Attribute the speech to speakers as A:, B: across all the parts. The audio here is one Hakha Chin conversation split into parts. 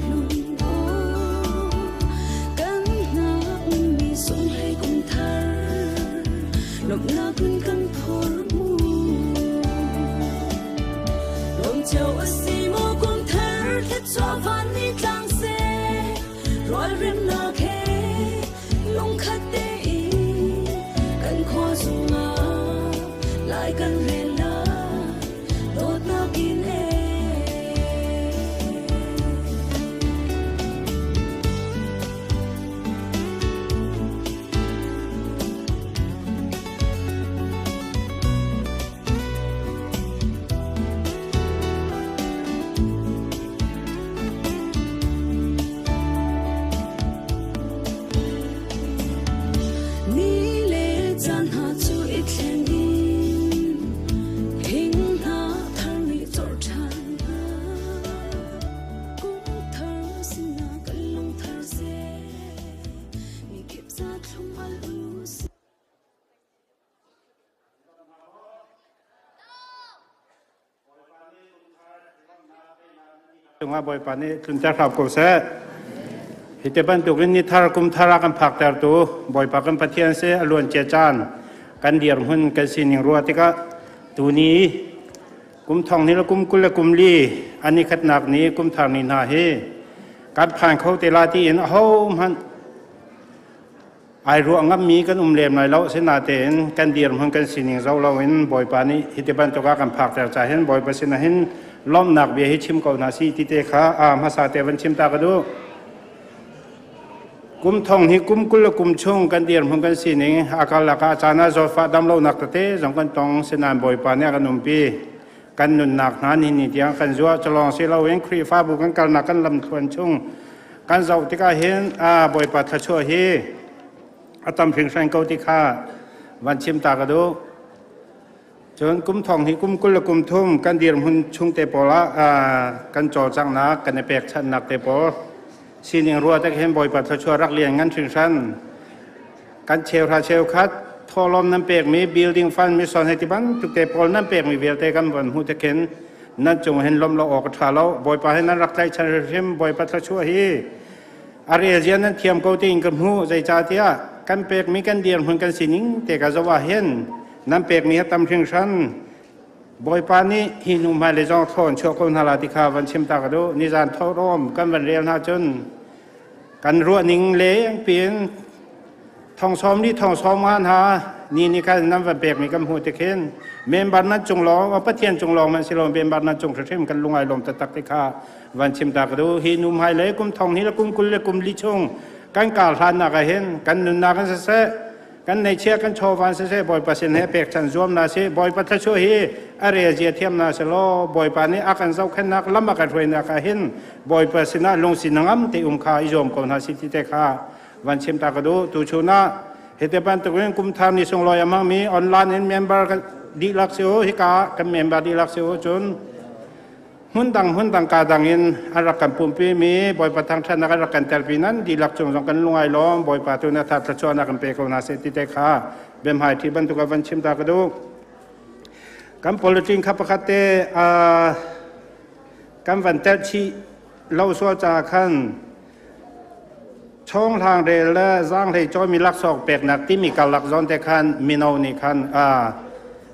A: hlun aw kan hngakmi sunghlei kum thar lawmhnak in kan phor mu lawm cio a si maw kum thar thluachuah van ni tlang seh rualremnak he lungkhat tein kan khua zungah lai kan rel lai dawtnak in ee. Ni le caan hna cu i thleng in thing hna thar nih cawr ṭhan hna. Kum thar sinah kan lung thar seh, mikip za thlum al u sih.
B: Cungah Bawipa nih tlunter hram ko seh. Hi te bantukin ni thar kum thar ah kan phaktertu Bawipa kan Pathian si a luan cia caan kan dirhmun kan sining ruah tikah tuni kum thong ni le kum 20 le kum li an i khatnak ni kum thar ni hna hi kan phan kho te la tiin ahohmanh Ai ruah ngammi kan um lem lai lo. Asinain kan dirhmun kan sining zoh loin Bawipa nih hiti bantuk ah kan phakter ca hin Bawipa sinah hin lawmhnak bia hi chim ko hna si ti te kha a hmasa te van chim ta ka duh. Kum thong hi kum 20 le kum chung kan dirhmun kan sining a karlak ah caan ah zawtfah damlonak tete zong kan tong. Sinain Bawipa nih a kan umpi. Kan nunnak hna ni ni tiang kan zuah culawng si loin Khrihfabu kan kalnak kan lamthluan chung kan zoh tikah hin Bawipa thluachuah hi a tam hringhran ko ti kha van chim ta ka duh. Cun kum thong hi kum 20 le kum thum kan dirhmun chung te pawl ah kan cawlcanghnak kan i pekchanhnak te pawl sining ruah tik hin Bawipa thluachuah rak lian ngan hringhran. Kan cheuhra cheukhat thawhlawm nan pekmi building fund mission hei ti bantuk te pawl nan pekmi vialte kan von hmuh tik hin nan cung hin lawmh lo awk a ṭha lo. Bawipa hi nan rak tlaihchan hrimhrim. Bawipa thluachuah hi a relzia nan thiam ko tiin ka hmuh. Zeicahtiah kan pekmi kan dirhmun kan sining te ka zoh ah hin nan pekmi a tam hringhran. Bawipa nih hi hnu hmailei zong thlawn chuah ko hna la ti kha van chim ta ka duh. Nizan thawhlawm kan van rel hna cun kan ruahning leng piin thong sawm li thong sawm nga hna ni ni khan nan van pekmi kan hmuh tik hin member nan cung lawng Pathian cung lawng man si lo member nan cung hrimhrim kan lungai lawm taktak ti kha van chim ta ka duh. Hi nu hmai le kum thong hi le kum 20 le kum li chung kan kar hlan nak ah hin kan nunnak in siseh, kan neihchiah kan chawvan siseh, Bawipa sin he pekchanh zuam na si. Bawipa thluachuah hi a rel zia thiam na si law Bawipa nih a kan zohkhenhnak lam a kan hruainak ah hin Bawipa sinah lungsi hnangam te um kha i zuam ko hna si ti te kha van chim ta ka duh. Tuchun ah hite bantukin kum thar ni sunglawi a hmangmi online in member dihlak si u, hika kan member dihlak si u, cun hmundang hmundang ka dang in an rak kan pumpi mi Bawipa thangṭhatnak an rak kan telpi nan dihlak cung zong kan lungai lawm. Bawipa tu na that thluachuahnak kan pe ko hna seh ti te kha biahmai ṭhi bantuk ah van chim ta ka duh. Kan politics kha pakhat te kan van telh chih lo sual caah khan chawng hlang rel le zaanghlei cawimi laksawng peknak timi karlak zawn te khan mino nih khan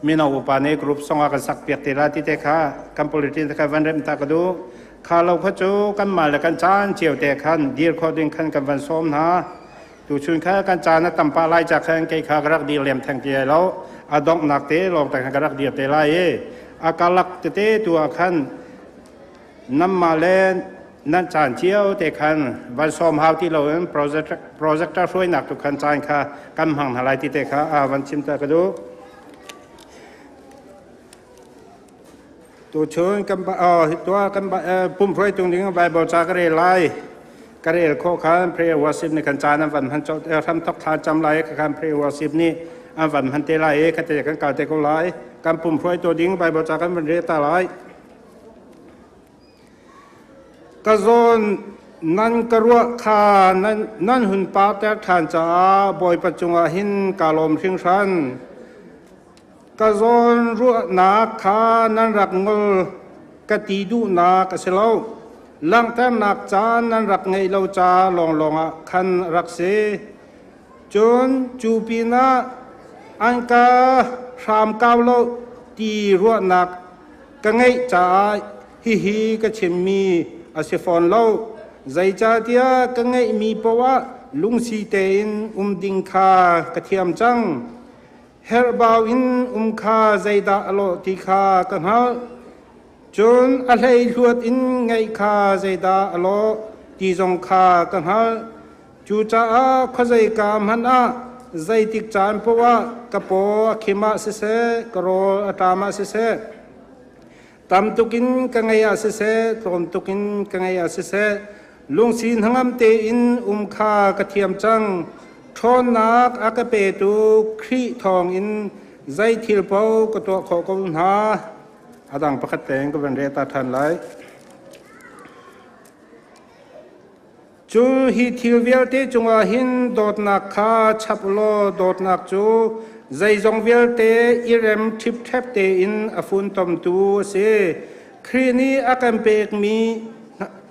B: mino upa nih group song ah kan sak piak te la ti te kha kan politics te kha van rem ta ka duh. Kha lo kha cu kan mah le kan caan cio te khan dir khawh ding khan kan van sawm hna. Tuchun kha kan caan a tam pah lai ca khan kei kha ka rak dir lem theng ti lai lo. A donghnak te lawng te khan ka rak dir te lai i a karlak tete tu ah khan nanmah le nan caan cio te khan van sawm hau ti loin projector hruainak tu khan caan kha kan hmang hna lai ti te kha van chim ta ka duh. Tuchun kan tuah kan pum hruaitu ding Bible ca ka rel lai. Ka rel khawh khan prayer worship nih kan caan an van hman hram thok thla cam lai ka khan prayer worship nih an van hman te lai i khate kan kal te ko lai. Kan pum hruaitu ding Bible ca kan van rel ta lai. Ka zawn nan ka ruah kha nan hun parter ṭhan caah Bawipa cungah hin kaa lawm hringhran. Ka zawn ruahnak kha nan rak ngol ka ti duhnak a si lo. Langhternak caan nan rak ngeih lo ca lawnglawng ah khan rak si. Cun cu pinah an ka hramkau lo ti ruahnak ka ngeih caah hihi ka chimmi a si fawn lo. Zeicahtiah ka ngeihmi poah lungsi tein um ding kha ka thiam cang. Herhbau in um kha zeidah a lawh ti kha ka hngalh. Cun a hleihluat in ngeih kha zeidah a lawh ti zong kha ka hngalh. Cucaah khuazeika hmanh ah zeitik caan paoh ah ka paw a khim ah siseh, ka rawl a ṭam ah siseh, tam tuk in ka ngeih ah siseh, tlawm tuk in ka ngeih ah siseh, lungsi hnangam tein um kha ka thiam cang. Ṭhawnnak a ka petu Khrih thawngin zei thil paoh ka tuah khawh ko hna. A dang pakhat tein ka van rel ta ṭhan lai. Cu hi thil vialte cungah hin dawtnak kha chap law dawtnak cu zeizong vialte i rem ṭhipṭhep tein a funtomtu a si. Khrih nih a kan pekmi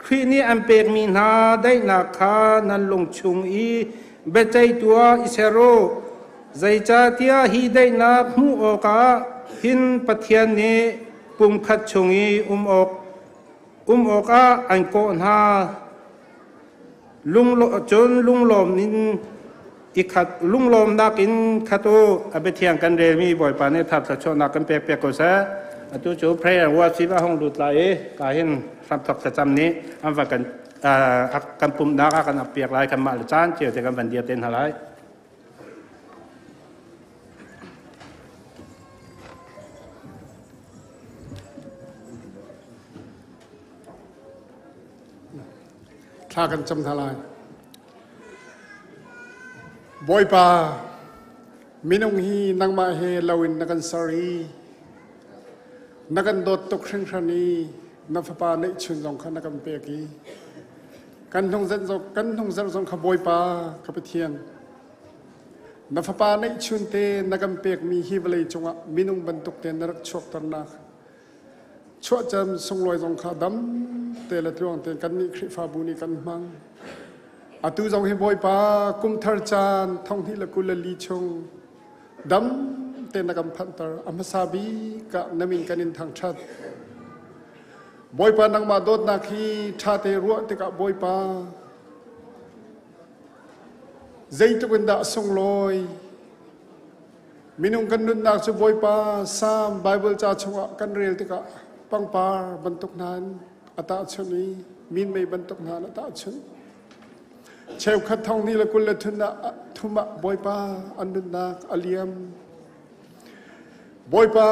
B: Khrih nih an pekmi hna daihnak kha nan lung chung i biaceihtu ah i ser u. Zeicahtiah hi daihnak hmuh awkah hin Pathian nih pumkhat chung i um awk um awkah an kawh hna. Cun lunglawm in i khat lunglawmnak in khat u. A biathiang kan relmi Bawipa nih thar thluachuahnak kan pek piak ko seh. Atu cu prayer worship a hung lut lai i ka hin hramthok thlacam nih an va kan kan pumhnak ah kan ap piak lai kanmah le caan cio te kan van dir te hna lai.
C: Thla kan cam hna lai. Bawipa, minung hi nangmah he loin na kan ser i na kan dawt tuk hringhran i na fapa neihchun zong kha na kan pek i kan hnungzarh zong kha Bawipa ka Pathian na fapa neihchun te na kan pekmi hi vawlei cungah minung bantuk te na rak chuakternak Chuahcam sunglawi zong kha dam te le tluang tein kannih Khrihfabu nih kan hmang. Atu zong hi Bawipa kumthar caan 2024 chung dam te na kan phanhter. A hmasa bik ah na min kan in thangṭhat. Bawipa nangmah dawtnak hi ṭha te ruah tikah Bawipa zeitluk in dah a sunglawi. Minung kan nunnak cu Bawipa Salm Bible ca chungah kan rel tikah pangpar bantuk hna in a tahchunh i minmei bantuk hna in a tahchunh. Cheukhat thong hnih le kul le thum ah Bawipa an nunnak a liam. Bawipa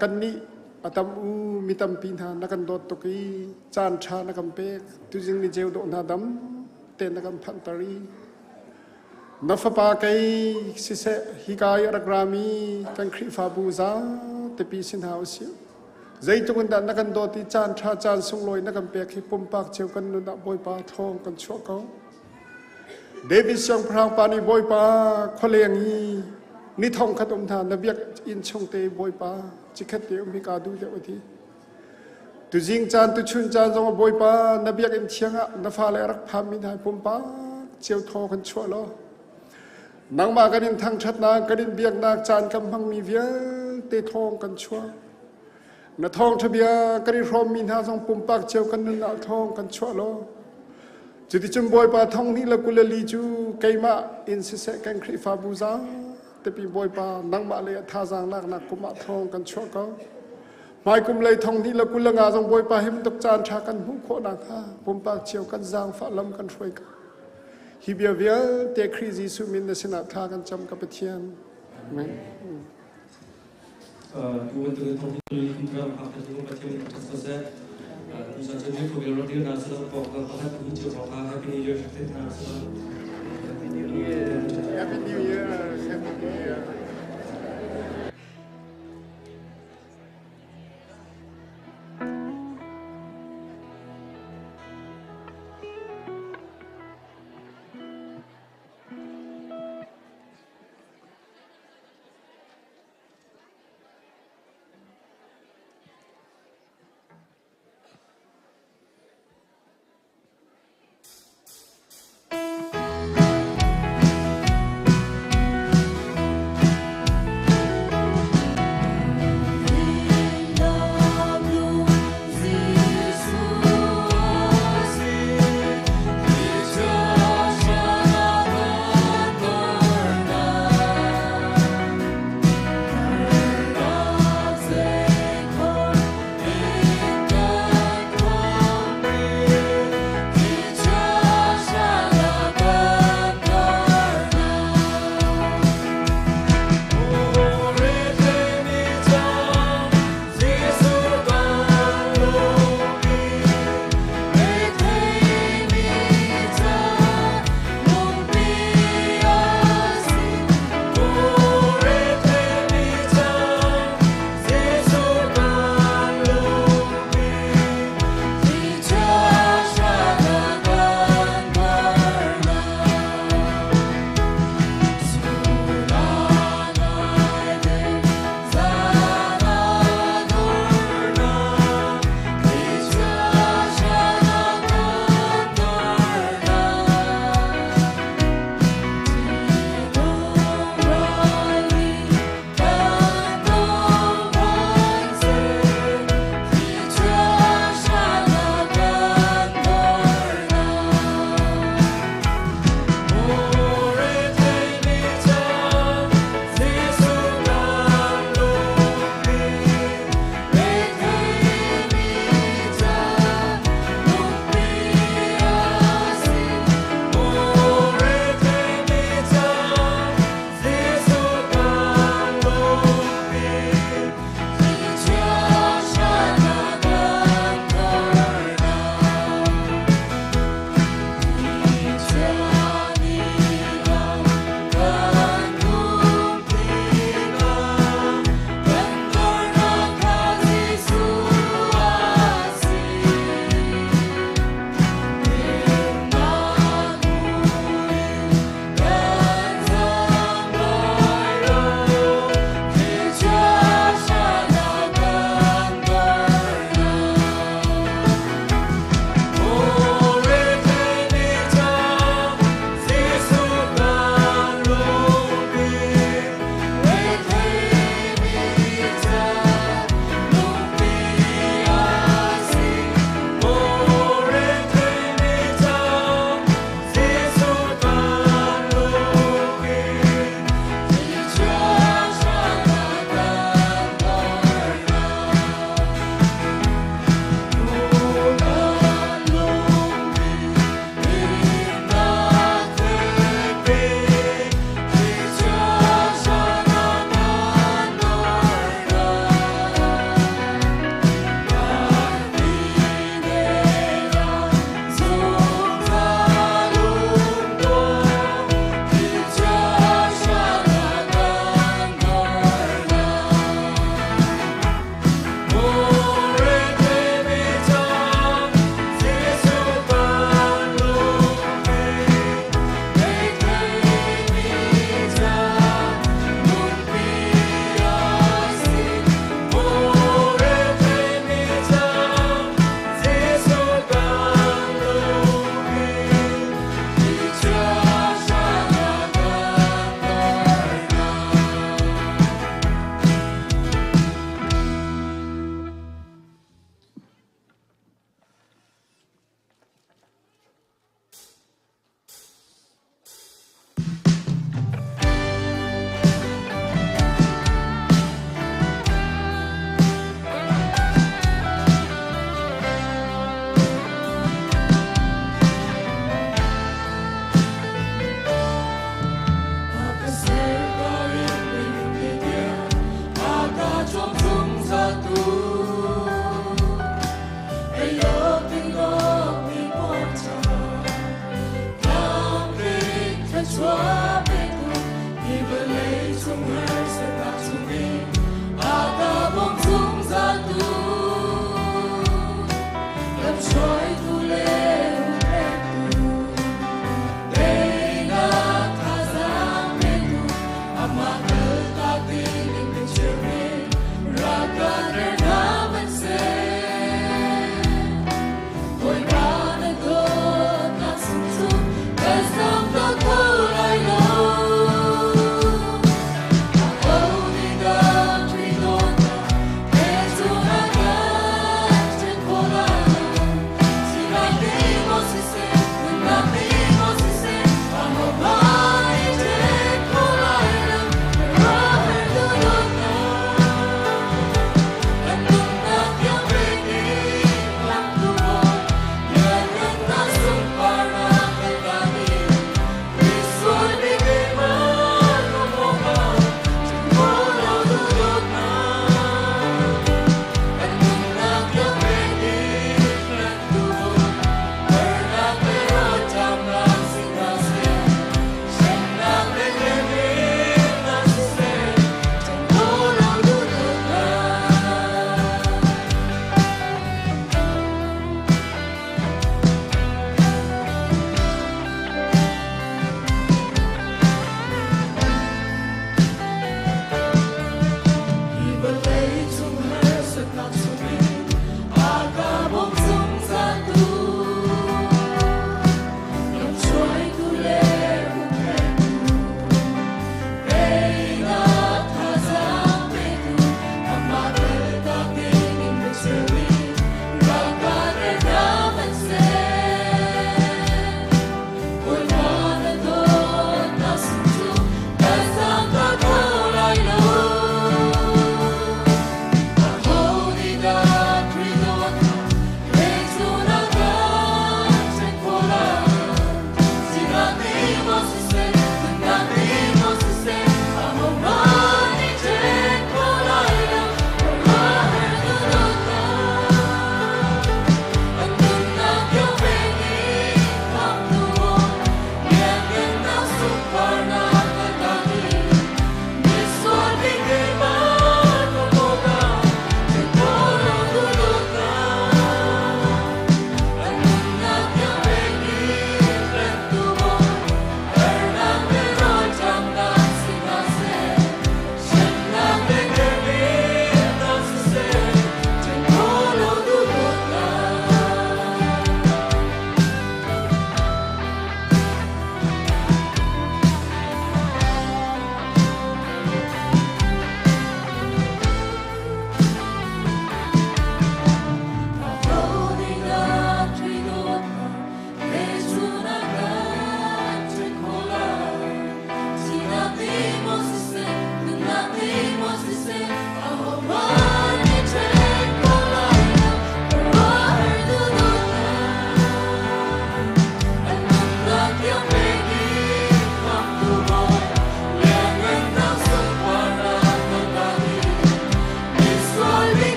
C: kannih a tam u mi tampi hna na kan dawt tuk i caan ṭha na kan pek. Tuzing ni ceu dawh hna dam te na kan phanhter i Na fapa kei siseh hika i a rak rami kan Khrihfabu zatepi si hna usih. Zeitluk in dah na kan dawt i caan ṭha caan sunglawi na kan pek hi pumpak cio kan nun ah Bawipa thawng kan chuah ko. David siangpahrang pa nih Bawipa khualeng i ni thong khat um hna na biak inn chung te Bawipa cikhat te um hi kaa duh deuh a ti. Tuzing caan tuchun caan zong ah Bawipa na biakinn thiang ah na fale a rak phanmi hna pumpak cio thaw kan chuah law nangmah kan in thangṭhatnak kan in biaknak caan kan hmangmi vialte thawng kan chuah. Na thawngṭha bia kan i hrawmmi hna zong pumpak cio kan nunnak thawng kan chuah law cuticun Bawipa thong hnih le kul le li cu keimah in siseh kan Khrihfabu zatepi Bawipa nangmah le thazaang laknak kum ah thawng kan chuah ko. Hmaikum lei thong hnih le kul le nga zong Bawipa him tuk caan ṭha kan hmuh khawh nakhnga pumpak cio kan zaangfah lam kan hruai ko. Hi bia vialte Khrih Jesuh min na sinah thla kan cam ka Pathian. Amen.
D: Tu bantuk in thong hnih kum thar phak cu Pathian nih ṭhat ko seh. Tu chan cu mi phug rak dir na sila pok ka pakhat hu cio ka Happy New Year tek na sila.
C: Happy New Year. Happy New Year. Happy New Year.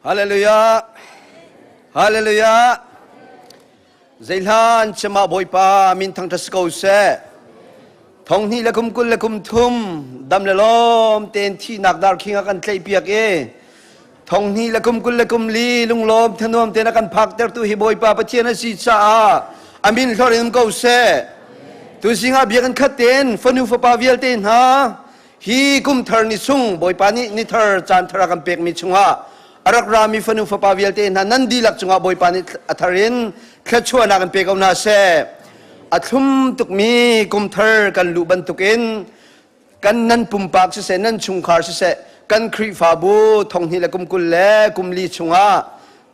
E: Hallelujah. Hallelujah. Zeihlan chema Bawipa min thangṭhat si ko seh. Thong hnih le kum 20 le kum thum dam le lawm tein thihnak dar khing a kan tlaih piak i thong hnih le kum 20 le kum li lunglawm thanuam tein a kan phaktertu hi Bawipa Pathian a si caah a min hlorh in um ko seh. Tuzing ah biakinn khat tein fanu fapa vialte hna Hi kum thar ni chung Bawipa nih ni thar caan thar a kan pekmi chungah a rak rami fanu fapa vialte hna nan dihlak cungah Bawipa nih a thar in thluachuahnak in pe ko hna seh. A thlum tukmi kum thar kan luh bantukin kan nan pumpak siseh nan chungkhar siseh kan Khrihfabu thonghnih le kum 20 le kum li chungah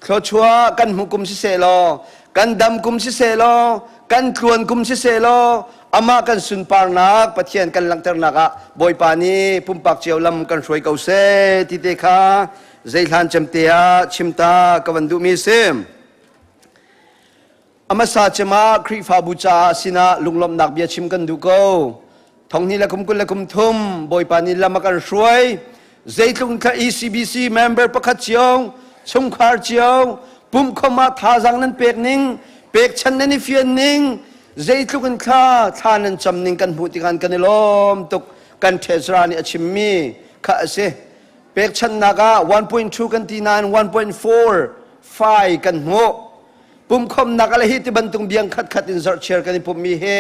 E: thluachuah kan hmuh kum siseh law kan dam kum siseh law kan tluan kum siseh law amah kan sunparnak Pathian kan langhternak ah Bawipa nih pumpak cio lam kan hruai ko seh ti te kha zeihlan cemte ah chimta ka van duhmi si. A hmasa cem ah Khrihfabu caah sinah lunglawmhnak bia chim kan duh ko. Thonghnih le kum 20 le kum thum Bawipa nih lam a kan hruai. Zeitluk thla ECBC member pakhat cio, chungkhar cio, pumkhom ah thazaang nan pek ning, pekchan nan i fian ning, zeitluk in thla thla nan cam ning kan hmuh tikhan kan i lawm tuk. Kan treasurer nih a chimmi kha a si. Pekchannak ah 1.2 kan ti nain 1.4 fai kan hmuh. Pumkhomnak le hi ti bantuk biang khatkhat in zarhchiar kan i pummi he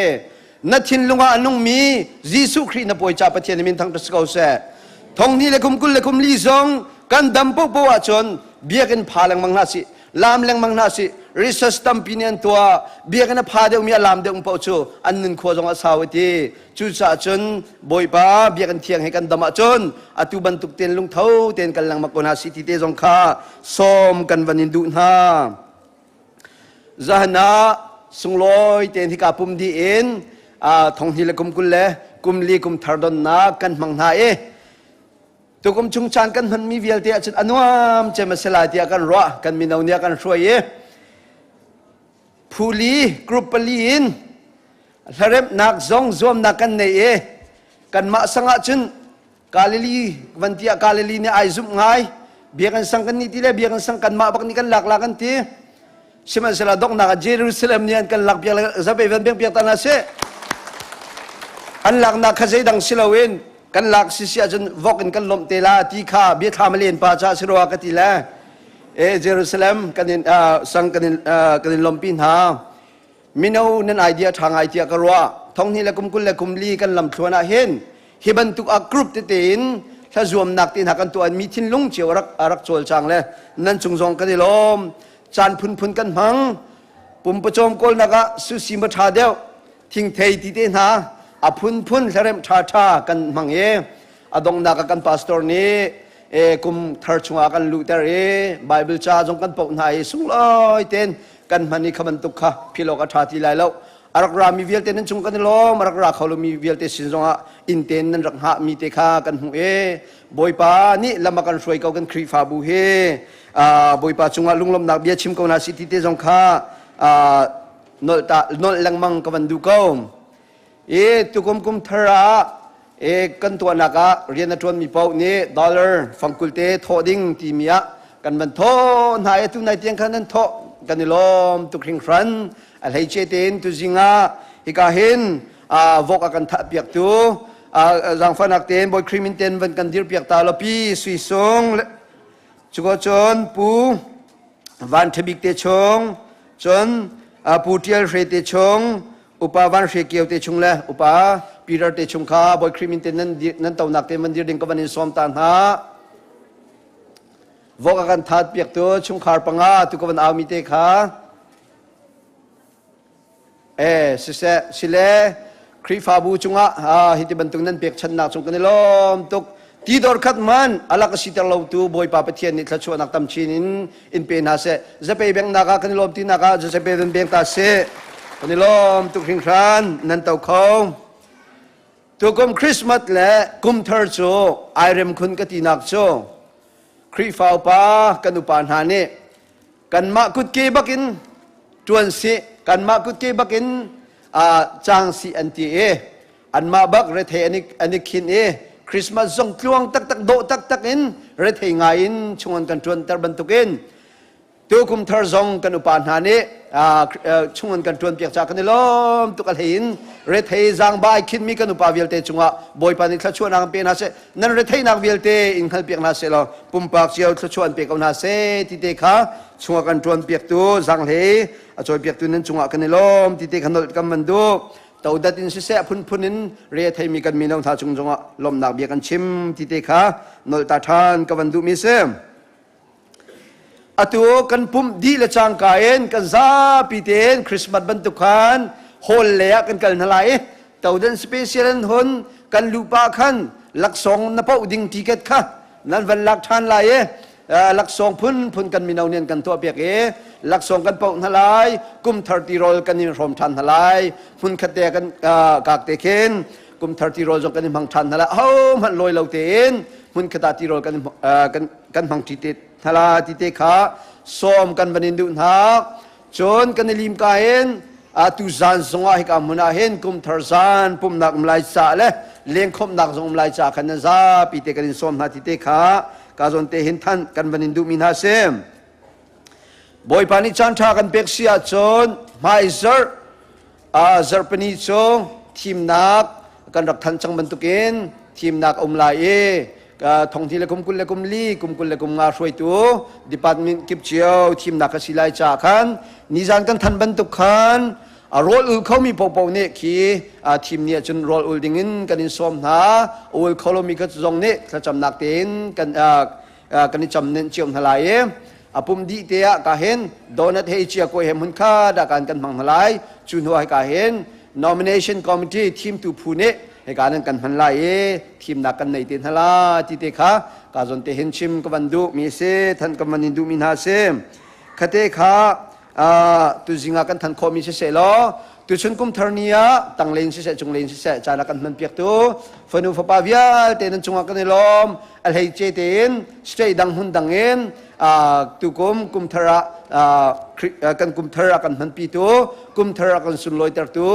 E: na thinlung ah a nungmi Jesuh Khrih na pawi ca Pathian min thangṭhat si ko seh. Thonghnih le kum 20 le kum li zong kan dam popo ahcun biakinn pha lengmang hna sih, laam lengmang hna sih, research tampi nih an tuah, biakinn a pha deuhmi a laam deuh paoh cu an nun khua zong a sau ti. Cucaah cun Bawipa biakinn thiang he kan dam ahcun atu bantuk tein lungtho tein kal lengmang ko hna sih ti te zong kha sawm kan van in duh hna. Zahan ah sunglawi tein hika pum dih in thonghnih le kum 20 le kum li kum thar donnak kan hmang hna i tukum chung caan kan hmanmi vialte ahcun a nuam cem a si lai tiah kan ruah kan mino nih a kan hruai i phuli group pali in hlaremhnak zong zuamnak kan nei i kanmah sang ahcun Galilee van ti ah Galilee nih ai zumh ngai. Biakinn sang kan nih ti le biakinn sang kanmah bak nih kan lak la kan ti. Sihmanhsehlaw donghnak ah Jerusalem nih an kan lak piak le zape van beng piak ta hna sih. An laknak kha zeidang si loin kan lak si si ahcun vok in kan lawmh te la ti kha biathlam a len pa caah si rua ka ti le e Jerusalem kan in sang kan in kan in lawmhpi hna. Mino nan idea ṭha ngai tiah ka ruah. Thonghnih le kum 20 le kum li kan lamthluan ah hin hi bantuk ah group tete in hlazuamnak te hna kan tuah mi thinlung cio rak rak cawlcang le nan cung zong kan i lawm. Caan phunphun kan hmang. Pumpawcawm kawlnak ah susi ma ṭha deuh, thingthei ti te hna a phunphun hlaremh ṭha ṭha kan hmang i a donghnak ah kan pastor nih e kum thar chungah kan luhter i Bible ca zong kan poh hna i sunglawi tein kan hman i kha bantuk kha philawk a ṭha ti lai lo. A rak rami vialte nan chung kan i lawm, a rak ra kho lomi vialte sin zongah inn tein nan rak hngahmi te kha kan hmuh i Bawipa nih lam a kan hruai ko kan Khrihfabu hi Bawipa cungah lunglawmhnak bia chim ko hna si ti te zong kha nolh ta nolh lengmang ka van duh ko. I tukum kum thar ah e kan tuahnak ah rian a ṭuanmi paoh nih dollar fangkul te thawh ding timi ah kan van thawh hna i atu nai tiang khan nan thawh kan i lawm tuk hringhran. A hleice tein tuzing ah hika hin vok a kan thah piaktu zaangfahnak tein Bawi Khrih min ten van kan dir piak ta law pi Sui Sung cuko cun Pu Van Ṭhabik te chung cun Pu Ṭial Hre te chung Upa Van Hre Kio te chung le upa Peter te chung kha Bawi Khrih min te nan nan tonak te man dir ding ka van in sawm ta hna. Vok a kan that piak tu chungkhar panga tu ka van au mi te kha e siseh sile Khrihfabu cungah hi ti bantuk nan pekchannak cung kan i lawm tuk. Ti dor khat man alak a siter lo tu Bawipa Pathian nih thluachuahnak tam chin in in pe hna seh. Zapei bengnak ah kan i lawm tinak ah Zapei van beng ta seh. Kan i lawm tuk hringhran nan to kho. Tukum Christmas le kum thar cu ai rem khun ka tinak cu Khrihfa upa kan upa hna nih kanmah kutke bakin ṭuan sih kanmah kutke bakin cang sih an ti i anmah bak rethei an i khin i. Christmas zong tluang taktak dawh taktak in rethei ngai in chungan kan ṭuanter bantukin tu kum thar zong kan upa hna nih chungan kan ṭuan piak ca kan i lawm tuk. A hlei in rethei zaangba ai khinmi kan upa vialte cungah Bawipa nih thluachuahnak an pe hna seh, nan retheinak vialte in hngal piak hna seh law pumpak cio thluachuah an pe ko hna seh ti te kha chungah kan ṭuan piaktu zaanghlei a cawi piaktu nan cungah kan i lawm ti te kha nolh kan van duh. Todat in siseh, phunphun in re a theimi kan mino hna cung zongah lawmhnak bia kan chim ti te kha nolh ta ṭhan ka van duhmi si. Atu kan pumh dih le cangka in kan zapi tein Christmas bantuk khan hall lei ah kan kal hna lai i todan special an hun kan lupa khan laksawng na poh ding ticket kha nan van lak ṭhan lai i laksawng phunphun kan mino nih an kan tuahpiak i laksawng kan poh hna lai. Kum thar tirawl kan in hrawm ṭhan hna lai. Hmun khat te kan kak te khin kum thar tirawl zong kan i hmang ṭhan hna lai. Ahohmanh lawi lo tein hmun khat ah tirawl kan kan kan hmang ṭi te hna la ti te kha sawm kan van in duh hna. Cun kan i lim ka hin atu zan zongah hika hmun ah hin kum thar zan pumhnak um lai ca le lengkhawmhnak zong um lai ca khan nan zapi te kan in sawm hna ti te kha ka zawn te hin than kan van in duhmi hna si. Bawipa nih caan ṭha kan pek si ahcun hmai zarh zarhpini cu thimnak kan rak than cang bantukin thimnak um lai i thonghni le kum 20 le kum li, kum 20 le kum nga hruaitu department kip cio thimnak ka si lai caah khan nizan kan than bantuk khan a rawl ul khomi popo nih khi thim ni ahcun rawl ul dingin kan in sawm hna. Ul kho lomi ka zong nih thlacamnak tein kan kan i cam nen cio hna lai i a pum dih te ah ka hin donut he chia koi he hmun kha da kan kan hmang hna lai. Cu hnu ah ka hin nomination committee thimtu phu nih hika nan kan hman lai i thimnak kan nei te hna la ti te kha ka zon te hin chim ka van duh mi si, than ka van in duh mi hna si. Khate kha tu zing ah kan than khawh mi si seh law tuchun kum thar ni ah tanglen siseh, cunglen siseh caan ah kan hman piak tu fanu fapa vialte nan cungah kan i lawm. A hleice tein state dang hmun dang in tukum kum thar ah kan kum thar ah kan hmanpi tu, kum thar ah kan sunlawiter tu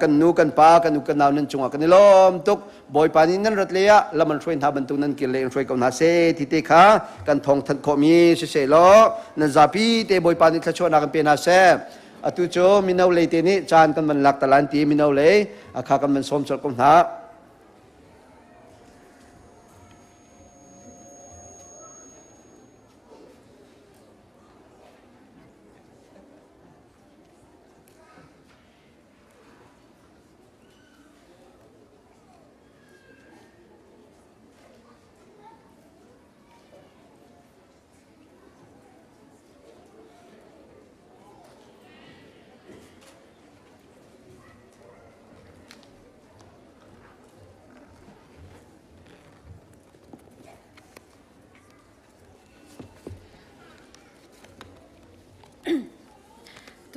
E: kan nu kan pa, kan u kan nau nan cungah kan i lawm tuk. Bawipa nih nan rat le ah lam an hruai hna bantuk nan kir le in hruai ko hna seh ti te kha kan thawng thanh khawhmi siseh law nan zapi te Bawipa nih thluachuahnak kan pe hna seh. Atu cu mino lei te nih caan kan van lak talan ti mino lei kha kan van sawm colh ko hna.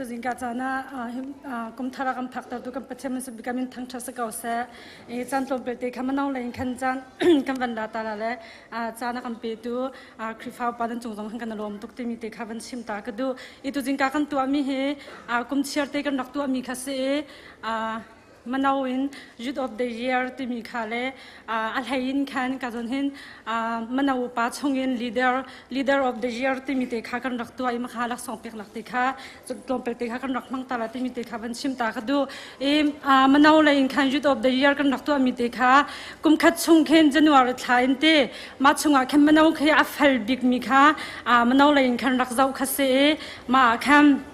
F: Tuzing ka caan ah kum thar ah kan phak tu kan Pathian min sibik min thangṭhat si ko seh. I caan tlawmpal te kha manong lei in khan caan kan van la ta la le caan a kan petu Khrihfa upa nan cung zong kan lawm tuk timi te kha van chim ta ka duh. I tuzing ka kan tuahmi hi kum chiar te kan rak tuahmi kha si i mano in Youth of the Year timi kha le a hlei in khan ka zon hin mano upa chungin leader of the year timi te kha kan rak tuah i makha laksawng peknak te kha tlawmpal te kha kan rak hmang ta la timi te kha van chim ta ka duh. I mano lei in khan Youth of the Year kan rak tuahmi te kha kum khat chung khin January thla in te mah chungah khan mano khi a fel bikmi kha mano lei in khan rak zoh kha si i mah khan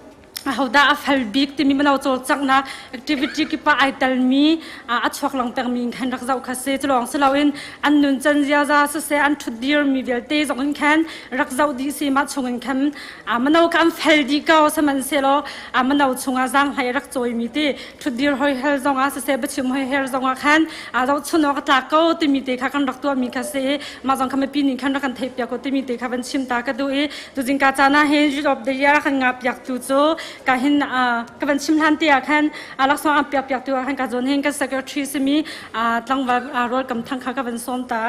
F: ahodah a fel bik timi mano cawlcanghnak activity kip ah ai telmi a chuak lang pengmi khan rak zoh kha si. Culawng si loin an nun can ziaza siseh, an ṭhutdir mi vialte zong in khan rak zoh dih si. Mah chung in khan mano kha an fel dih ko, sihmanhsehlaw mano chungah zaanghlei rak cawimi ti ṭhutdir hoihel zongah siseh, biachim hoiher zongah khan zohchun awk a tlak ko timi te kha kan rak tuahmi kha si i mah zong kha mipi nih khan rak kan theihpiak ko timi te kha van chim ta ka duh. I tuzingka caan ah hin Youth of the Year kan ngah piak tu cu ka hin ka van chim hlan te ah khan laksawng an piak piak tu ah khan ka zawn hin kan secretary simi tlangval Rawl Kam Thang kha ka van sawm ta.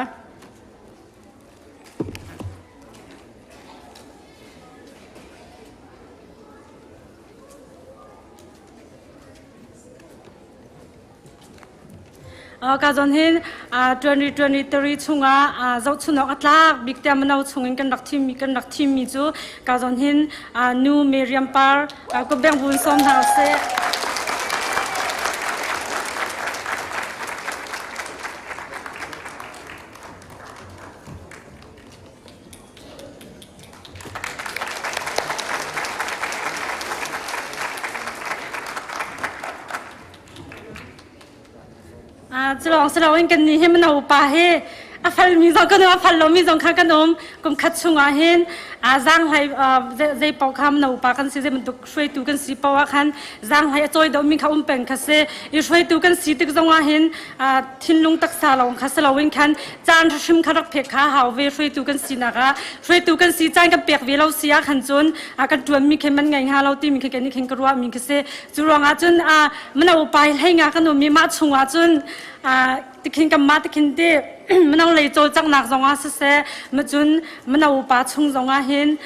F: Ka zawn hin 2023 chungah zohchunhawk a tlak bik tiah mino chungin kan rak thimmi kan rak thimmi cu ka zawn hin nu Miriam Par kutbeng vun sawm hna usih. Culawng si loin kan nih hi mino pa hi a falmi zong kan um a fal lomi zong kha kan um. Kum khat chungah hin zaanghlei zei paoh kha mino pa kan si, zei bantuk hruaitu kan si paoh ah khan zaanghlei a cawi deuhmi kha um peng kha si. I hruaitu kan si tik zongah hin thinlung taksa lawng kha si loin khan caan hrim kha rak pek kha hau ve. Hruaitu kan sinak ah hruaitu kan si caan kan pek ve lo si ah khan cun kan ṭuanmi khi man ngei hnga lo timi khi kan nih khin ka ruahmi khi si. Cu ruangah cun mino pai hlei nga kan um i mah chungah cun tikhin kan mah tikhin ti mino lei cawlcanghnak zongah siseh, macun mino pa chung zongah hin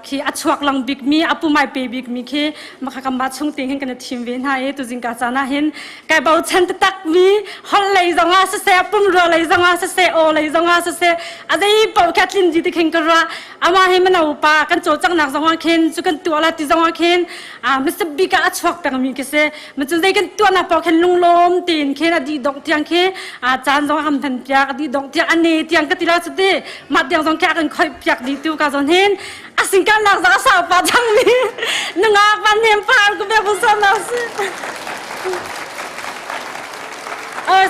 F: khi a chuak lang bikmi, a pumai pe bikmi khi makha kan mah chung ting hin kan i thim ve hna i tuzing ka caan ah hin kai bochan taktak mi holh lei zongah siseh, pumrua lei zongah siseh, aw lei zongah siseh, a zei paoh khi a tlin di tikhin ka ruah. Amah hi mino pa kan cawlcanghnak zongah khin cu kan tuah la ti zongah khin hmasabik ah a chuak pengmi khi si. Macun zei kan tuahnak paoh khin lunglawm tein khin a dih dongh tiang khi caan zong a kan hman piak, a dih dongh tiang a ne tiang ka ti lo cu ti mah tiang zong khi a kan khoih piak dih tu ka zawn hin a singkalnak zong a sau pa cangmi nungak van nem par ku be bu son si.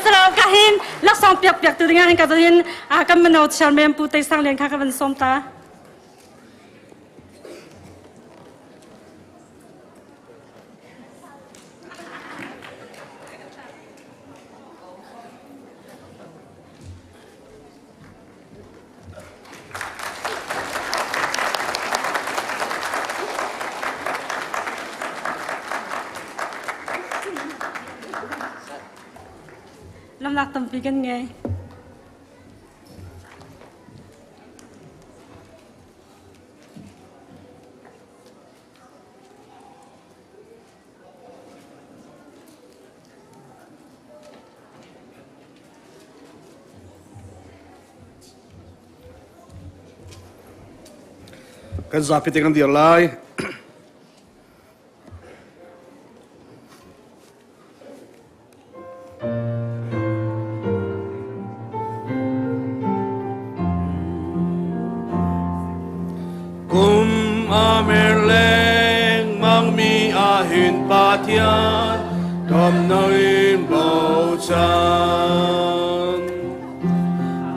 F: Salo ka hin laksawng piak piak tu dingah hin ka zawn hin kan mino chairman Pu Tei Sang Lian kha ka van sawm ta. Lamlak tampi kan ngei.
G: Kan zapi te kan dir lai. Kum a mer lengmang mi ahhin Pathian kam in bochan.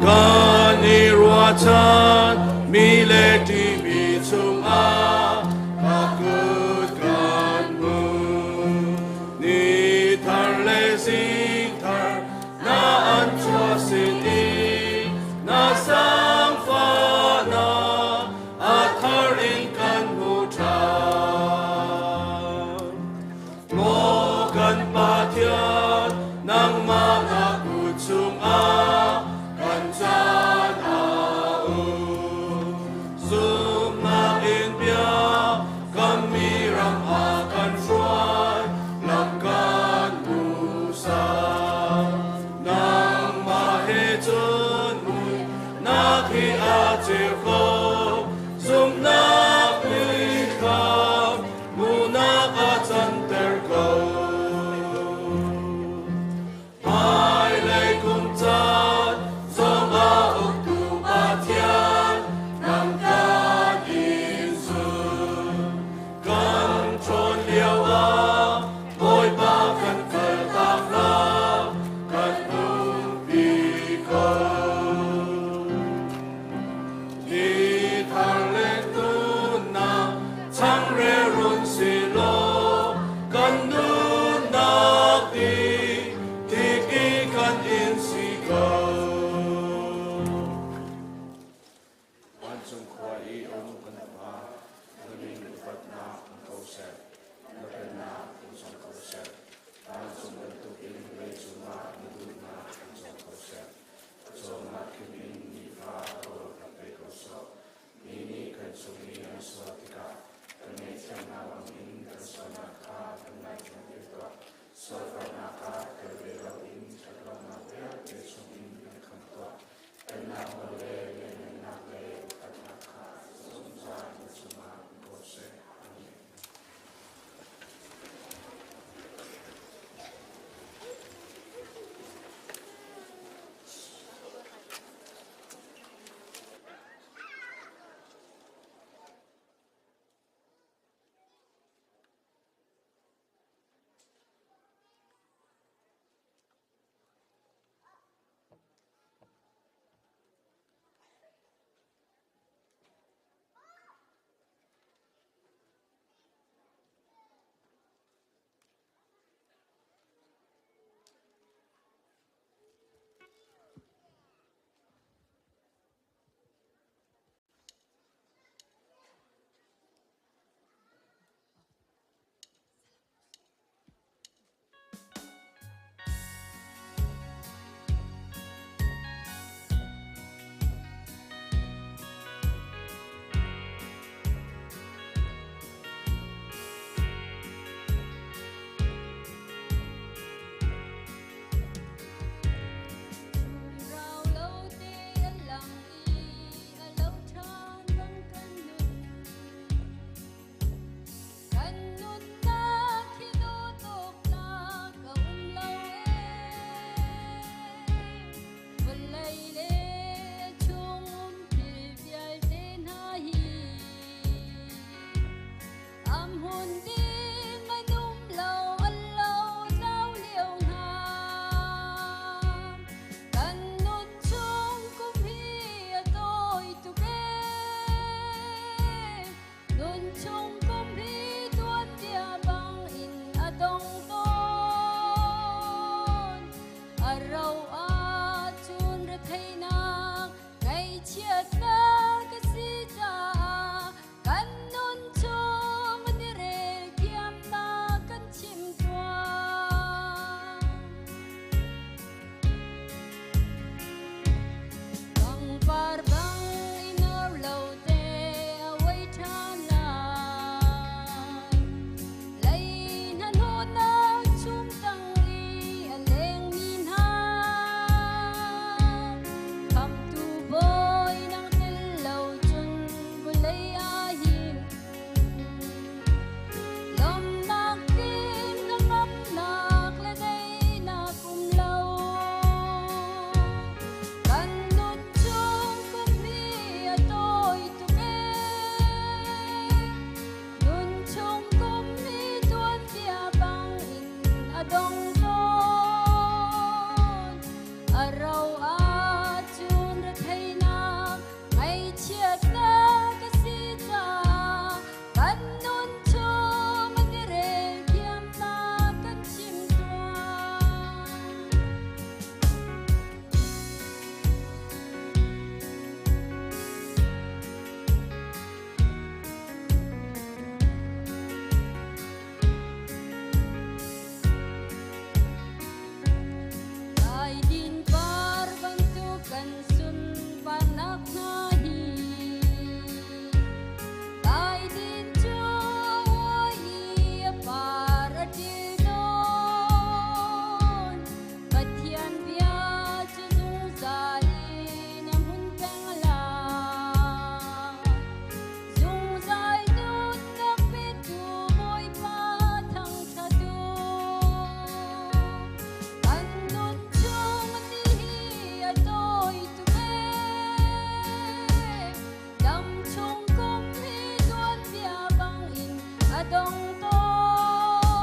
G: Kan i ruahchan mi le timi chungah ka kut kan hmuh. Ni thar le zing thar na an chuah sin i na sangfahnak a thar in kan hmu ṭhan. Maw kan Pathian, nangmah na kut chungah kan caan a um. Zumhnak in bia kammi ram ah kan hruai, lam kan hmuhsak. Nangmah he cun muihnak hi a ceu ko, zumhnak muithlam munak a canter ko. Hmailei kum caan zongah uktu Pathian nang kan in zul. Kan ṭhawn lio ah Bawipa kan kaltak hlah, kan umpi ko. Ni thar le nunnak changreu run si law, kan nunnak ding tik i kan in si ko. Vancung khua i um kan Pa, na min upatnak in ko seh, na pennak in cang ko seh. Vancung bantukin leicung ah na duhnak in cang ko seh. Cawmnak khim in nifa rawl kan pe ko sawh. Mi nih kan cung i an sual tikah kan ngaihthiamnak bangin kan sualnak kha kan ngaithiam ve tuah. Sualfarnak ah tel ve loin ṭhatlonak
A: A dong tawn.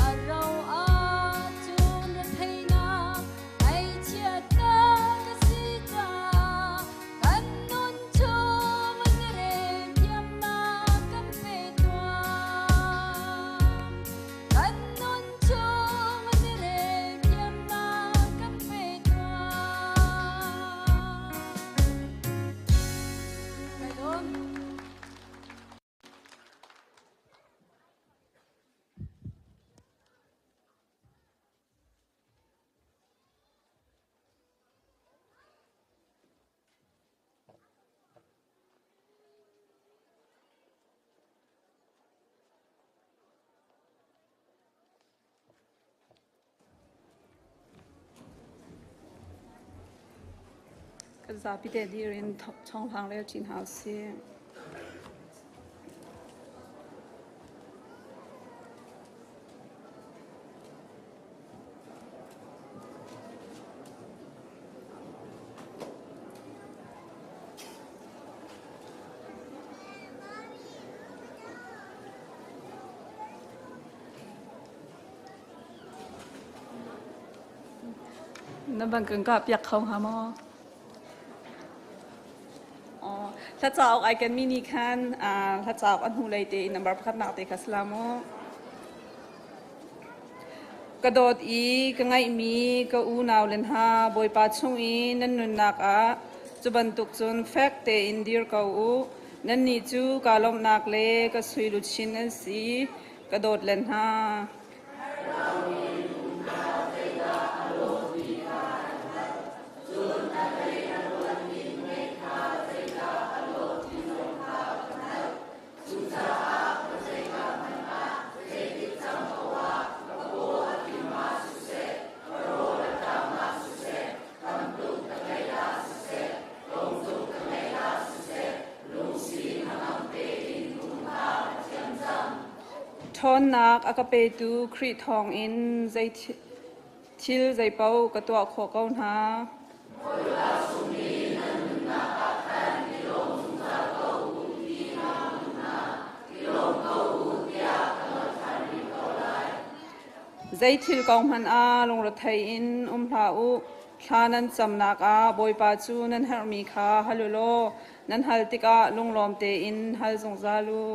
A: A ro ahcun retheihnak ngaihchiatnak a si caah kan nun chung an rel thiamnak kan pe tuah. Kan nun chung an rel thiamnak kan pe tuah. Kai lawm.
H: Kan zapi te dir in chonghlang rel chin hau si. Na bang kan ka piak kho hnga maw? Hla cauk ai ken mi nih khan hla cauk a hnulei te in number pakhatnak te kha si la mu. Ka dawt i ka ngaihmi ka unau le hna, Bawipa chung i nan nunnak ah cu bantuk cun fek tein dir ko u. Nannih cu kaa lawmhnak le ka sui luchin nan si, ka dawt le hna. Ṭhawnnak a ka petu Khrih thawngin zei thil zeipaoh ka tuah khawh ko hna. Zei thil kong hmanh ah lungrethei in um hlah u. Thla nan camnak ah Bawipa cu nan herhmi kha hal u law nan hal tikah lunglawm tein hal zungzal u.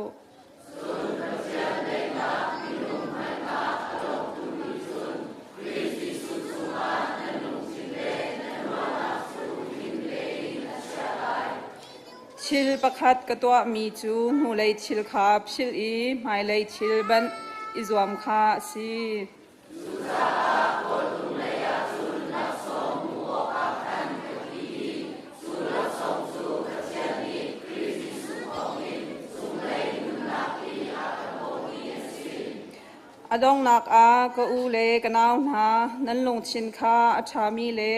H: Thil pakhat ka tuahmi cu hnulei thil kha philh i hmailei thil banh i zuam kha a si. A donghnak ah ka u le ka nau hna, nan lungthin kha a ṭhami le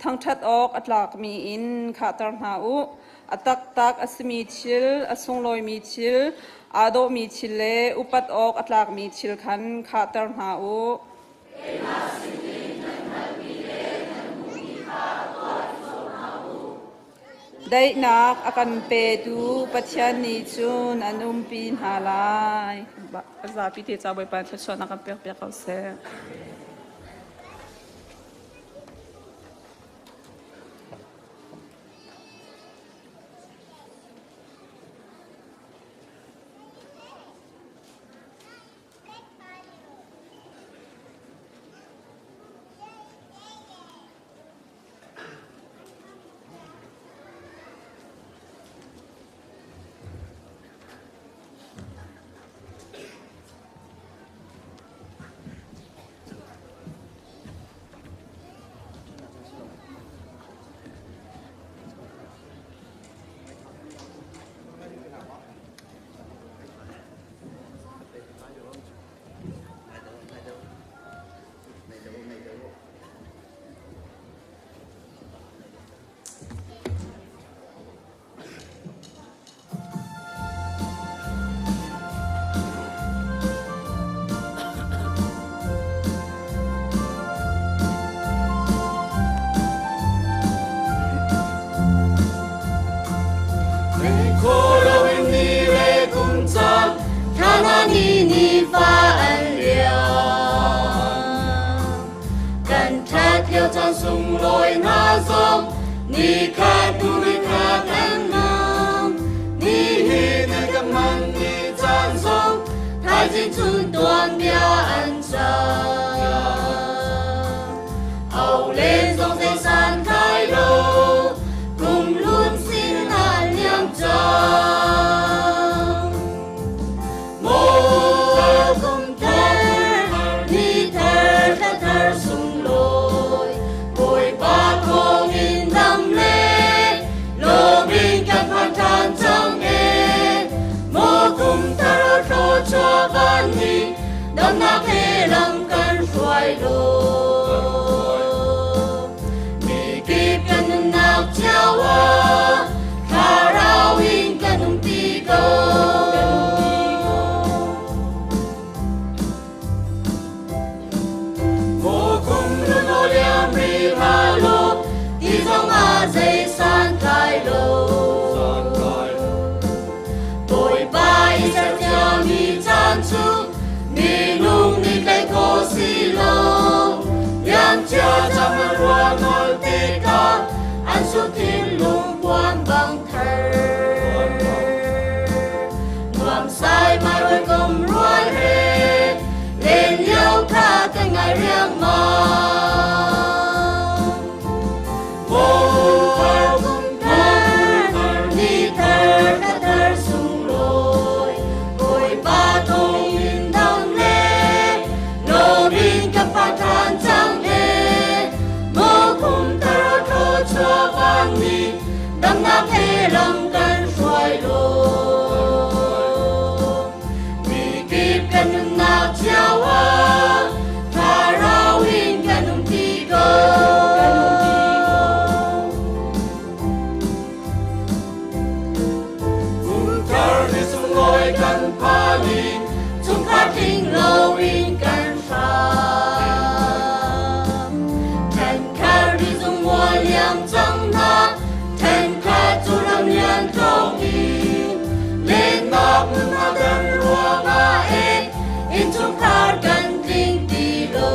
H: thangṭhat awk a tlakmi in khahter hna u. A taktak a simi thil, a sunglawimi thil, aa dawhmi thil le upat awk a tlakmi thil khan khahter hna u. Daihnak a kan petu Pathian nih cun an umpi hna lai. Zapi te ca Bawipa thluachuahnak kan pekpiak ko seh.
A: ni nifa an liam. Kan ṭhat lio caan sunglawi hna zong nikhat hnu nikhat an nam. Nihin na kan hman ni caan zong thaizing chun tuanbia an cang. Au len zong zei san tlai lo, kum lun sin ah liam cang. Maw kum thar, ni thar, thla thar sunglawi, Bawipa thawngin dam le lawm in kan phan ṭhan cang ee. Maw kum thar thluachuah van nih damnak he lam kan hruai law. Mikip kan nunnak cio ah thlarau in kan um ti ko. Maw kum lun liam rih hlah law, ti zong ah zei santlai lo. Bawipa i ser ciami caan cu minung nih tlaih khawh si lo. Liamcia cang an ruah nawl tikah an su thinlung puan bang thar. Nuam sai mai hawikom rual he len lio kha kan ngai riangmang. Maw kum thar, ni thar, thla thar sunglawi, Bawipa thawngin dam le lawm in kan phan ṭhan cang ee. Maw kum thar thluachuah van nih damnak he lam kan hruai law. Mikip kan nunnak cio ah thlarau in kan um ti ko.
G: Kum thar ni sunglawi kan phan i
A: Chungkhar tling loin kan hram. Ṭhenkhat ri zung mual liam cang hna, ṭhenkhat cu ram lian tlawng in. Lennak nunnak kan ruangah e, innchungkhar kan tling ti lo.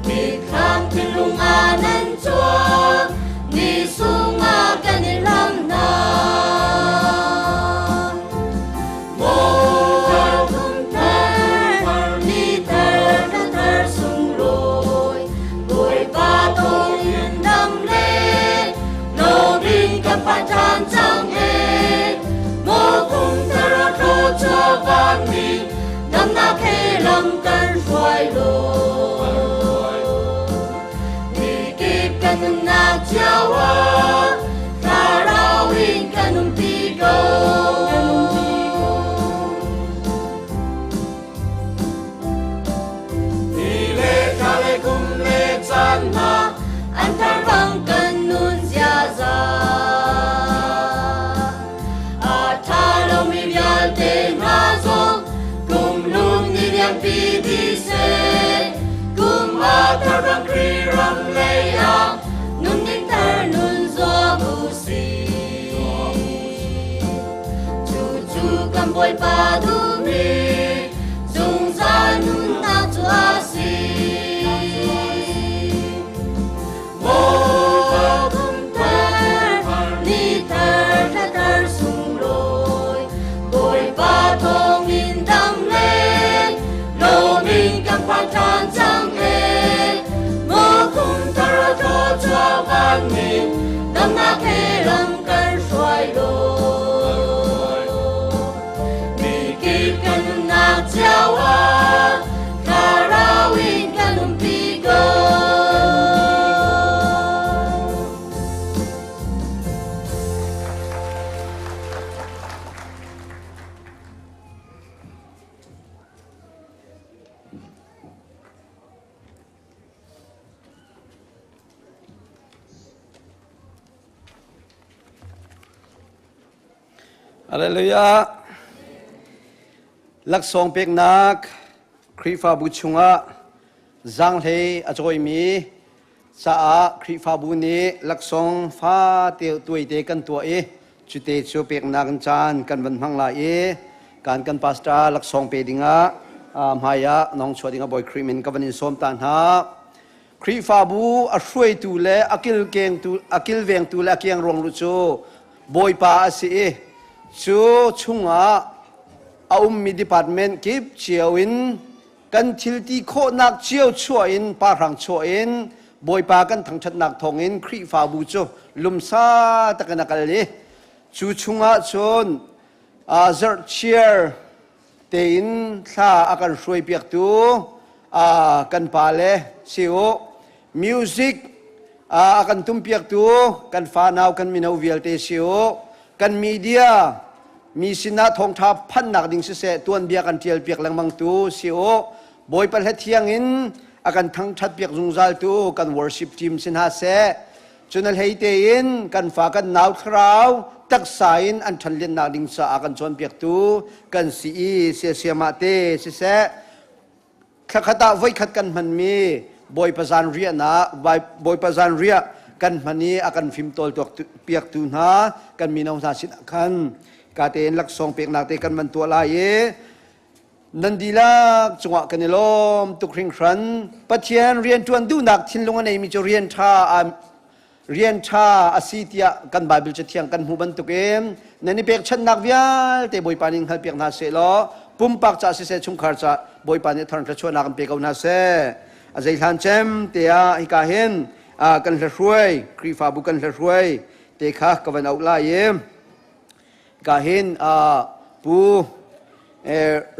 A: Mithlam thinlung ah nan cuang, ni sungah kan i hlam hna. Maw kum thar, ni thar, thla thar sunglawi, Bawipa thawngin dam le lawm in kan phan ṭhan cang ee. Maw kum thar ah thluachuah van nih damnak he lam kan hruai law. Mikip kan nunnak cio ah thlarau in kan um ti ko.
G: Ni le thla le kum le caan hna
A: An thar bang kan nun ziaza. A ṭha lomi vialte hna zong kum lun ni liampi dih seh. Kum a thar bang Khrih ram lei ah nunning thar nun zuam u sih. Cucu kan Bawipa duhmi zungzal nunnak cu a si. Maw kum thar, ni thar, thla thar sunglawi, Bawipa thawngin dam le lawm in kan phan ṭhan cang ee. Maw kum thar ah thluachuah van nih damnak he lam kan hruai law. Mikip kan nunnak cio ah thlarau in kan umpi ko.
E: Hallelujah. Laksawng peknak Khrihfabu chungah zaanghlei a cawimi caah Khrihfabu nih laksawng fa tuaite kan tuah i. Cute cu peknak in caan kan van hmang lai i kan kan pastor laksawng pe dingah hmai ah nong chuah dingah Bawi Khrih min ka van in sawm ta hna. Khrihfabu a hruaitu le a kilkengtu a kilvengtu le a kiang ruang lu cu Bawipa a si i cu chungah a ummi department kip cio in kan thilti khawhnak cio chuah in pahrang chuah in Bawipa kan thangṭhatnak thawngin Khrihfabu cu lumsa takin a kal i cu chungah cun zarhchiar tein thla a kan hruaipiaktu kan pa le si u music a kan tumpiaktu kan fanau kan mino vialte si u kan media mi sinah thawngṭha phannak ding siseh tuanbia kan ṭialpiak lengmang tu si u Bawipa hlathiang in a kan thangṭhat piak zungzal tu kan worship team si hna seh cun a hlei tein kan fa kan nau thlarau taksa in an ṭhanliannak ding caah kan cawnpiaktu kan si i siasiamah te siseh Thlakhat ah voikhat kan hmanmi Bawipa zan riahnak Bawipa zan riah kan hman i a kan fimtawl piaktu hna kan mino hna sinah khan ka tein laksawng peknak te kan van tuah lai i nan dihlak cungah kan i lawm tuk hringhran. Pathian rianṭuan duhnak thinlung a neimi cu rian ṭha rian ṭha a si tiah kan Baibal Cathiang kan hmuh bantukin nan i pekchanhnak vialte Bawipa nih hngalhpiak hna seh law pumpak ca siseh chungkhar ca Bawipa nih thar thluachuahnak in pe ko hna seh. A zeihlan cem te ah hika hin kan hlahruai Khrihfabu kan hlahruai te kha ka van auh lai i hika hin Pu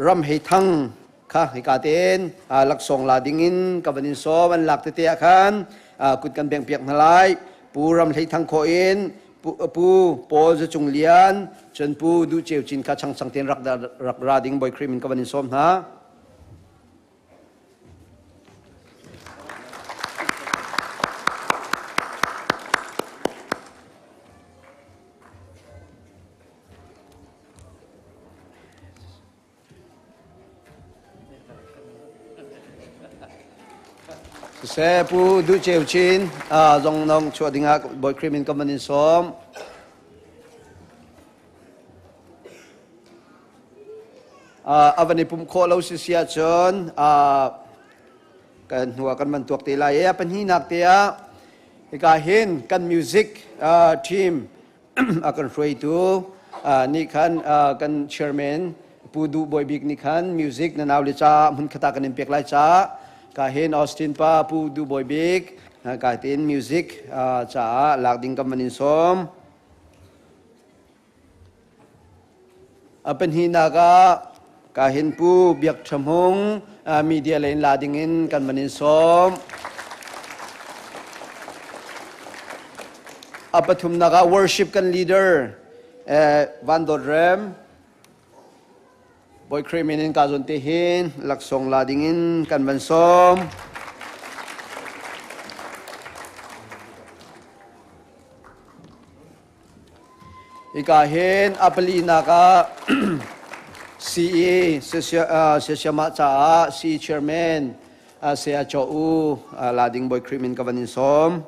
E: Ram Hei Thang kha hika tein laksawng la dingin ka van in sawm an lak tete ah khan kut kan bengh piak hna lai Pu Ram Hlei Thang khawh in Pu Paul Za Cung Lian cun Pu Duh Ceu Cin kha changchang tein rak rak ra ding Bawi Khrih min ka van in sawm hna. Siseh Pu Duh Ceu Cin zong nong chuah dingah Bawi Khrih min ka man in sawm. A van i pumh khawh lo si si ahcun kan hnu ah kan van tuak te lai i a pahnihnak te ah hika hin kan music team a kan hruaitu nih khan kan chairman Pu Duh Bawi Bik nih khan music na nau le ca hmun khat ah kan in pek lai ca ka hin Austin pa Pu Duh Bawi Bik ka tin music caah lak ding kan van in sawm. A pahnihnak ah ka hin Pu Biak Ṭha Hmung media lei in la ding in kan van in sawm. A pathumnak ah worship kan leader Van Dawt Rem Bawi Khrih min in ka zawn te hin laksawng la ding in kan van sawm. Hika hin a palinak ah CE Siasiamah caah CE Chairman Saya Chaw U Lading Bawi Khrih min ka van in sawm.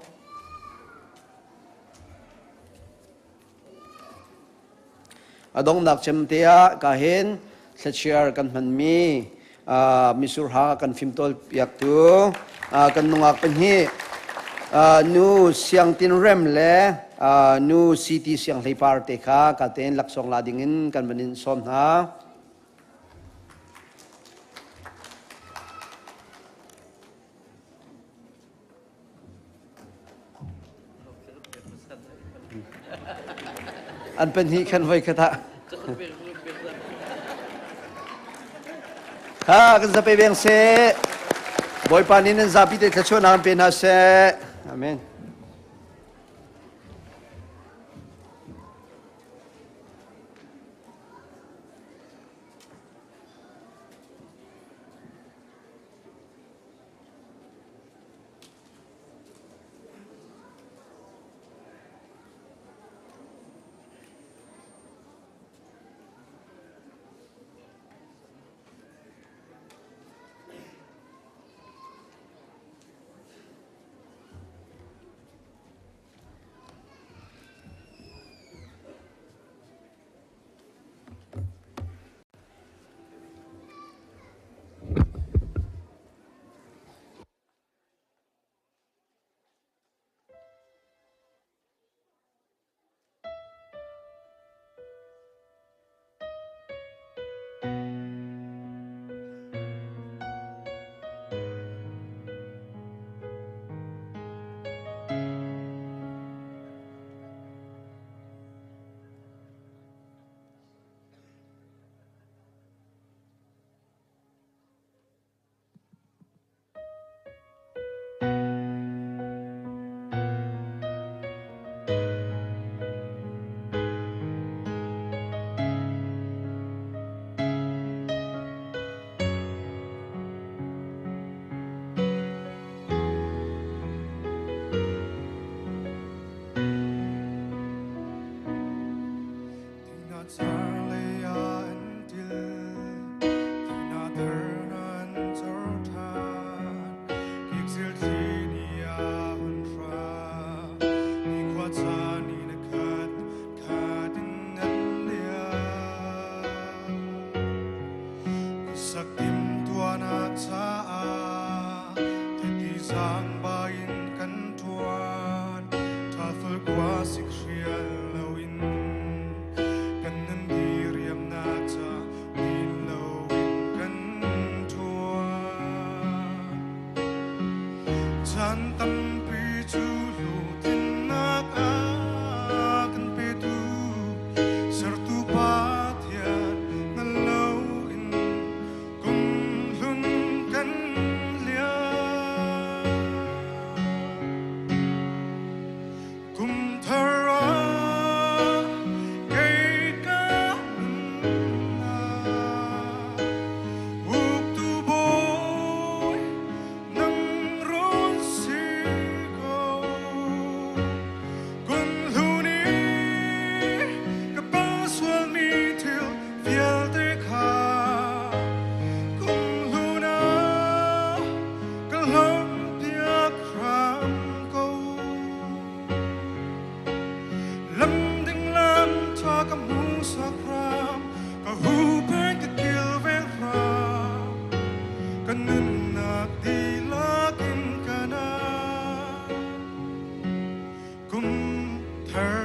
E: A donghnak cem te ah ka hin thlachiar kan hmanmi misurha kan fimtawl piaktu kan nungak pahnih nu Siang Tin Rem le nu CT Siang Hlei Par te kha ka tein laksawng la ding in kan van in sawm hna. An pahnih khan voi khat ah. Ha kan zape beng seh. Bawipa nih nan zapi te thluachuahnak an pe hna seh. Amen.
I: Thinghnah thar lei ah an til, thinghnah thar nan chor ṭhan. Kikzil thli nih a hun hram, nikhua caan in a khat, khat in an liam. Khuasak timhtuahnak caah thiti zaangba in kan ṭuan. Ṭhaful khua sik hrial loin kan nun diriamnak ca din loin kan ṭuan. Chan tampi cu hlawhtlinnak a kan petu sertu Pathian hngal loin kum hlun kan liam. Kum thar ah kei ka nunnak uktu bawi nang run si ko. Kum hlun i ka pa sualmi thil vialte kha kum hlun ah ka hlawmpiak hram ko. Lam ding lam ṭha ka hmuhsak hram, ka huhpeng ka kilveng hram. Ka nunnak dihlak in ka nak kum thar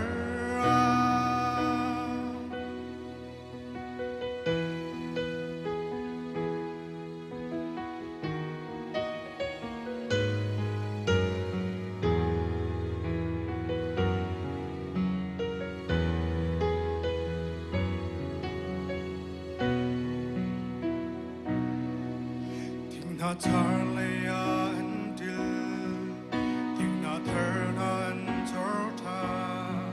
I: ah. Thinghnah thar lei ah an til, thinghnah thar nan chor ṭhan.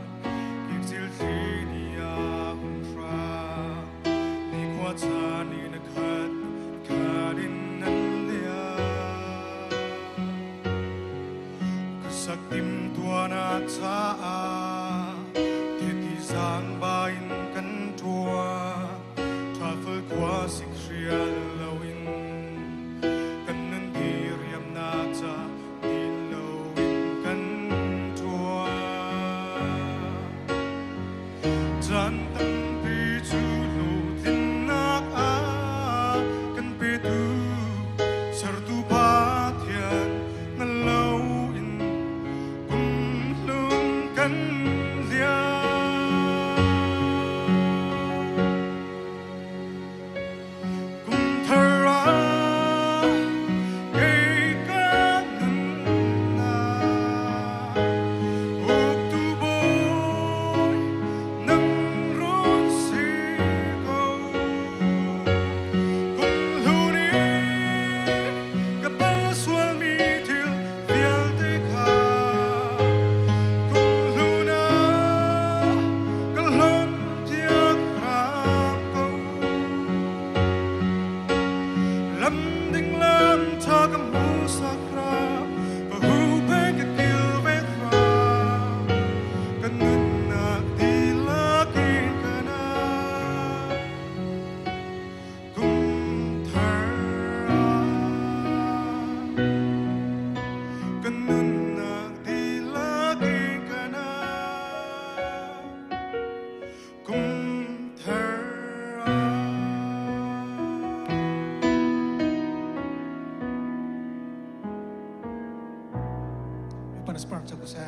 I: Kikzil thli nih a hun hram, nikhua caan in a khat, khat in an liam. Khuasak timhtuahnak caah thiti zaangba in kan ṭuan. Ṭhaful khua sik hrial loin kan nun diriamnak ca din loin kan ṭuan. Caan tampi cu hlawhtlinnak a kan petu sertu Pathian hngal loin kum hlun kan liam. Kum thar ah kei ka nunnak uktu bawi nang run si ko. Kum hlun i ka pal sualmi thil vialte kha kum hlun ah ka hlawmpiak hram ko. Lam ding lam ṭha ka hmuhsak hram, ka huhpeng ka kilveng hram. Ka nunnak dihlak in ka nak kum thar ah. Ka nunnak dihlak in ka nak kum thar ah.
J: Panas parang sa kusa.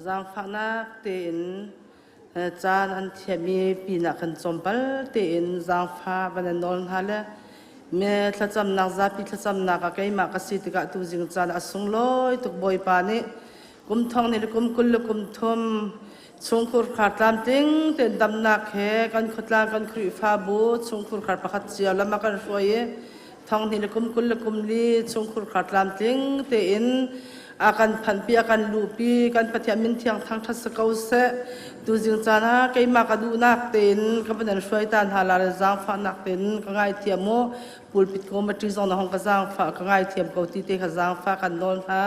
K: Zaangfahnak tein caan an thiahmi pinah kan tlawmpal tein zaangfah van in nawl hna le me thlacamnak zapi thlacamnak ah keimah ka si tikah tuzing caan a sunglawi tuk. Bawipa nih kum thong nih le kum 23 chungkhur khar tlamtling tein damnak he kan khuatlang kan Khrihfabu chungkhur khar pakhat cio lam a kan hruai i thong hnih le kum 24 chungkhur khar tlamtling tein A kan phanpi, a kan luhpi, kan Pathian min thiang thangṭhat si ko seh. Tuzing caan ah keimah ka duhnak tein ka van an hruai ta hna la le zaangfahnak tein ka ngaithiam u. Pulpit committee zong na hong ka zaangfah ka ngaithiam ko ti te kha zaangfah kan nawl hna.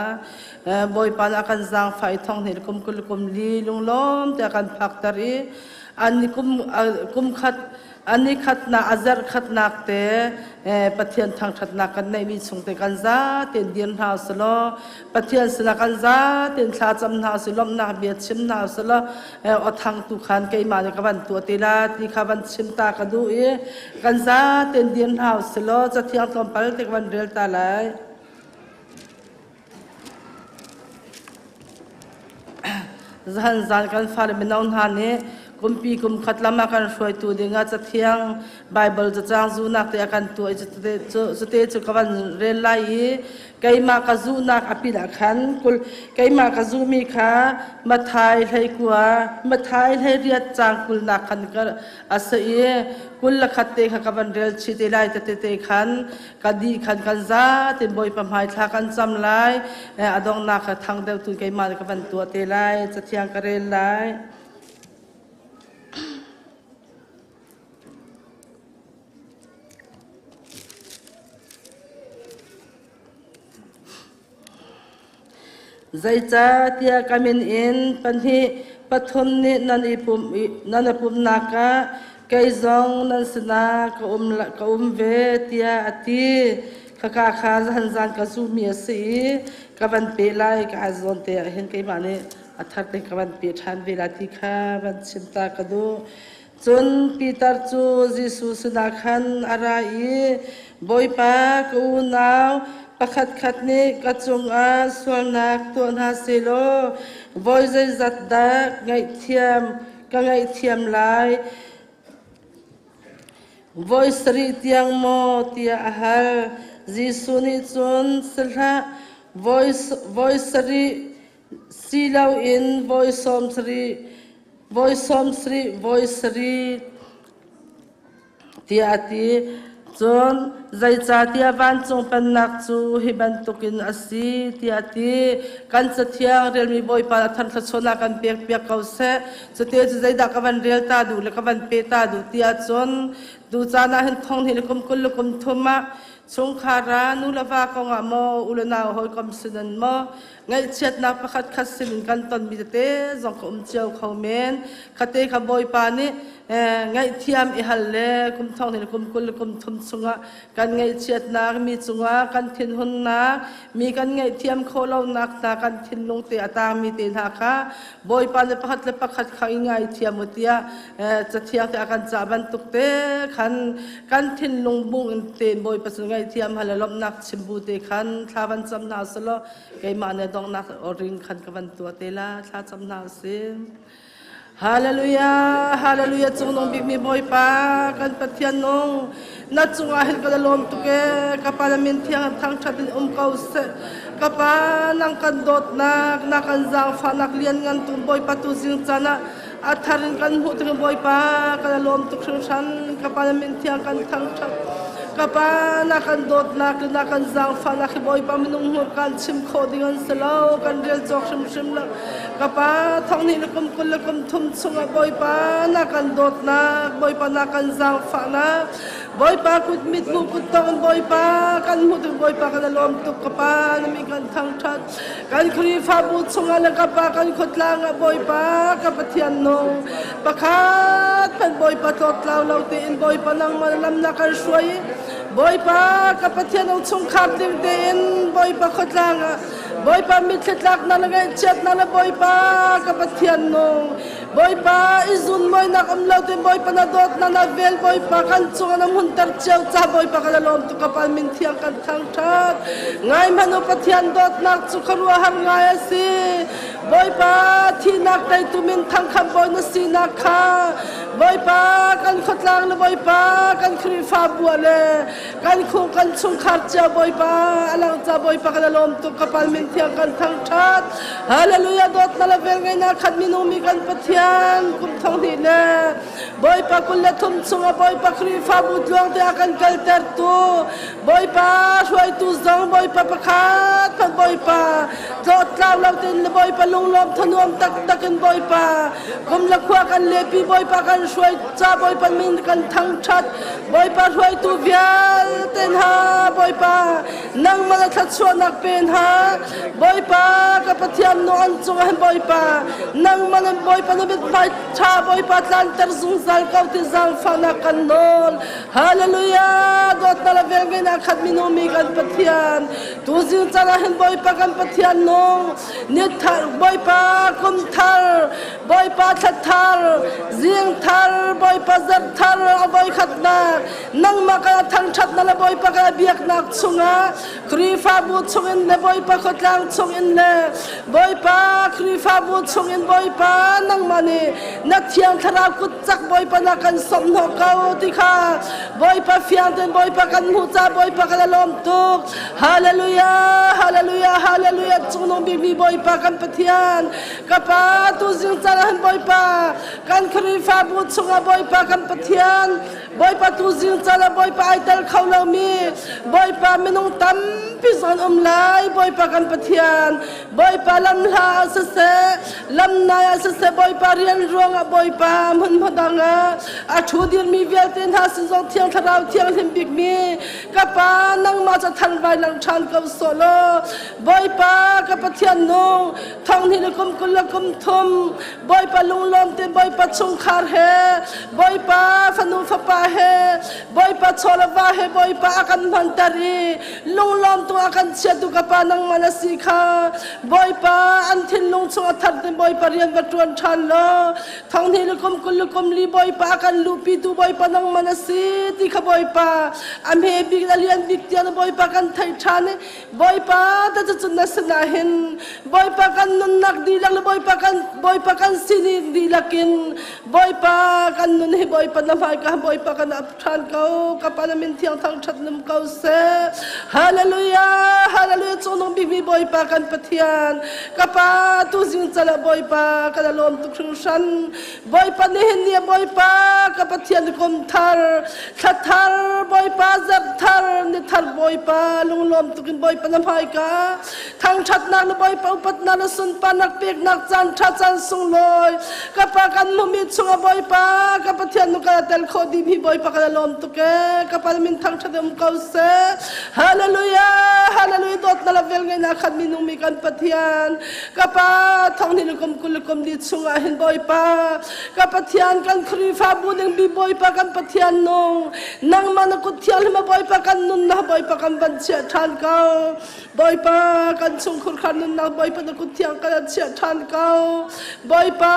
K: Bawipa nih a kan zaangfah i thong hnih le kum 20 kum li lunglawm te a kan phakter i an ni kum kum khat an i khatnak a zarh khatnak te Pathian thangṭhatnak kan neihmi chung te kan za tein dir hna usulaw Pathian sinah kan za tein thla cam hna usih lawmhnak bia chim hna usulaw aw thang tu khan keimah nih ka van tuah te la ti kha van chim ta ka duh i kan za tein dir hna usulaw cathiang tlawmpal te ka van rel ta lai. Zahan zan kan fale mino hna nih kumpi kum khat lam ah kan hruaitu dingah cathiang Baibal cacang zunak te a kan tuah i cute cu ka van rel lai i keimah ka zuhnak a pin ah khan kul keimah ka zuhmi kha Mathai 19 Mathai 18 caang 20 nak khan ka a si i 21 te kha ka van rel chih te lai tete te khan Ka dih khan kan za tin Bawipa hmai thla kan cam lai. A donghnak kha thang deuh tu keimah nih ka van tuah te lai. Cathiang ka rel lai. Zeicahtiah ka min in pahnih pathum nih nan i pumh i nan i pumhnak ah kei zong nan sinah ka um, ka um ve tiah a ti. Khaka kha zan zan ka zuhmi a si i ka van pe lai ka zawn te ah hin keimah nih a thar te ka van pe ṭhan ve lai ti kha van chim ta ka duh. Cun Peter cu Jesuh sinah khan a ra i, Bawipa, ka unau pakhatkhat nih ka cungah sualnak tuah hna sehlaw voi zeizat dah ngaihthiam ka ngaihthiam lai? Voi sarih tiang maw? tiah a hal. Jesuh nih cun, Si hlah, voi sarih si loin voi sawm sarih voi sawm sarih voi sarih tiah a ti. Cun zeicahtiah vancung pennak cu hi bantukin a si tiah a ti. Kan cathiang relmi Bawipa a thar thluachuahnak kan pek piak ko seh. Cute cu zeidah ka van rel ta duh le ka van pe ta duh ti ahcun tu caan ah hin thong hnih le kum 20 le kum thum ah chungkhar ah nu le va kong ah maw u le nau hawikom sin maw Ngaihchiatnak pakhat khat sinin kan tonmi tete zong ka um cio kho men. Khate kha Bawipa nih ngaihthiam i hal le kum thong le kum 20 le kum thum chungah kan ngaihchiatnak mi cungah kan thinhunnak mi kan ngaihthiam khawh lonak hna kan thinlung te a tangmi te hna kha Bawipa nih pakhat le pakhat kha i ngaithiam u tiah cathiang te a kan cah bantuk te khan kan thinlung bung in tein Bawipa cu ngaihthiam hal le lawmhnak chim bu te khan thla van cam hna selaw keimah nih donghnak ring khan ka van tuah te la thla cam hna usih. Hallelujah, hallelujah cungnung bikmi Bawipa kan Pathian nung na cungah hin kan lawm tuk e ka pa na min thiang thangthat in um ko seh ka pa nang kan dawtnak na kan zaangfahnak lian ngan tu Bawipa tu zing caan ah a thar in kan hmuh tik Bawipa kan lawm tuk hringhran ka pa na min thiang kan thangthat ka pa na kan dawtnak le na kan zaangfahnak hi Bawipa minung hmur kan chim khawh ding an si lo kan rel cawk hrimhrim lo Ka pa thong hnih le kum 20 le kum thum chungah Bawipa na kan dawtnak, Bawipa na kan zaangfahnak, Bawipa kut mit hmuh kut tong in Bawipa kan hmuh tik Bawipa kan i lawm tuk ka pa na min kan thangṭhat. Kan Khrihfabu chungah le ka pa kan khuatlang ah Bawipa ka Pathian nung pakhat hmanh Bawipa tlawttlau lo tein Bawipa nangmah na lam na kan hruai i Bawipa ka Pathian nung chungkhar tling tein Bawipa khuatlang ah Bawipa mitthli tlaknak le ngaihchiatnak le Bawipa ka Pathian nung Bawipa i zunmawinak um lo te Bawipa na dawtnak na vel Bawipa kan cungah na hmunter cio ca Bawipa kan lawm tuk ka pa min thiang kan thangṭhat ngai hmanh u Pathian dawtnak cu khuaruahhar ngai a si. Bawipa thihnak teitu min thangkhamh bawi na sinak kha Bawipa kan khuatlang le Bawipa kan Khrihfabu ah le kan khung kan chungkhar cio Bawipa alang ca Bawipa kan lawm tuk ka pal min thiang kan thangthat. Hallelujah. Dawtnak le velngeihnak khat minung mi kan Pathian kum thong hnih le Bawipa 23 chungah Bawipa Khrihfabu tluang te a kan kaltertu Bawipa hruaitu zong Bawipa pakhat khat Bawipa tlawhtlau lo tein le Bawipa lunglawm thanuam taktak in Bawipa kum le khua kan lepi Bawipa kan hruai ca Bawipa min kan thangthat. Bawipa hruaitu vialte hna Bawipa nangmah na thluachuahnak pe hna. Bawipa ka Pathian nu an cungah hin Bawipa nangmah nan Bawipa na mithmai ṭha Bawipa tlanter zungzal ko ti zaangfahnak kan nawl. Hallelujah. Dawtnak le velngeihnak khat minung mi kan Pathian, tuzing caan ah hin Bawipa kan Pathian nung ni thar Bawipa kum thar Bawipa thla thar zing thar Bawipa zarh thar a voikhatnak nangmah kan thangṭhatnak le Bawipa kan biaknak chungah Khrihfabu chungin le Bawipa khuatlang chungin le Bawipa Khrihfabu chungin Bawipa nangmah nih na thiang thlarau kut cak Bawipa na kan sawmhnawh ko ti kha Bawipa fiang tein Bawipa kan hmuh ca Bawipa kan lawm tuk. Hallelujah, hallelujah, hallelujah. Cungnung bikmi Bawipa kan Pathian, ka Pa, tuzing caan ah hin Bawipa kan Khrihfabu chungah Bawipa kan Pathian, Bawipa tuzing caan ah Bawipa ai tel kho lomi Bawipa minung tampi zong an um lai. Bawipa kan Pathian, Bawipa lamhla ah siseh, lamnai ah siseh, Bawipa rian ruangah Bawipa hmunhma dang ah a ṭhu dirmi vialte hna sin zong Thiang Thlarau thianghlim bikmi ka Pa nangmah cu thanvai lang ṭhan ko sawh law Bawipa ka Pathian nung thong hnih le kum 23 Bawipa lunglawm te Bawipa chungkhar he Bawipa fanu fapa he Bawipa chaw le va he Bawipa a kan hmanter i lunglawm tu a kan chiatu ka Pa nangmah na si kha Bawipa an thinlung chung a thar te Bawipa rian va ṭuan ṭhan law thong hnih le kum 24 Bawipa a kan luhpitu Bawipa nangmah na si ti kha Bawipa a hme bik le a lian bik tiang Bawipa kan theih ṭhan i Bawipa ta cucun na sinah hin Bawipa kan nunnak dihlak le Bawipa kan Bawipa kan sining dihlak in Bawipa kan nun hi Bawipa na hmaika Bawipa kan ap ṭhan ko. Ka Pa na min thiang thangṭhat num ko seh. Hallelujah, hallelujah. Cungnung bikmi Bawipa kan Pathian, ka Pa, tuzing cal ah Bawipa kan lawm tuk hringhran. Bawipa nihin ni ah Bawipa ka Pathian kum thar thla thar Bawipa zarh thar ni thar Bawipa lunglawm tuk in Bawipa na hmaika thangṭhatnak le Bawipa upatnak le sunparnak peknak caan ṭha caan sunglawi ka Pa kan hmumi chungah Bawipa ka Pathian nu kan tel khawh dih mi Bawipa kan lawm tuk ee. Ka Pa min thangṭhat um ko seh. Hallelujah, hallelujah. Dawtnak le velngeihnak khat minung mi kan Pathian, ka Pa, thong hnih le kum 20 le kum li chungah hin Bawipa ka Pathian kan Khrihfabu ding bi Bawipa kan Pathian nung nangmah na kut thianghlim ah Bawipa kan nunnak Bawipa kan van chiah ṭhan ko. Bawipa kan chungkhur kha nunnak Bawipa na kut thiang kan chiah ṭhan ko. Bawipa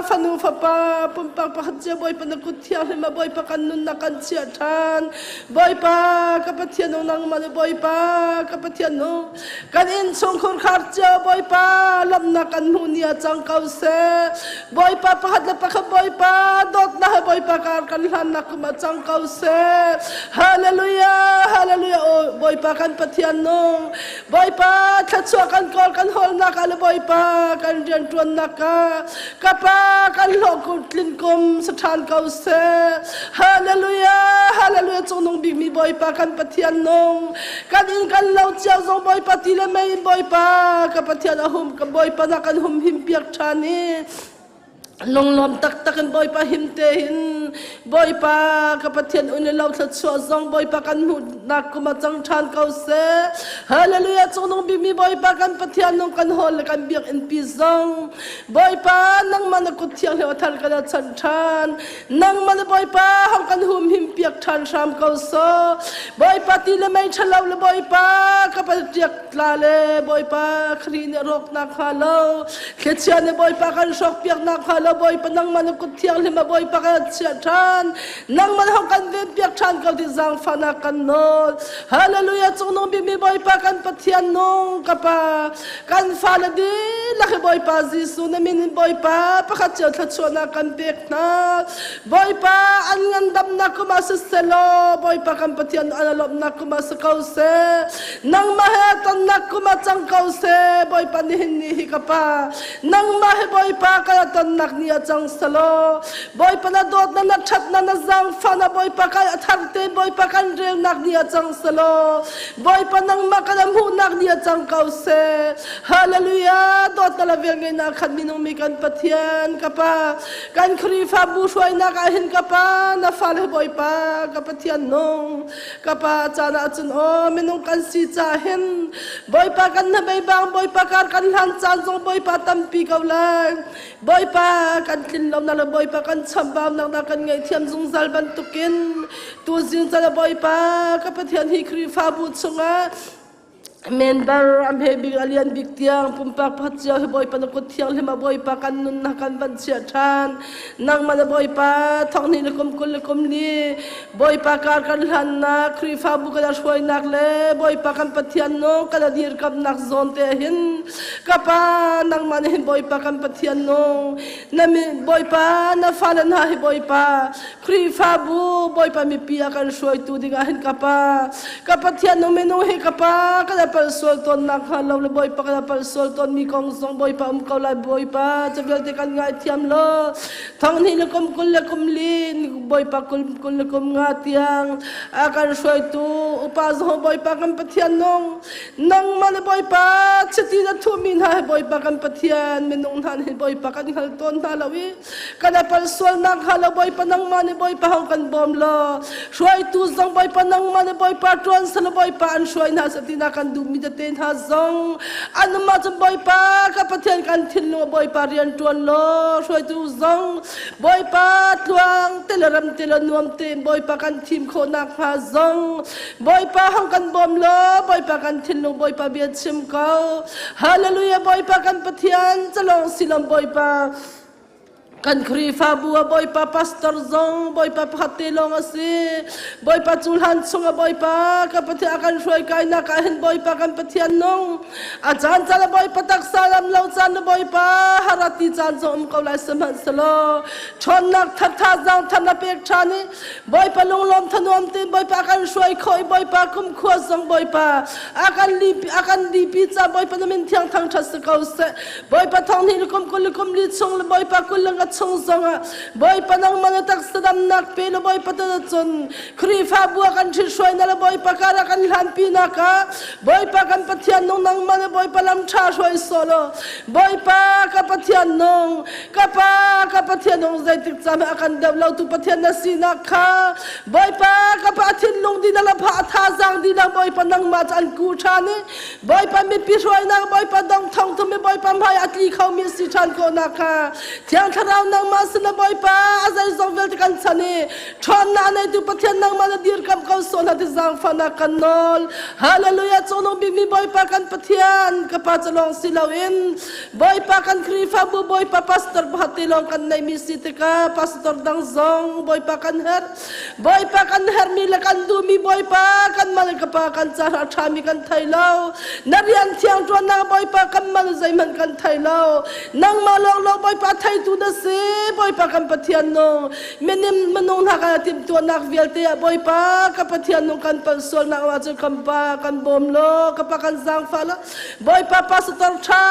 K: fanu fapa pumpak pakhat cio Bawipa na kut thianghlim ah Bawipa kan nunnak kan chiah ṭhan. Bawipa ka Pathian nung nangmah le Bawipa ka Pathian nung kan innchungkhur khar cio Bawipa lawmhnak kan hmuh ni ah cang ko seh. Bawipa pakhat le pakhat Bawipa dawtnak he Bawipa kar kan hlannak kum ah cang ko seh. Hallelujah, hallelujah. O Bawipa kan Pathian nung, Bawipa thluachuah kan kawl kan hawlnak ah le Bawipa kan rianṭuannak ah ka Pa kan hlawh tlin kum sa ṭhan ko seh. Hallelujah, hallelujah. Cungnung bikmi Bawipa kan Pathian nung, kan inn kan lo cio zong Bawipa ti le mei in Bawipa ka Pathian a hum ka Bawipa na kan hum him piak ṭhan i lunglawm taktak in Bawipa him te hin Bawipa ka Pathian un le lo thluachuah zong Bawipa kan hmuhnak kum ah cang ṭhan ko seh. Hallelujah. Cungnung bikmi Bawipa kan Pathian nung kan hawl le kan biakinn pi zong Bawipa nangmah na kut thianghlim a thar kan chan ṭhan. Nangmah le Bawipa hong kan humhim piak ṭhan hram ko sawh. Bawipa ti le mei ṭhalo le Bawipa ka pal ṭiak tla le Bawipa Khrih nih rawknak hnga lo, thlichia nih Bawipa kan hrawk piak nak hnga lo. lo Bawipa nangmah na kut thianghlim a Bawipa kan chiah ṭhan. Nangmah hong kan ven piak ṭhan ko ti zaangfahnak kan nawl. Hallelujah cungnung bikmi Bawipa kan Pathian nung ka Pa kan fale dihlak hi Bawipa Jesuh na min in Bawipa pakhat cio thluachuahnak kan pek hna. Bawipa an ngandamnak kum ah siselaw Bawipa kan Pathian an lawmhnak kum ah si ko seh. Nangmah he tonnak kum ah cang ko seh. Bawipa nihin ni hi ka Pa nangmah he Bawipa kan tonnak ni ah cang selaw Bawipa na dawtnak na ṭhatnak na zaangfahnak Bawipa kan a thar te Bawipa kan relnak ni ah cang selaw Bawipa nangmah kan hmuhnak ni ah cang ko seh. Hallelujah dawtnak le velngeihnak khat minung mi kan Pathian ka Pa kan Khrihfabu hruainak ah hin ka Pa na fale Bawipa ka Pathian nung ka Pa caan ah cun aw minung kan si ca hin Bawipa kan hnabei bang Bawipa kar kan hlan caan zong Bawipa tampi ko lai Bawipa kan tlinlonak le Bawipa kan chambaunak na kan ngaihthiam zungzal bantukin tuzing caan ah Bawipa ka Pathian hi Khrihfabu chungah member am he bik alian bik tiang pumpak pakhat cio hi Bawipa na kut thianghlim ah Bawipa kan nunnak kan van chiah ṭhan nangmah na Bawipa thong hnih le kum 20 le kum li Bawipa kar kan hlannak Khrihfabu kan hruainak le Bawipa kan Pathian nung kan dirkamnak zawn te hin ka pa nangmah nih hin Bawipa kan Pathian nung na mi Bawipa na fale hna hi Bawipa Khrihfabu Bawipa mipi a kan hruaitu dingah hin ka pa ka Pathian nung minung hi ka pa kan pal sual tawn nak hnga lo le Bawipa kan pal sual tawn mi kong zong Bawipa um ko lai Bawipa cu vialte kan ngaithiam lo Thong hnih le kum 20 le kum li Bawipa 20 le kum nga tiang a kan hruaitu upa zong Bawipa kan Pathian nung nangmah le Bawipa chiti na thuhmi hna he Bawipa kan Pathian minung hna nih Bawipa kan hngal tawn hna lo i kan apal sualnak hnga lo Bawipa nangmah nih Bawipa hong kan bawm law hruaitu zong Bawipa nangmah nih Bawipa ṭuan sal Bawipa an hruai hna satina kan duhmi tete hna zong anmah cu Bawipa ka Pathian kan thinlung Bawipa rian ṭuan law hruaitu zong Bawipa tluang te le ram te le nuam tein Bawipa kan thim khawh nakhnga zong Bawipa hong kan bawm law Bawipa kan thinlung Bawipa bia chim ko Hallelujah Bawipa kan Pathian calong silom Bawipa Kan Khrihfabu ah Bawipa pastor zong Bawipa pakhat te lawng a si. Bawipa cu hlan chung ah Bawipa ka Pathian a kan hruai kainak ah hin Bawipa kan Pathian nung. A caan caan ah Bawipa taksa lam lo caan na Bawipa harati caan zong um ko lai sihmanhsehlaw ṭhawnnak thar thazaang thar na pek ṭhan i Bawipa lunglawm thanuam tein Bawipa a kan hruai khawh i Bawipa kumkhua zong Bawipa a kan lipi a kan lipi ca Bawipa na min thiang thangṭhat si ko seh. Bawipa thong hnih le kum 20 le kum li chung le Bawipa 20 le nga chung zongah Bawipa nangmah na taksa damnak pe le Bawipa ta cun Khrihfabu ah kan ṭhithruainak le Bawipa kar ah kan hlanpinak ah Bawipa kan Pathian nung nangmah le Bawipa lam ṭha hruai sawh law Bawipa ka Pathian nung ka Pa ka Pathian nung zeitik caan a kan deuh lo tu Pathian na sinak kha Bawipa ka Pa thinlung dihlak le pha thazaang dihlak Bawipa nangmah cu an ku ṭhan i Bawipa mipi hruainak Bawipa dong thong thum i Bawipa hmai a tli khomi si ṭhan khawhnak kha Thiang Thlarau nangmah sin Bawipa a zeizong vialte kan chan i ṭhawnnak a neitu Pathian nangmah na dirkamh ko sawh hna ti zaangfahnak kan nawl. Hallelujah cungnung bikmi Bawipa kan Pathian ka pa cu lawng si loin Bawipa kan Khrihfabu Bawipa pastor pakhat te lawng kan neimi si tikah pastor dang zong Bawipa kan herh. Bawipa kan herhmi le kan duhmi Bawipa kan mal ka pa kan caah a ṭhami kan thei lo. Na rian thiang ṭuannak Bawipa kan mal zeihmanh kan thei lo. Nangmah lawnglawng Bawipa theitu na si. Bawipa kan Pathian nung minim minung hna kan timhtuahnak vialte ah Bawipa ka Pathian nung kan palh sualnak ahcun kan pa kan bawm law ka pa kan zaangfah law Bawipa pastor ṭha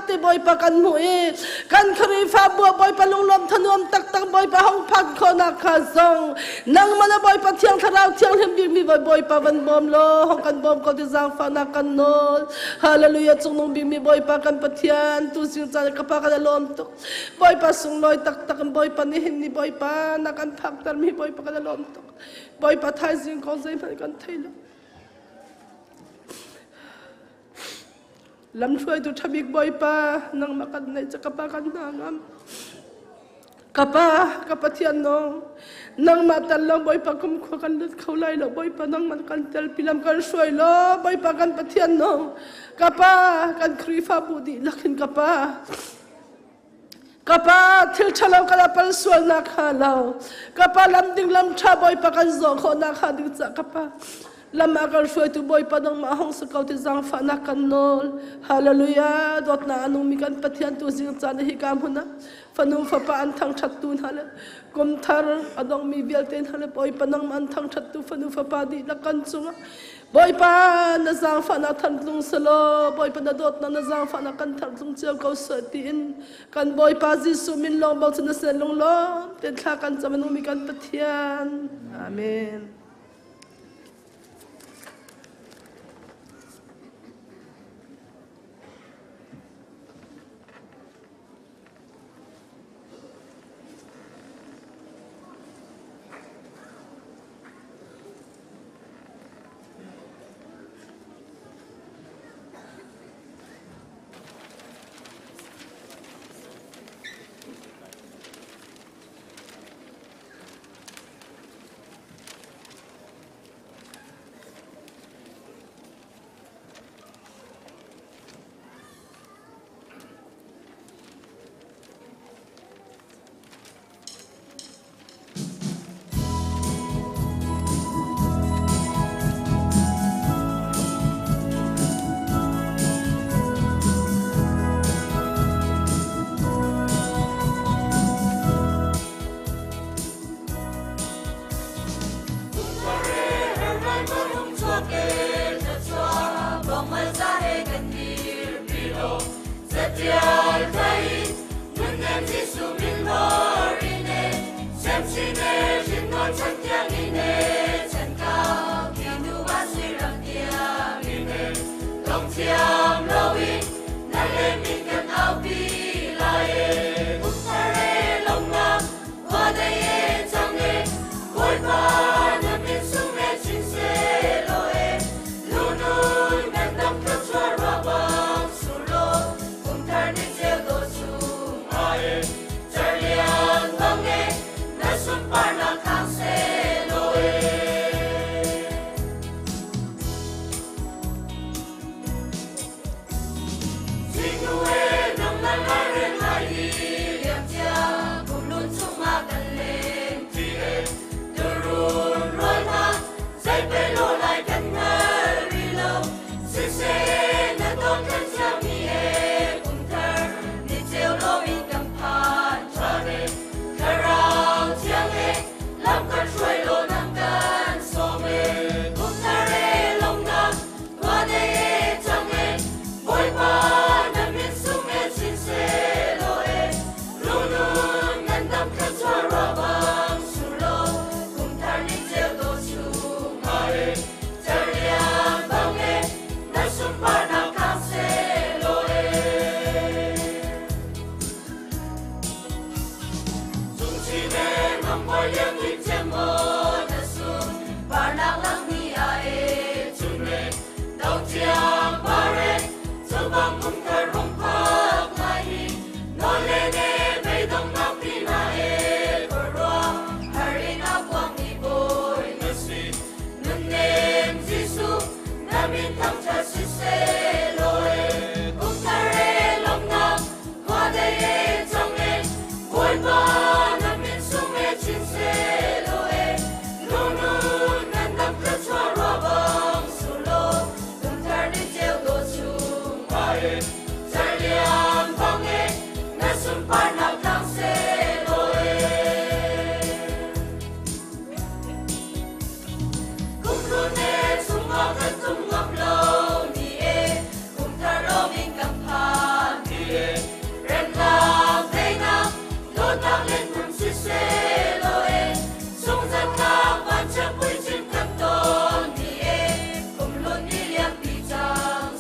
K: te Bawipa kan hmuh i kan Khrihfabu ah Bawipa lunglawm thanuam taktak Bawipa hong phan khawhnak kha zong nangmah le Bawipa Thiang Thlarau thianghlim bikmi Bawipa van bawm law hong kan bawm ko ti zaangfahnak kan nawl. Hallelujah cungnung bikmi Bawipa kan Pathian tu sing caan ka pa kan lawm tuk. Bawipa sunglawi taktak in Bawipa nihin ni Bawipa na kan phaktermi Bawipa kan lawm tuk. Bawipa thaizing kong zeihmanh kan thei lo. Lamhruaitu ṭhabik Bawipa, nangmah kan neih cu ka pa kan hna ngam. Ka pa, ka Pathian nung, nangmah tal lo Bawipa kumkhua kan lut kho lai lo Bawipa nangmah kan telpi lam kan hruai law Bawipa kan Pathian nung, ka pa, kan Khrihfabu dihlak hin ka pa. Ka pa thil ṭhalo kan pal sualnak hnga lo. Ka pa lam ding lam ṭha Bawipa kan zawh khawhnak hnga ding ca ka pa lam ah kan hruaitu Bawipa nangmah hong si ko ti zaangfahnak kan nawl. Hallelujah. Dawtnak a nungmi kan Pathian tu zing caan hi ka hmun ah fanu fapa an thangṭhattu hna le kum thar a dongmi vialte hna le Bawipa nangmah an thangṭhattu fanu fapa dihlak kan cungah Bawipa na zaangfahnak thantlung selaw Bawipa na dawtnak na zaangfahnak kan thartlung cio ko seh tiin kan Bawipa Jesuh min lawng bochan na sin lunglawm tein thla kan cam nungmi kan Pathian. Amen.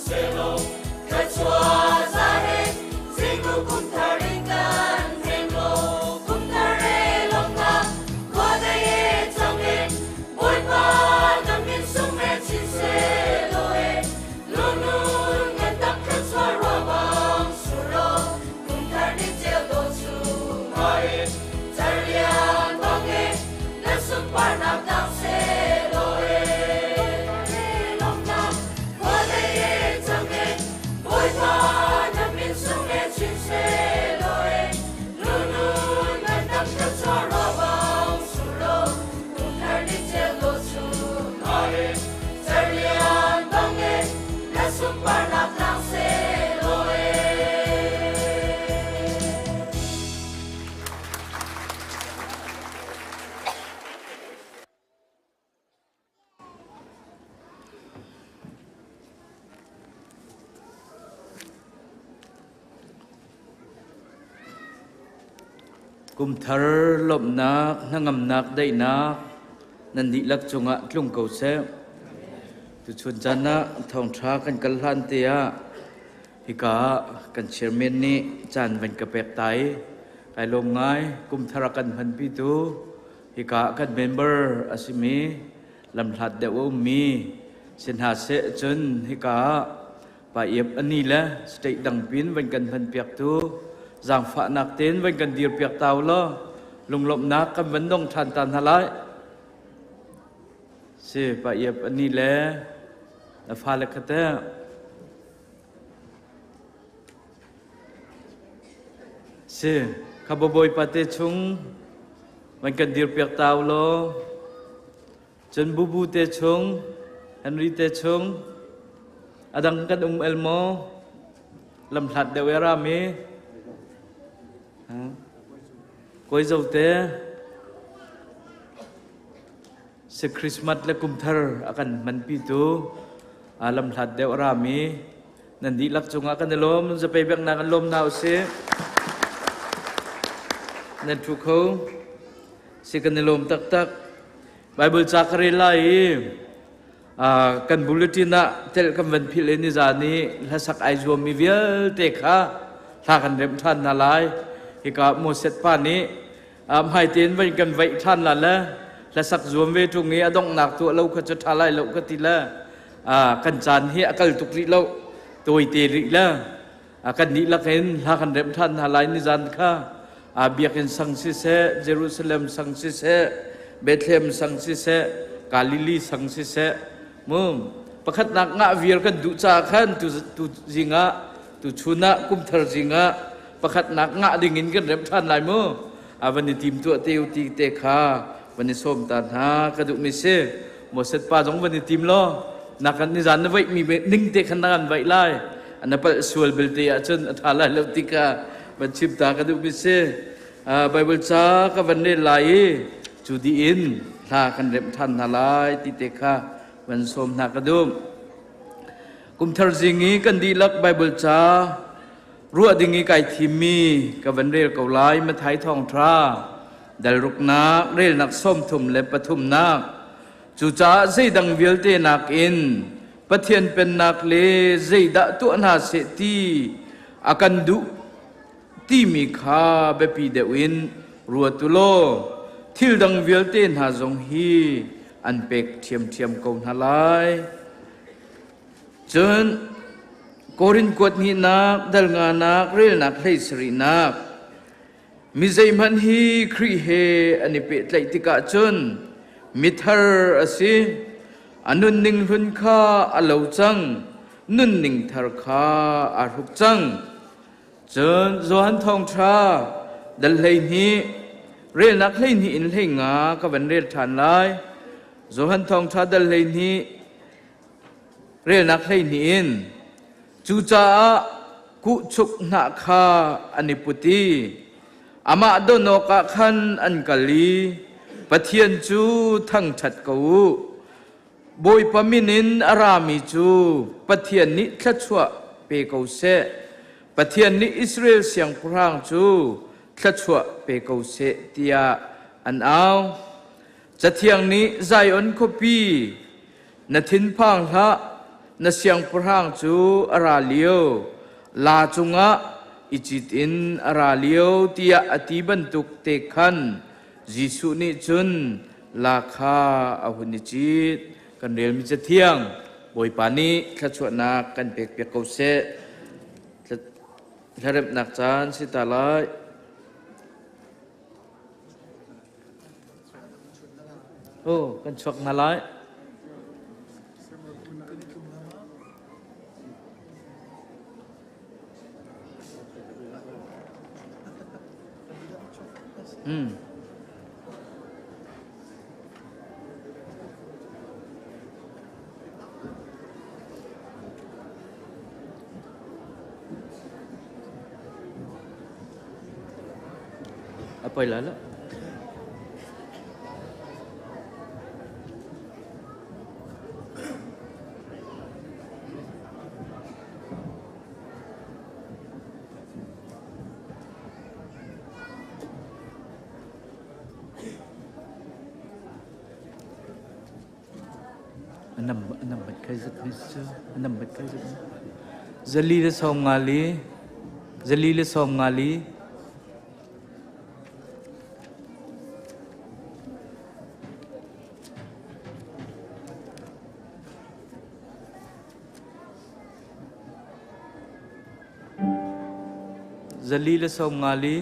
A: Selo, e. Cerlian bang e, na sunparnak lang seh law e.
L: Kumthar lawmhnak, hnangamnak, daihnak nan dihlak cungah tlung ko seh. Tuchun caan ah thawngṭha kan kal hlan te ah hika ah kan chairman nih caan van ka pek ta i kai lawm ngai. Kumthar a kan hmanpitu hika ah kan member a simi lamhlat deuh a ummi si hna seh cun hika ah Pa Iap ani le state dang pin van kan hman piak tu zaangfahnak tein van kan dir piak ta law lunglawmhnak kan van dong ṭhan ta hna lai. Si Pa Iap ani le na fale kha teh Si kha bawipa te chung van kan dir piak ta law Cun Bubu te chung, Henry te chung, a dang kan um el maw? Lamhlat deuh e rami. Kawi zo te, si Christmas le kumthar a kan hmanpi tu lamhlat deuh rami nan dihlak cungah kan i lawm zapei biaknak kan lawm na usih nan thu kho Si kan i lawm taktak. Bible ca ka rel lai i kan bulletin ah tel kan van philh i nizan i hlasak ai zuammi vialte kha hla kan remh ṭhan hna lai. Hika Moses pa nih hmai tein van kan vaih ṭhan la le hlasak zuam ve ṭung i a donghnak tuah lo kha cu ṭha lai lo ka ti le kan caan hi a kal tuk rih lo tawite rih le kan dihlak in hla kan remh ṭhan hna lai nizan kha biakinn sang siseh Jerusalem sang siseh Bethlehem sang siseh Galilee sang siseh mu pakhatnak ngah vial kan duh caah khan tu tu zingah tu chun ah kumthar zingah pakhatnak ngah ding in kan remh ṭhan lai mu a van i tim tuah te ti te kha van i sawm ta hna ka duh mi si Moses pa zong van i tim law na kan nizan na vaih mi ning te khan na kan vaih lai na palh sual belte ahcun a ṭha lai lo ti kha van chim ta ka duh mi si Bible ca ka van rel lai i cu dih in hla kan remh ṭhan hna lai ti te kha van sawm hna ka duh kumthar zing i kan dihlak Bible ca ruah ding i kai thimmi ka van rel ko lai Mathai thawngṭha dal ruknak relnak 33nak cucaah zeidang vialte nakin Pathian pennak le zeidah tuah hna seh ti a kan duh timi kha biapi deuh in ruat u law thil dang vialte hna zong hi an pek ṭhiamṭhiam ko hna lai. Cun Korin kuat hnihnak, dal nganak, relnak 17nak Mi zeihmanh hi Khrih he an i pehtlaih tikah cun mithar a si. A nunning hlun kha a lo cang, nunning thar kha aa hruk cang. Cun Johan Thawngṭha dal 12, relnak 12 in 15 ka van rel ṭhan lai. Johan Thawngṭha dal 12, relnak 12 in Cucaah kuhchuk hnah kha an i put i amah don awkah khan an kal i Pathian cu thangṭhat ko u. Bawipa min in a rami cu Pathian nih thluachuah pe ko seh. Pathian nih Israel siangpahrang cu thluachuah pe ko seh tiah an au. Cathiang nih Zion khuapi Na thinphang hlah, na siangpahrang cu a ra lio, laa cungah i cit in a ra lio tiah a ti bantuk te khan Jesuh nih cun laa kha a hun i cit. Kan relmi Cathiang Bawipa nih thluachuahnak kan pekpiak ko seh. Hlaremhnak caan si ta lai. Oh, kan chuak hna lai. Poi la la. Zali le sawm nga li zali le sawm nga li Zali le sawm nga li.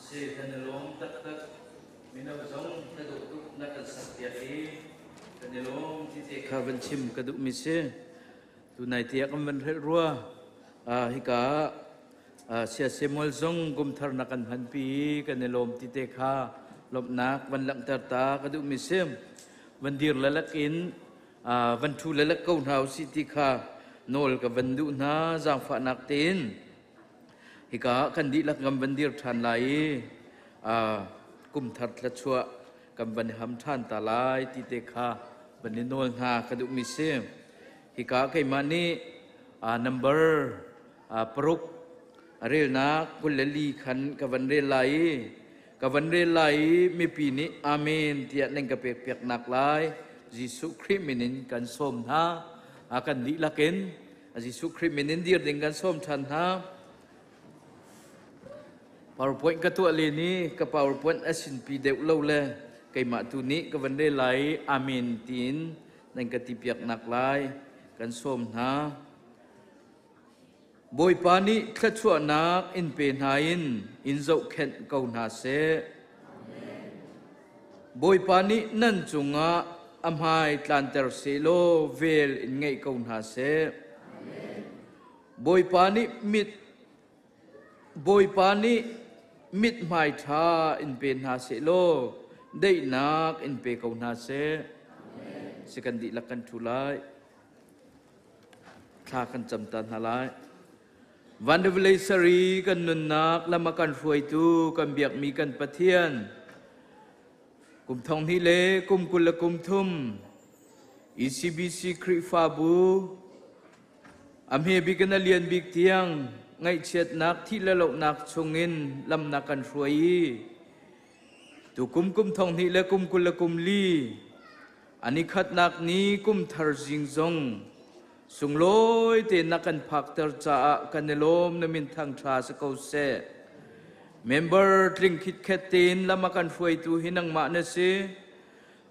L: Si kan i lawm taktak. Mino zong na dawh tuk na kan sakpiak i kan i lawm ti te kha van chim ka duhmi si. Tunai tiah kan van hrelh rua. Hika ah Sia Samuel zong kumthar na kan hmanpi i kan i lawm ti te kha lawmhnak van langhter ta ka duhmi si. Van dir lalak in van ṭhu lalak ko hna usih ti kha nawl ka van duh hna zaangfahnak tein. Hika ah kan dihlak kan van dir ṭhan lai i kumthar thluachuah kan van ham ṭhan ta lai ti te kha van i nawl hna ka duhmi si. Hika keimah nih number paruk a relnak 24 khan ka van rel lai i ka van rel lai i mipi nih amen tiah nan ka pek piaknak lai Jesuh Khrih min in kan sawm hna. Kan dihlak in Jesuh Khrih min in dir ding kan sawm ṭhan hna. PowerPoint ka tuah len i ka PowerPoint a sinpi deuh lo le keimah tu nih ka van rel lai i amen tiin nan ka ti piaknak lai kan sawm hna. Bawipa nih thluachuahnak in pe hna in in zohkhenh ko hna seh. Bawipa nih nan cungah a hmai tlanter sehlaw vel in ngeih ko hna seh. Bawipa nih mit Bawipa nih mithmai ṭha in pe hna sehlaw daihnak in pe ko hna seh. Si kan dihlak kan ṭhu lai. Thla kan cam ta hna lai. Van le vawlei sari kan nunnak lam a kan hruaitu kan biakmi kan Pathian kum thong hnih le kum 23 ECBC Khrihfabu a hme bik in a lian bik tiang ngaihchiatnak thih le lohnak chungin lam na kan hruai i tukum kum thong hnih le kum 24 a nikhatnak ni kum thar zing zong Sunglawi tein na kan phakter caah kan i lawm na min thangṭha si ko seh. Member tling khitkhet tein lam a kan hruaitu hi nangmah na si.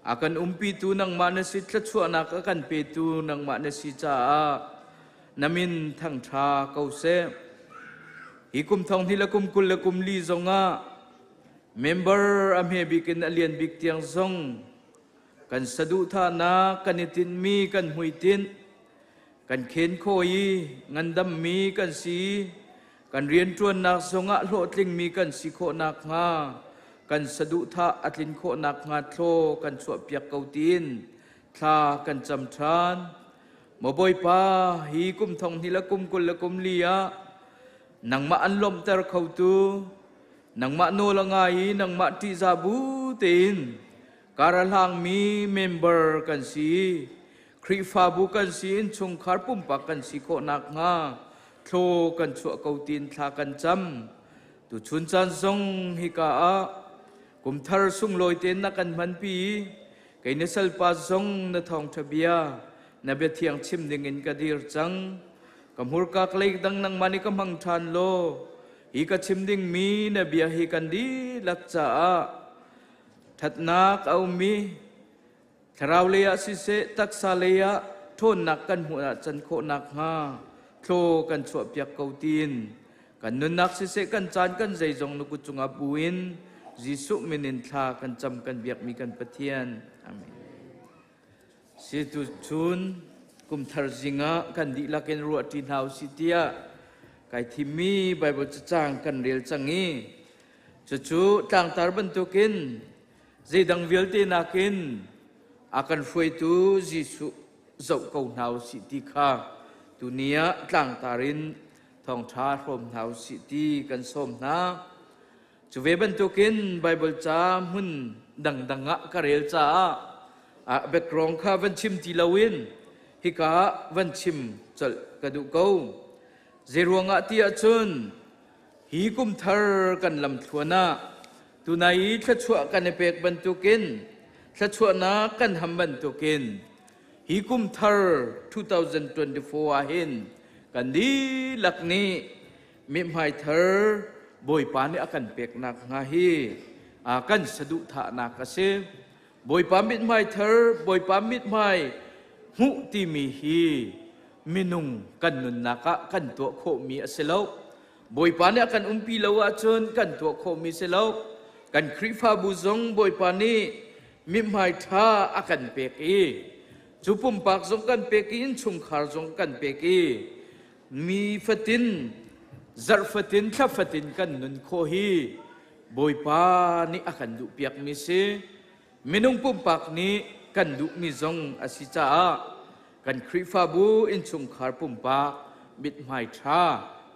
L: A kan umpitu nangmah na si, thluachuahnak a kan petu nangmah na si caah na min thangṭha ko seh. Hi kum thong hnih le kum 24 zongah member a hme bik in a lian bik tiang zong Kan saduhthahnak kan i tinhmi kan hmuitinh, kan khen khawh i ngandammi kan si, kan rianṭuannak zongah hlawhtlingmi kan si khawh nakhnga kan saduhthah a tlin khawh nakhnga thlaw kan chuahpiak ko tiin thla kan cam ṭhan. Maw Bawipa, hi kum thong hnih le kum 24 ah nangmah an lawmhter khotu, nangmah nawl a ngai i nangmah ṭihzah bu tein Karahlangmi member kan si. Khrihfabu kan si innchungkhar pumpak kan si khawh nakhnga thlaw kan chuah ko tiin thla kan cam. Tuchun caan zong hika ah kumthar sunglawi tein na kan hmanpi. Kei na salpa zong na thawngṭha bia na bia thiang chim dingin ka dir cang. Ka hmurka ka lei dang nangmah nih ka hmang ṭhan law hi ka chim dingmi na bia hi kan dihlak caah Ṭhatnak a ummi thlarau lei ah siseh taksa lei ah ṭhawnnak kan hmuh ah can khawh nakhnga thlaw kan chuahpiak ko tiin kan nunnak siseh kan caan kan zeizong na kut cungah buin Jesuh min in thla kan cam kan biakmi kan Pathian. Amen. Si tu chun kumthar zing ah kan dihlak in ruahṭi hna usih tiah kai thimmi Baibal cacang kan rel cang i Cucu tlangtar bantukin zeidang vialte nakin a kan hruaitu Jesuh zoh ko hna usih ti kha tuni ah tlangtar in thawngṭha hrawm hna usih ti kan sawm hna. Cu ve bantukin Baibal ca hmun dangdang ah ka rel caah a background kha van chim ti loin hika ah van chim colh ka duh ko. Zeiruangah ti ahcun Hi kum thar kan lamthluan ah tunai i thluachuah kan i pek bantukin thluachuahnak kan ham bantukin hi kum thar 2024 ah hin kan dihlak nih mithmai thar Bawipa nih a kan peknak hnga hi kan saduhthahnak a si. Bawipa mithmai thar, Bawipa mithmai hmuh timi hi minung kan nunnak ah kan tuah khawhmi a si lo. Bawipa nih a kan umpi lo ahcun kan tuah khawhmi si lo. Kan Khrihfabu zong Bawipa nih mithmai ṭha a kan pek i cu pumpak zong kan pek i innchungkhar zong kan pek i mi fatin zarh fatin thla fatin kan nun khawh hi Bawipa nih a kan duhpiakmi si. Minung pumpak nih kan duhmi zong a si caah kan Khrihfabu innchungkhar pumpak mithmai ṭha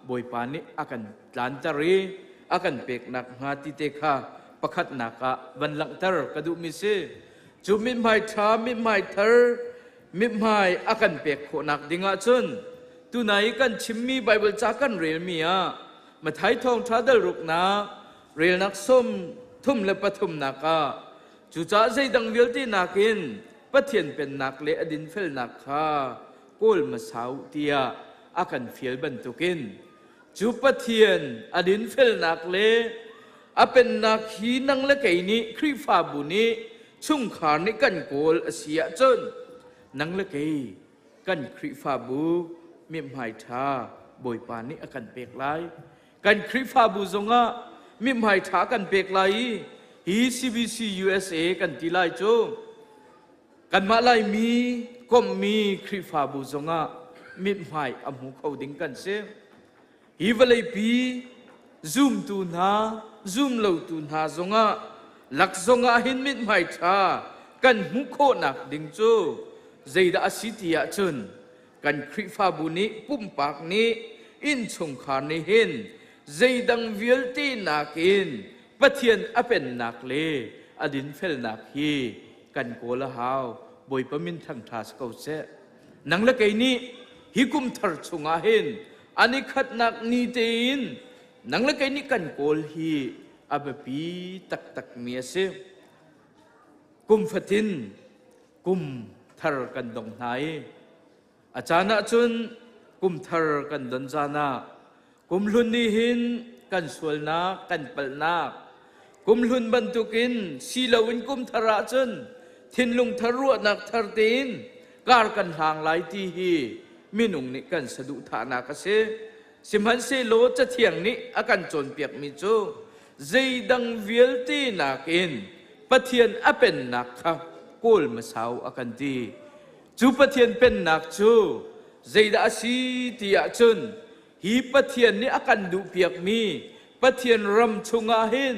L: Bawipa nih a kan tlanter i a kan peknak hnga ti te kha pakhatnak ah van langhter ka duhmi si. Cu mithmai ṭha, mithmai thar, mithmai a kan pek khawhnak ding ahcun tunai i kan chimmi Baibal ca kan relmi ah Matthai thawngṭha dal ruknak relnak sawm thum le pathumnak ah cucaah zeidang vialte nakin Pathian pennak le a dinfelnak kha kawl hmasa u tiah a kan fial bantukin cu Pathian a dinfelnak le a pennak hi nang le kei nih Khrihfabu nih chungkhar nih kan kawl a si ahcun nang le kei kan Khrihfabu mithmai ṭha Bawipa nih a kan pek lai. Kan Khrihfabu zongah mithmai ṭha kan pek lai i hi CBC USA kan ti lai cu kanmah Laimi komhmi Khrihfabu zongah mithmai a hmu kho ding kan si. Hi vawleipi zumtu hna, zumlotu hna zongah lak zongah hin mithmai ṭha kan hmuh khawhnak ding cu. Zeidah a si ti ahcun kan Khrihfabu nih pumpak nih innchungkhar nih hin zeidang vialte nakin Pathian a pennak le a dinfelnak hi kan kawl a hau. Bawipa min thangṭha si ko seh. Nang le kei nih hi kum thar chungah hin an i khatnak ni tein nang le kei nih kan kawl hi a biapi taktakmi a si. Kum fatin kum thar kan dong hna i a caan ahcun kum thar kan don caan ah kum hlun nih hin kan sualnak kan palhnak kum hlun bantukin si loin kum thar ahcun thinlung thar ruahnak thar tein kar kan hlang lai ti hi minung nih kan saduhthahnak a si. Sihmanhsehlaw Cathiang nih a kan cawnpiakmi cu zeidang vialte nakin Pathian a pennak kha kawl hmasau a kan ti. Cu Pathian pennak cu zeidah a si ti ahcun hi Pathian nih a kan duhpiakmi Pathian ram chungah hin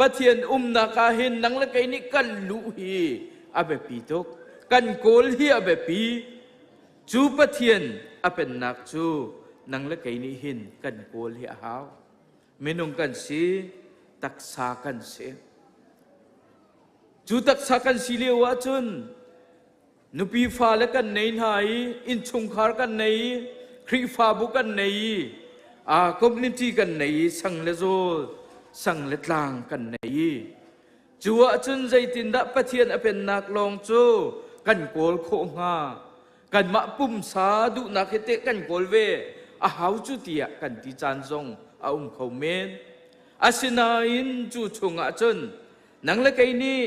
L: Pathian umnak ah hin nang le kei nih kan luh hi a biapi tuk. Kan kawl hi a biapi. Cu Pathian a pennak cu nang le kei nih hin kan kawl hi a hau. Minung kan si, taksa kan si. Cu taksa kan si lio ahcun nupi fale kan nei hna i innchungkhar kan nei i Khrihfabu kan nei i community kan nei i sang le zawl sang le tlang kan nei i cu ahcun zeitindah Pathian a pennak lawng cu kan kawl khawh hnga? Kanmah pumsa duhnak hi teh kan kawl ve a hau cu tiah kan ti caan zong a um kho men. Asinain cu chungah cun nang le kei nih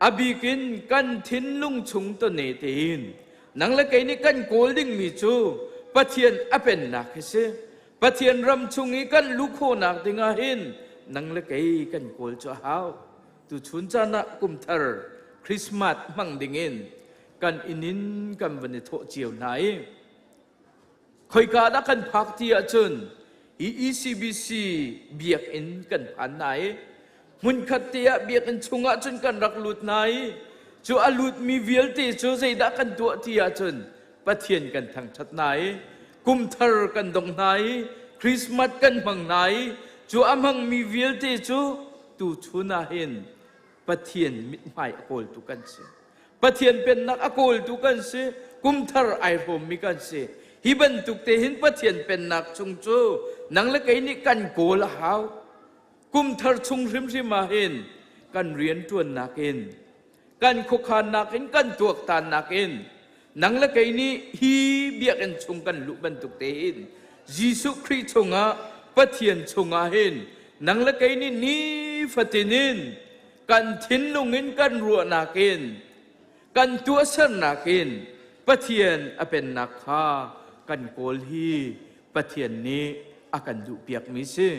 L: a bikin kan thinlung chung tone tein nang le kei nih kan kawl dingmi cu Pathian a pennak hi si. Pathian ram chung i kan luh khawhnak dingah hin nang le kei kan kawl cu a hau. Tuchun caan ah kumthar Christmas hmang dingin kan inn in kan van i thawh cio hna i khoika dah kan phak ti ahcun hi ECBC biakinn kan phan hna i hmunkhat te ah biakinn chungah cun kan rak lut hna i cu a lutmi vialte cu zeidah kan tuah ti ahcun Pathian kan thangṭhat hna i kumthar kan dong hna i Christmas kan hmang hna i cu a hmangmi vialte cu tuchun ah hin Pathian mithmai a kawltu kan si. Pathian pennak a kawltu kan si. Kumthar ai hrawmmi kan si. Hi bantuk te hin Pathian pennak chung cu nang le kei nih kan kawl a hau. Kumthar chung hrimhrim ah hin kan rianṭuannak in kan khuakhannak in kan tuaktannak in nang le kei nih hi biakinn chung kan luh bantuk te hin Jesuh Khrih chungah Pathian chungah hin nang le kei nih nifatin in kan thinlung in kan ruahnak in kan tuahsernak in Pathian a pennak kha kan kawl hi Pathian nih a kan duhpiakmi si.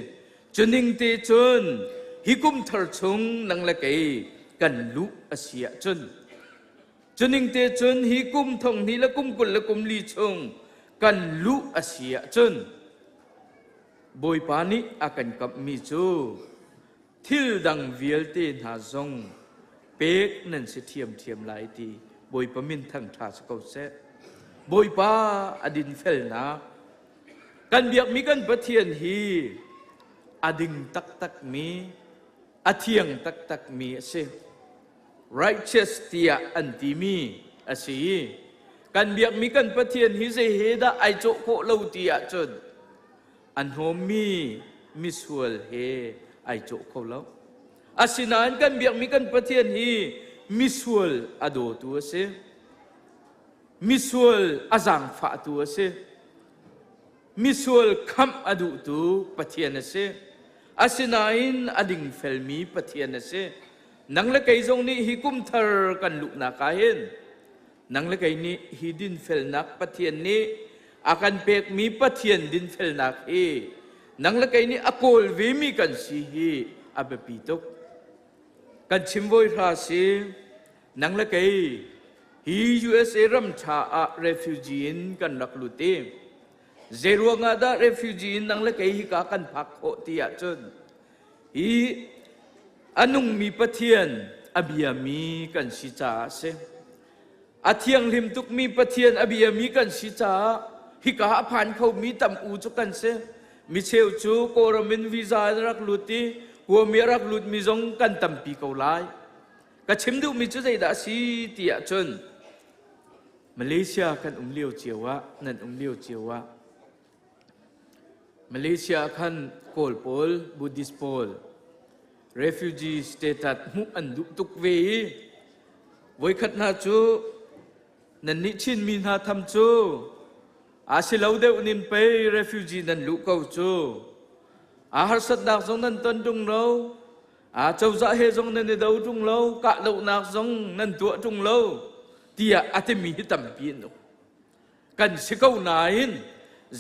L: Cuning te cun hi kum thar chung nang le kei kan luh a si ahcun cuning te cun hi kum thong hnih le kum 20 le kum li chung kan luh a si ahcun Bawipa nih a kan kamhmi cu thil dang vialte hna zong pek nan si ṭhiamṭhiam lai ti Bawipa min thangṭha si ko seh. Bawipa a dinfelnak kan biakmi kan Pathian hi a ding taktakmi a thiang taktakmi a si. Righteous tiah an timi a si i kan biakmi kan Pathian hi zei he dah ai cawh khawh lo ti ahcun a hnawmmi misual he ai cawh kho lo. Asinain kan biakmi kan Pathian hi misual a dawtu a si. Misual a zaangfahtu a si. Misual khamh a duhtu Pathian a si. Asinain a dingfelmi Pathian a si. Nang le kei zong nih hi kum thar kan luhnak ah hin nang le kei nih hi dinfelnak Pathian nih a kan pekmi Pathian dinfelnak hi nang le kei nih a kawl vemi kan si hi a biapi tuk. Kan chim voi hra si nang le kei hi USA ram ṭha ah refugee in kan rak lut i zeiruang ah dah refugee in nang le kei hika kan phak khawh ti ahcun hi a nungmi Pathian a biami kan si caah a si. A thianghlim tukmi Pathian a biami kan si caah hika a phan khomi tam u cu kan si. Micheu cu Kawlram in visa in rak lut i Kuami a rak lutmi zong kan tampi ko lai. Ka chim duhmi cu zeidah a si ti ahcun Malaysia kan um lio cio ah nan um lio cio ah Malaysia ah khan Kawl pawl, Buddhist pawl refugee status hmuh an duh tuk ve i voikhat hna cu nannih Chinmi hna tham cu a si lo deuh nin pei refugee nan luh ko cu a harsatnak zong nan ton ṭung lo a cozah he zong nan i do ṭung lo kahdohnak zong nan tuah ṭung lo tiah a timi hi tampi an um. Kan si ko nain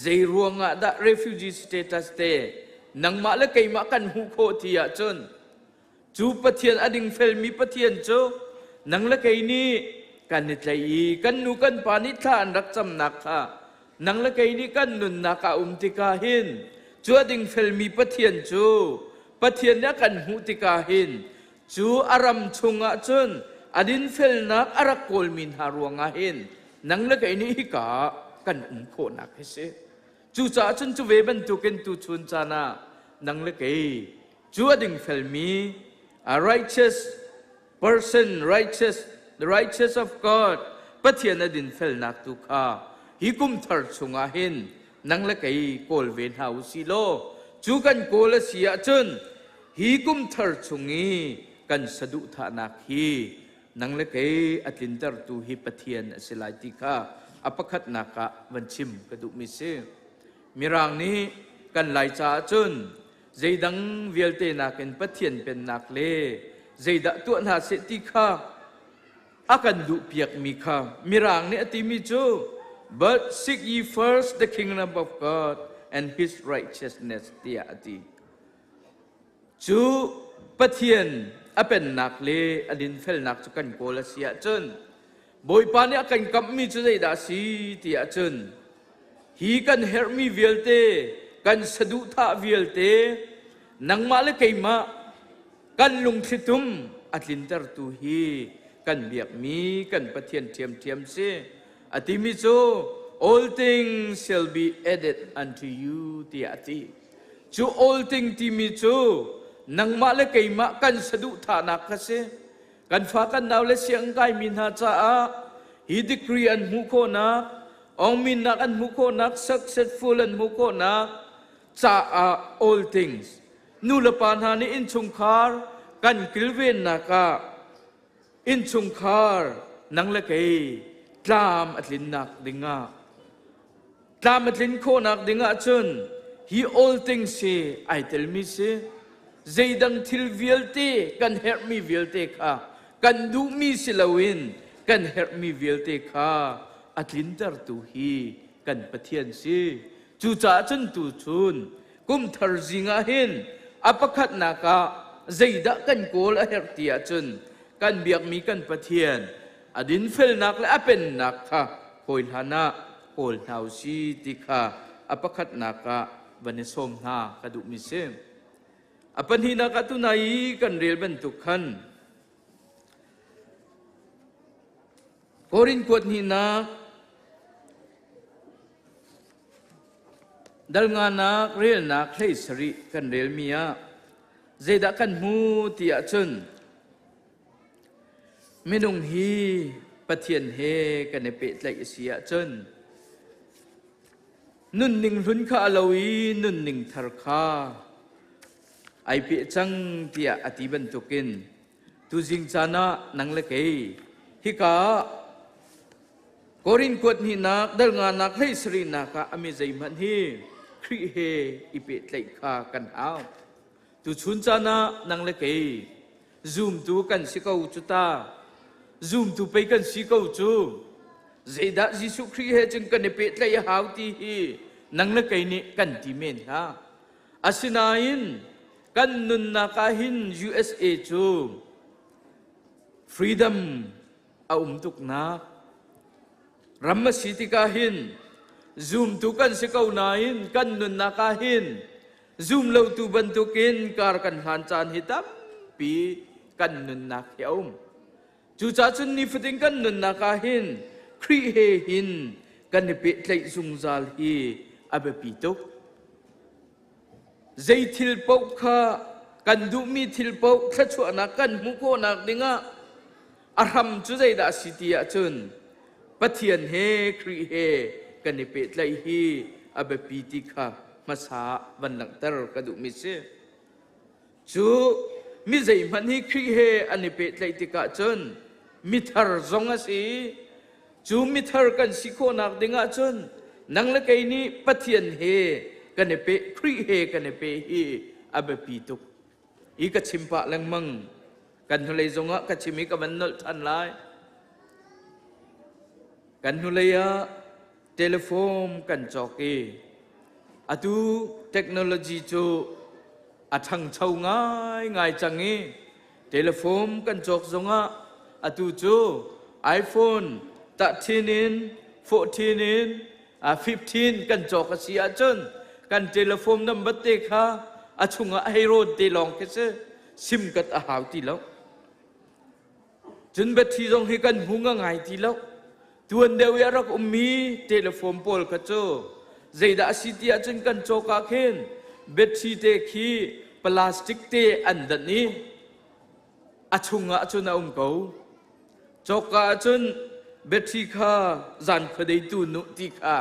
L: zei ruangah dah refugee status te nangmah le keimah kan hmuh khawh ti ahcun cu Pathian a dingfelmi Pathian cu nang le kei nih kan i tlaih i kan nu kan pa nih thla an rak camnak kha nang le kei nih kan nunnak a um tikah hin cu a dingfelmi Pathian cu Pathian nih a kan hmuh tikah hin cu a ram chungah cun a dinfelnak a rak kawlmi hna ruangah hin nang le kei nih hika kan um khawhnak hi si. Cucaah cun cu ve bantukin tuchun caan ah nang le kei cu a dingfelmi a righteous person righteous the righteous of God Pathian a dinfelnak tu kha hi kum thar chungah hin nang le kei kawl ve hna u si law cu kan kawl a si ahcun hi kum thar chung i kan saduhthahnak hi nang le kei a tlintertu hi Pathian a si lai ti kha a pakhatnak ah van chim ka duhmi si. Mirang nih kan Lai caah cun zeidang vialte nakin Pathian pennak le zeidah tuah hna seh ti kha a kan duhpiakmi kha Mirang nih a timi cu but seek ye first the kingdom of God and his righteousness tiah a ti. Cu Pathian a pennak le a dinfelnak cu kan kawl a si ahcun Bawipa nih a kan kamhmi cu zeidah a si ti ahcun hi kan herhmi vialte kan saduhthah vialte nangmah le keimah kan lungthlitum a tlintertu hi kan biakmi kan Pathian ṭhiamṭhiam si. A timi cu all things shall be added unto you tiah a ti. Cu all thing timi cu nangmah le keimah kan saduhthahnak kha si. Kan fa kan nau le sianginn kaimi hna caah hi degree an hmuh khawhnak, ongminnak an hmuh khawhnak, successful an hmuh khawhnak caah all things. Nu le pa hna nih innchungkhar kan kilvennak ah innchungkhar nang le kei tlam a tlinnak dingah tlam a tlin khawhnak dingah cun hi all things hi ai telmi si. Zeidang thil vialte kan herhmi vialte kha kan duhmi si loin kan herhmi vialte kha a tlintertu hi kan Pathian si. Cucaah cun tuchun kum thar zing ah hin a pakhatnak ah zeidah kan kawl a herh ti ahcun kan biakmi kan Pathian a dinfelnak le a pennak kha hawi hlan ah kawl hna u si ti kha a pakhatnak ah van i sawm hna ka duhmi si. A pahnihnak ah tunai i kan rel bantuk khan Korin kuat hnihnak dal nganak relnak 17 kan relmi ah zeidah kan hmu ti ahcun Minung hi Pathian he kan i pehtlaih a si ahcun nunning hlun kha a lo i nunning thar kha ai peh cang tiah a ti bantukin tuzing caan ah nang le kei hika Korin kuat hnihnak dal nganak 17nak ah a mi zeihmanh hi Khrih he i pehtlaih kha kan hau. Tuchun caan ah nang le kei Zumtu kan si ko cu ta. Zumtu pei kan si ko cu. Zeidah Jesuh Khrih he cun kan i pehtlaih a hau ti hi nang le kei nih kan ti men hna. Asinain kan nunnak ah hin USA cu freedom a um tuknak ram a si tikah hin zumtu kan si ko nain kan nunnak ah hin zum lotu bantukin kar kan hlan caan hi tampi kan nunnak hi a um. Cucaah cun nifatin kan nunnak ah hin Khrih he hin kan i pehtlaih zungzal hi a biapi tuk. Zei thil paoh kha kan duhmi thil paoh thluachuahnak kan hmuh khawhnak dingah a hram cu zeidah a si ti ahcun Pathian he Khrih he kan i pehtlaih hi a biapi ti kha hmasa van langhter ka duhmi si. Cu mi zeihmanh hi Khrih he an i pehtlaih tikah cun mithar zong a si. Cu mithar kan si khawhnak dingah cun nang le kei nih Pathian he kan i peh, Khrih he kan i peh hi a biapi tuk. I ka chim pah lengmang. Kan hnulei zongah ka chim i ka van nolh ṭhan lai. Kan hnulei ah telephone kan cawk i atu technology cu a ṭhangcho ngaingai cang i telephone kan cawk zongah atu cu iPhone 13 in 14 in 15 kan cawk a si ahcun kan telephone number te kha a chungah hei rawn te lawng khi si sim kat a hau ti lo. Cun battery zong hi kan hmu ngai ti lo. Tuan deuh i a rak ummi telephone pawl kha cu zeidah a si ti ahcun kan cawk ah khin battery te khi plastic te an danh i a chungah cun a um ko. Cawk ah cun battery kha zan khuadei tu nuh ti kha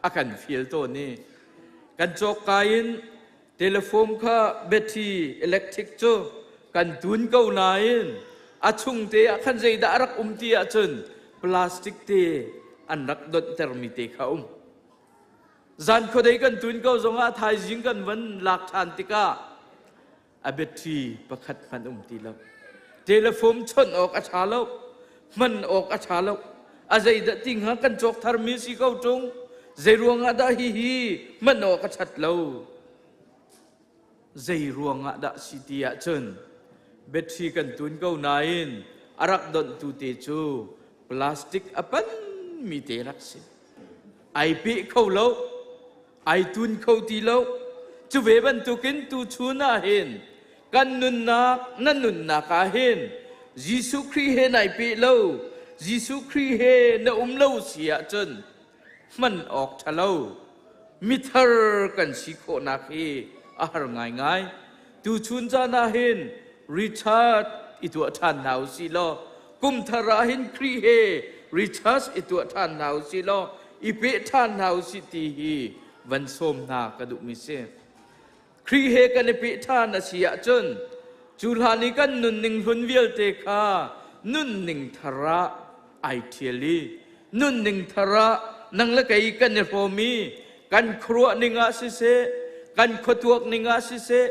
L: a kan fial tawn i kan cawk ka in Telephone kha battery electric cu kan tun ko nain a chung te ah khan zeidah a rak um ti ahcun plastic te an rak donhtermi te kha um. Zan khuadei kan tun ko zongah thaizing kan van lak ṭhan tikah a battery pakhat hmanh um ti lo. Telephone chawnh awk a ṭha lo, hman awk a ṭha lo. A zeidah ti hnga kan cawk tharmi si ko ṭung. Zei ruangah dah hihi hman awk a ṭhat lo? Zei ruangah dah si ti ahcun battery kan tun ko nain a rak donhtu te cu plastic a panmi te rak si. Ai peh kho lo, ai tun kho ti lo. Cu ve bantukin tuchun ah hin kan nunnak na nunnak ah hin Jesuh Khrih he nai peh lo, Jesuh Khrih he na um lo si ahcun hman awk ṭha lo mithar kan si khawhnak hi a har ngaingai. Tuchun caan ah hin Richard i tuah ṭhan hna u sih law kum thar ah hin Khrih he Richard i tuah ṭhan hna u sih law i peh ṭhan hna u sih ti hi van sawm hna ka duhmi si. Khrih he kan i peh ṭhan a si ahcun cu hlan i kan nunning hlun vialte kha nunning thar ah ai ṭhial i nunning thar ah nang le kei kan i hrawm i kan khuaruah ning ah siseh kan khuatuak ning ah siseh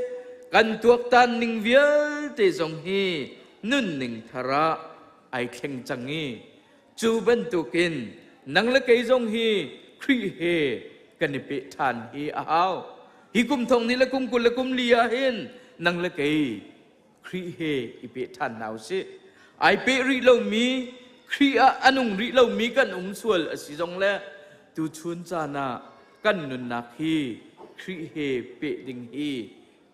L: kan tuaktan ning vialte zong hi nunning thar ah ai thleng cang i cu bantukin nang le kei zong hi Khrih he kan i peh ṭhan hi a hau. Hi kum thong ni le kum 20 le kum li ah hin nang le kei Khrih he i peh ṭhan hna u sih. Ai peh rih lomi Khrih ah a nung rih lomi kan um sual a si zong le tuchun caan ah kan nunnak hi Khrih he peh ding hi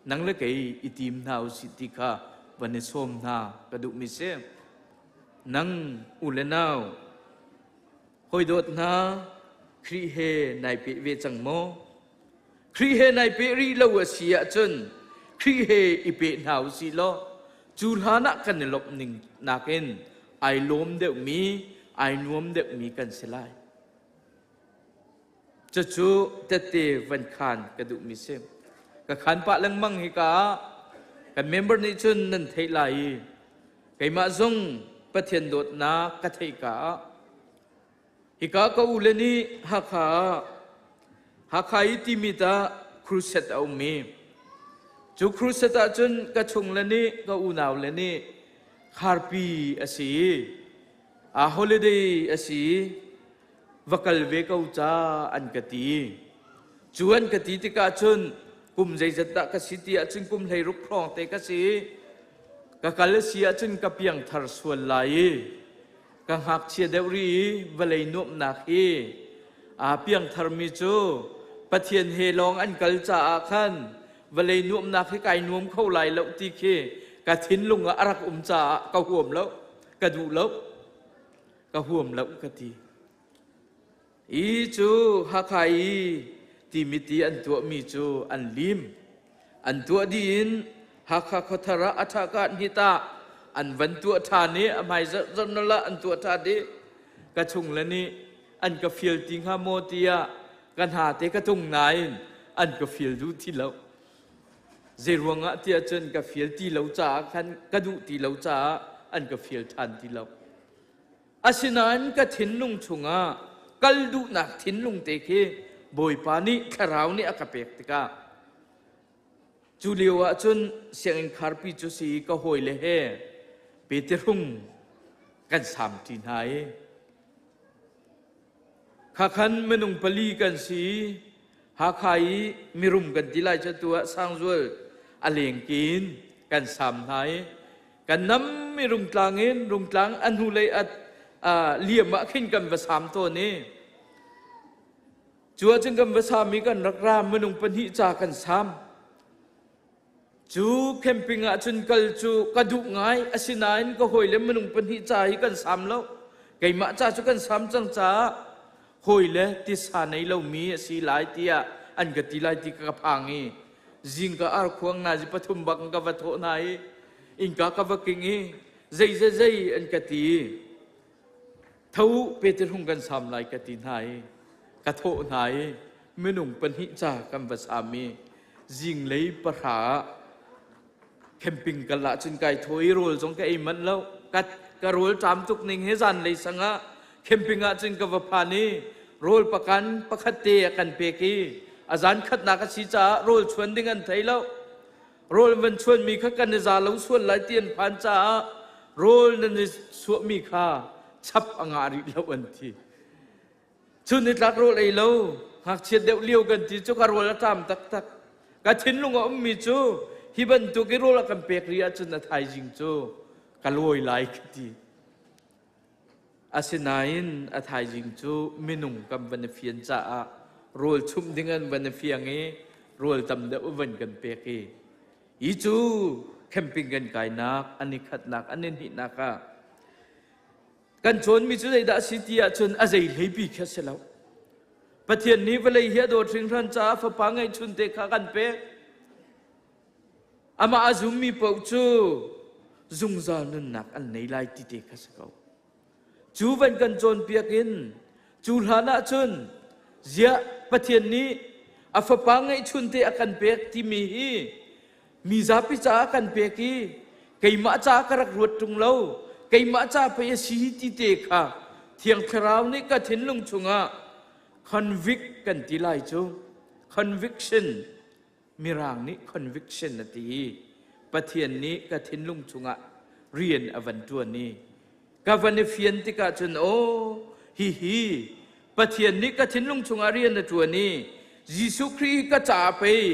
L: nang le kei i tim hna u sih ti kha van i sawm hna ka duhmi si. Nang u le nau hawi dawt hna Khrih he nai peh ve cang maw? Khrih he nai peh rih lo a si ahcun Khrih he i peh hna u sih law cu hlan ah kan i lawmh ning nakin ai lawm deuhmi ai nuam deuhmi kan si lai. Cucu tette van khaan ka duhmi si. Ka khaan pah lengmang hika ah kan member nih cun nan theih lai i keimah zong Pathian dawtnak ka theih ka ah hika ka u le nih Hakha ah Hakha i timi ta crusade a um i cu crusade ah cun ka chung le nih ka unau le nih kharpi a si i a holiday a si i va kal ve ko ca an ka ti. Cu an ka ti tikah cun kum zeizat dah ka si ti ahcun kum 16 hrawng te ka si. Ka kal a si ahcun ka piangthar sual lai i ka ngakchia deuh rih i vawlei nuamhnak hi aa piangtharmi cu Pathian he lawng an kal caah khan vawlei nuamhnak hi kai nuam kho lai lo ti khi ka thinlung ah a rak um caah ka huam lo. Ka duh lo. Ka huam lo ka ti. I cu Hakha i timiti an tuahmi cu an lim. An tuah dih in Hakha khuathar ah a ṭha hnit ah an van tuah ṭhan i a hmai zarh nal ah an tuah ṭhan i ka chung le nih an ka fial ti hnga maw tiah ka hna te ka tung nain an ka fial duh ti lo. Zeiruangah tiah cun ka fial ti lo caah khan ka duh ti lo caah an ka fial ṭhan ti lo. Asinain ka thinlung chungah kal duhnak thinlung te khi Bawipa nih Thlarau nih a ka pek tikah cu lio ah cun sianginn kharpi cu si ka hawile he Peterhung kan samṭi hna i Khakhan minung pali kan si i Hakha i mirum kan ti lai cu tu ah Sangzual a lengki in kan sam hna i kan nam i Rungtlang in Rungtlang a hnulei a liam ah khin kan va sam tawn i cu ahcun kan va sam i kan rak ra minung pahnih ca kan sam. Cu camping ah cun kal cu ka duh ngai asinain ka hawile minung pahnih ca hi kan sam lo. Keimah ca cu kan sam cang caah hawile tisa nei lomi a si lai tiah an ka ti lai ti ka phang i zingka arkhuang nazi pathum bak in ka va thawh hna i innka ka va king i zei zei zei an ka ti i tho Peter hung kan sam lai ka ti hna i ka thawh hna i minung pahnih ca kan va sam i zinglei pahra ah camping kal ahcun kai thaw i rawl zong ka ei manh lo. Ka rawl ṭam tuk ning he zanlei sang ah camping ahcun ka va phan i rawl pakan pakhat te a kan pek i a zan khatnak a si caah rawl chuan ding an thei lo. Rawl van chuanmi kha kan i za lo sual lai ti an phan caah rawl nan i suahmi kha chap a ngah rih lo an ti. Chun nitlak rawl ei lo, ngakchiat deuh lio kan ti cu ka rawl a ṭam taktak. Ka thinlung a ummi cu hi bantuk i rawl a kan pek rih ahcun a thaizing cu ka lawi lai ka ti. Asinain a thaizing cu minung kan van i fian caah rawl chumh ding an van i fiang i rawl tam deuh van kan pek i hi cu camping kan kainak an i khatnak an i hnihnak ah Kan cawnmi cu zeidah a si ti ahcun a zei hleipi khi a si lo. Pathian nih vawlei hi a dawt hringhran caah fapa ngeihchun te kha kan pek. Amah a zummi paoh cu zungzal nunnak an nei lai ti te kha si ko. Cu van kan cawnpiak in cu hlan ah cun ziah Pathian nih a fapa ngeihchun te a kan pek timi hi Mi zapi caah kan pek i keimah caah ka rak ruat ṭung lo, keimah ca pei a si ti te kha Thiang Thlarau nih ka thinlung chungah convict kan ti lai cu. Conviction, Mirang nih conviction a ti i Pathian nih ka thinlung chungah rian a van ṭuan i ka van i fian tikah cun aw hihi Pathian nih ka thinlung chungah rian a ṭuan i Jesuh Khrih hi ka caah pei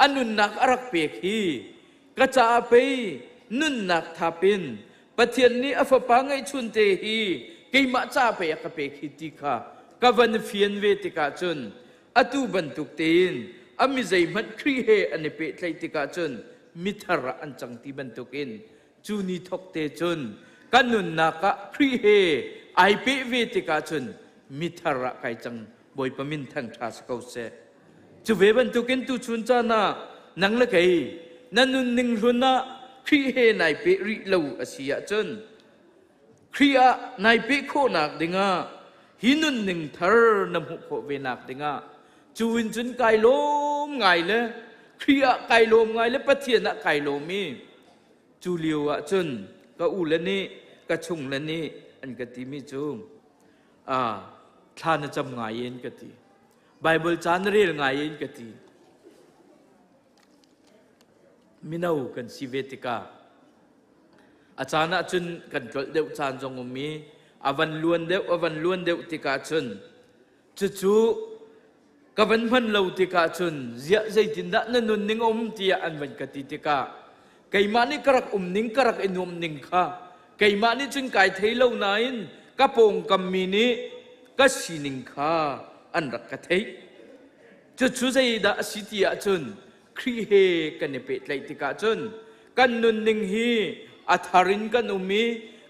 L: a nunnak a rak pek hi ka caah pei nunnak thap in Pathian nih a fapa ngeihchunte hi keimah ca pei a ka pek hi ti kha ka van fian ve tikah cun atu bantuk tein a mi zeihmanh Khrih he an i pehtlaih tikah cun mithar ah an cang ti bantukin Cu ni thawk te cun kan nunnak ah Khrih he ai peh ve tikah cun mithar ah kai cang. Bawipa min thangṭha si ko seh. Cu ve bantukin tuchun caan ah nang le kei na nunning hlun ah Khrih he nai peh rih lo a si ahcun Khrih ah nai peh khawhnak dingah hi nunning thar na hmuh khawh ve nak dingah cu in cun kai lawm ngai le Khrih ah kai lawm ngai le Pathian ah kai lawm i Cu lio ah cun ka ule nih ka chungle nih an ka timi cu thla na cam ngai in ka ti. Baibal ca na rel ngai in ka ti. Mino kan si ve tikah a caan ah cun kan tlolh deuh caan zong um i a van luan deuh a van luan deuh tikah cun Cucu ka van hman lo tikah cun ziah zeitindah na nunning a um tiah an van ka ti tikah keimah nih ka rak um ning ka rak i nuamh ning kha keimah nih cun kai thei lo nain ka pawngkam mi nih ka sining kha an rak ka theih. Cucu zeidah a si ti ahcun Khrih he kan i pehtlaih tikah cun kan nunning hi a thar in kan um i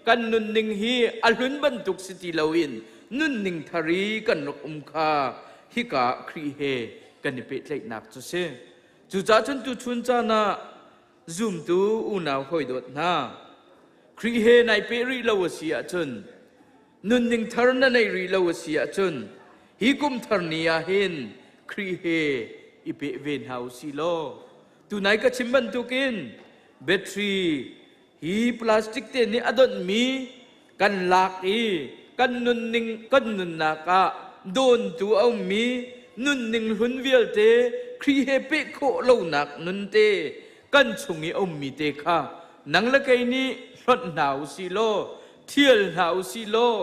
L: Kan nunning hi a hlun bantuk si ti loin nunning thar i kan rak um kha hika Khrih he kan i pehtlaihnak cu si. Cucaah cun tuchun caan ah zumtu unau hawidawt hna, Khrih he nai peh rih lo a si ahcun, nunning thar na nei rih lo a si ahcun, hi kum thar ni ah hin Khrih he i peh ve hna u sih law, tunai ka chim bantukin battery hi plastic te nih a donhmi kan lak i kan nunning kan nunnak ah dawntu a ummi nunning hlun vialte Khrih he peh khawh lonak nun te kan chung i a ummi te kha nang le kei nih hlonh hna u sih law, thial hna u sih law,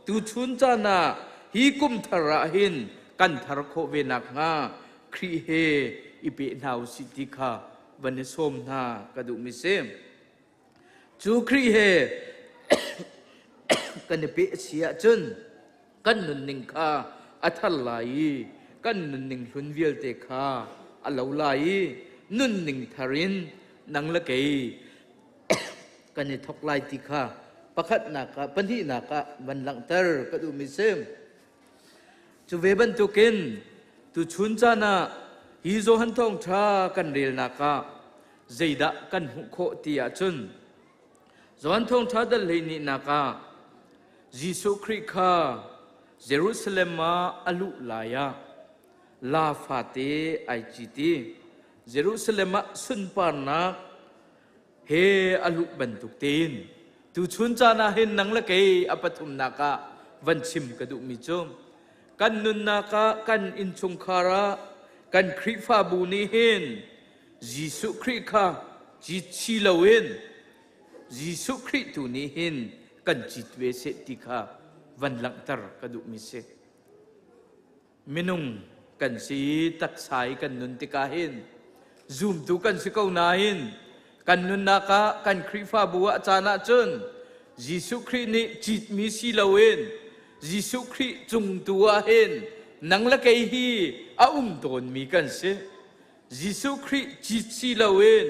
L: tuchun caan ah hi kum thar ah hin kan thar khawh ve nakhnga Khrih he i pe hna u sih ti kha van i sawm hna ka duhmi si. Cu Khrih he kan i peh si ahcun kan nunning kha a thar lai i kan nunning hlun vialte kha a lo lai i nunning thar in nang le kei kan i thawk lai ti kha pakhatnak ah, pahnihnak ah van langhter ka duhmi si. Cu ve bantukin tuchun caan ah hi Johan Thawngṭha kan relnak ah zeidah kan hmuh khawh ti ahcun, Johan Thawngṭha dal 12nak ah Jesuh Khrih kha Jerusalem ah a luh lai ah la fate ai cit i Jerusalem ah sunparnak he a luh bantuk tein tuchun caan ah hin nang le kei a pathumnak ah van chim ka duhmi cu, kan nunnak ah, kan innchungkhar ah, kan Khrihfabu nih hin Jesuh Khrih kha cit si loin Jesuh Khrih tu nih hin kan cit ve seh ti kha van langhter ka duhmi si. Minung kan si, taksa i kan nun tikah hin zumtu kan si ko nain kan nunnak ah, kan Khrihfabu ah caan ahcun Jesuh Khrih nih citmi si loin Jesuh Khrih cung tu ah hin nang le kei hi a um tawnmi kan si. Jesuh Khrih cit si loin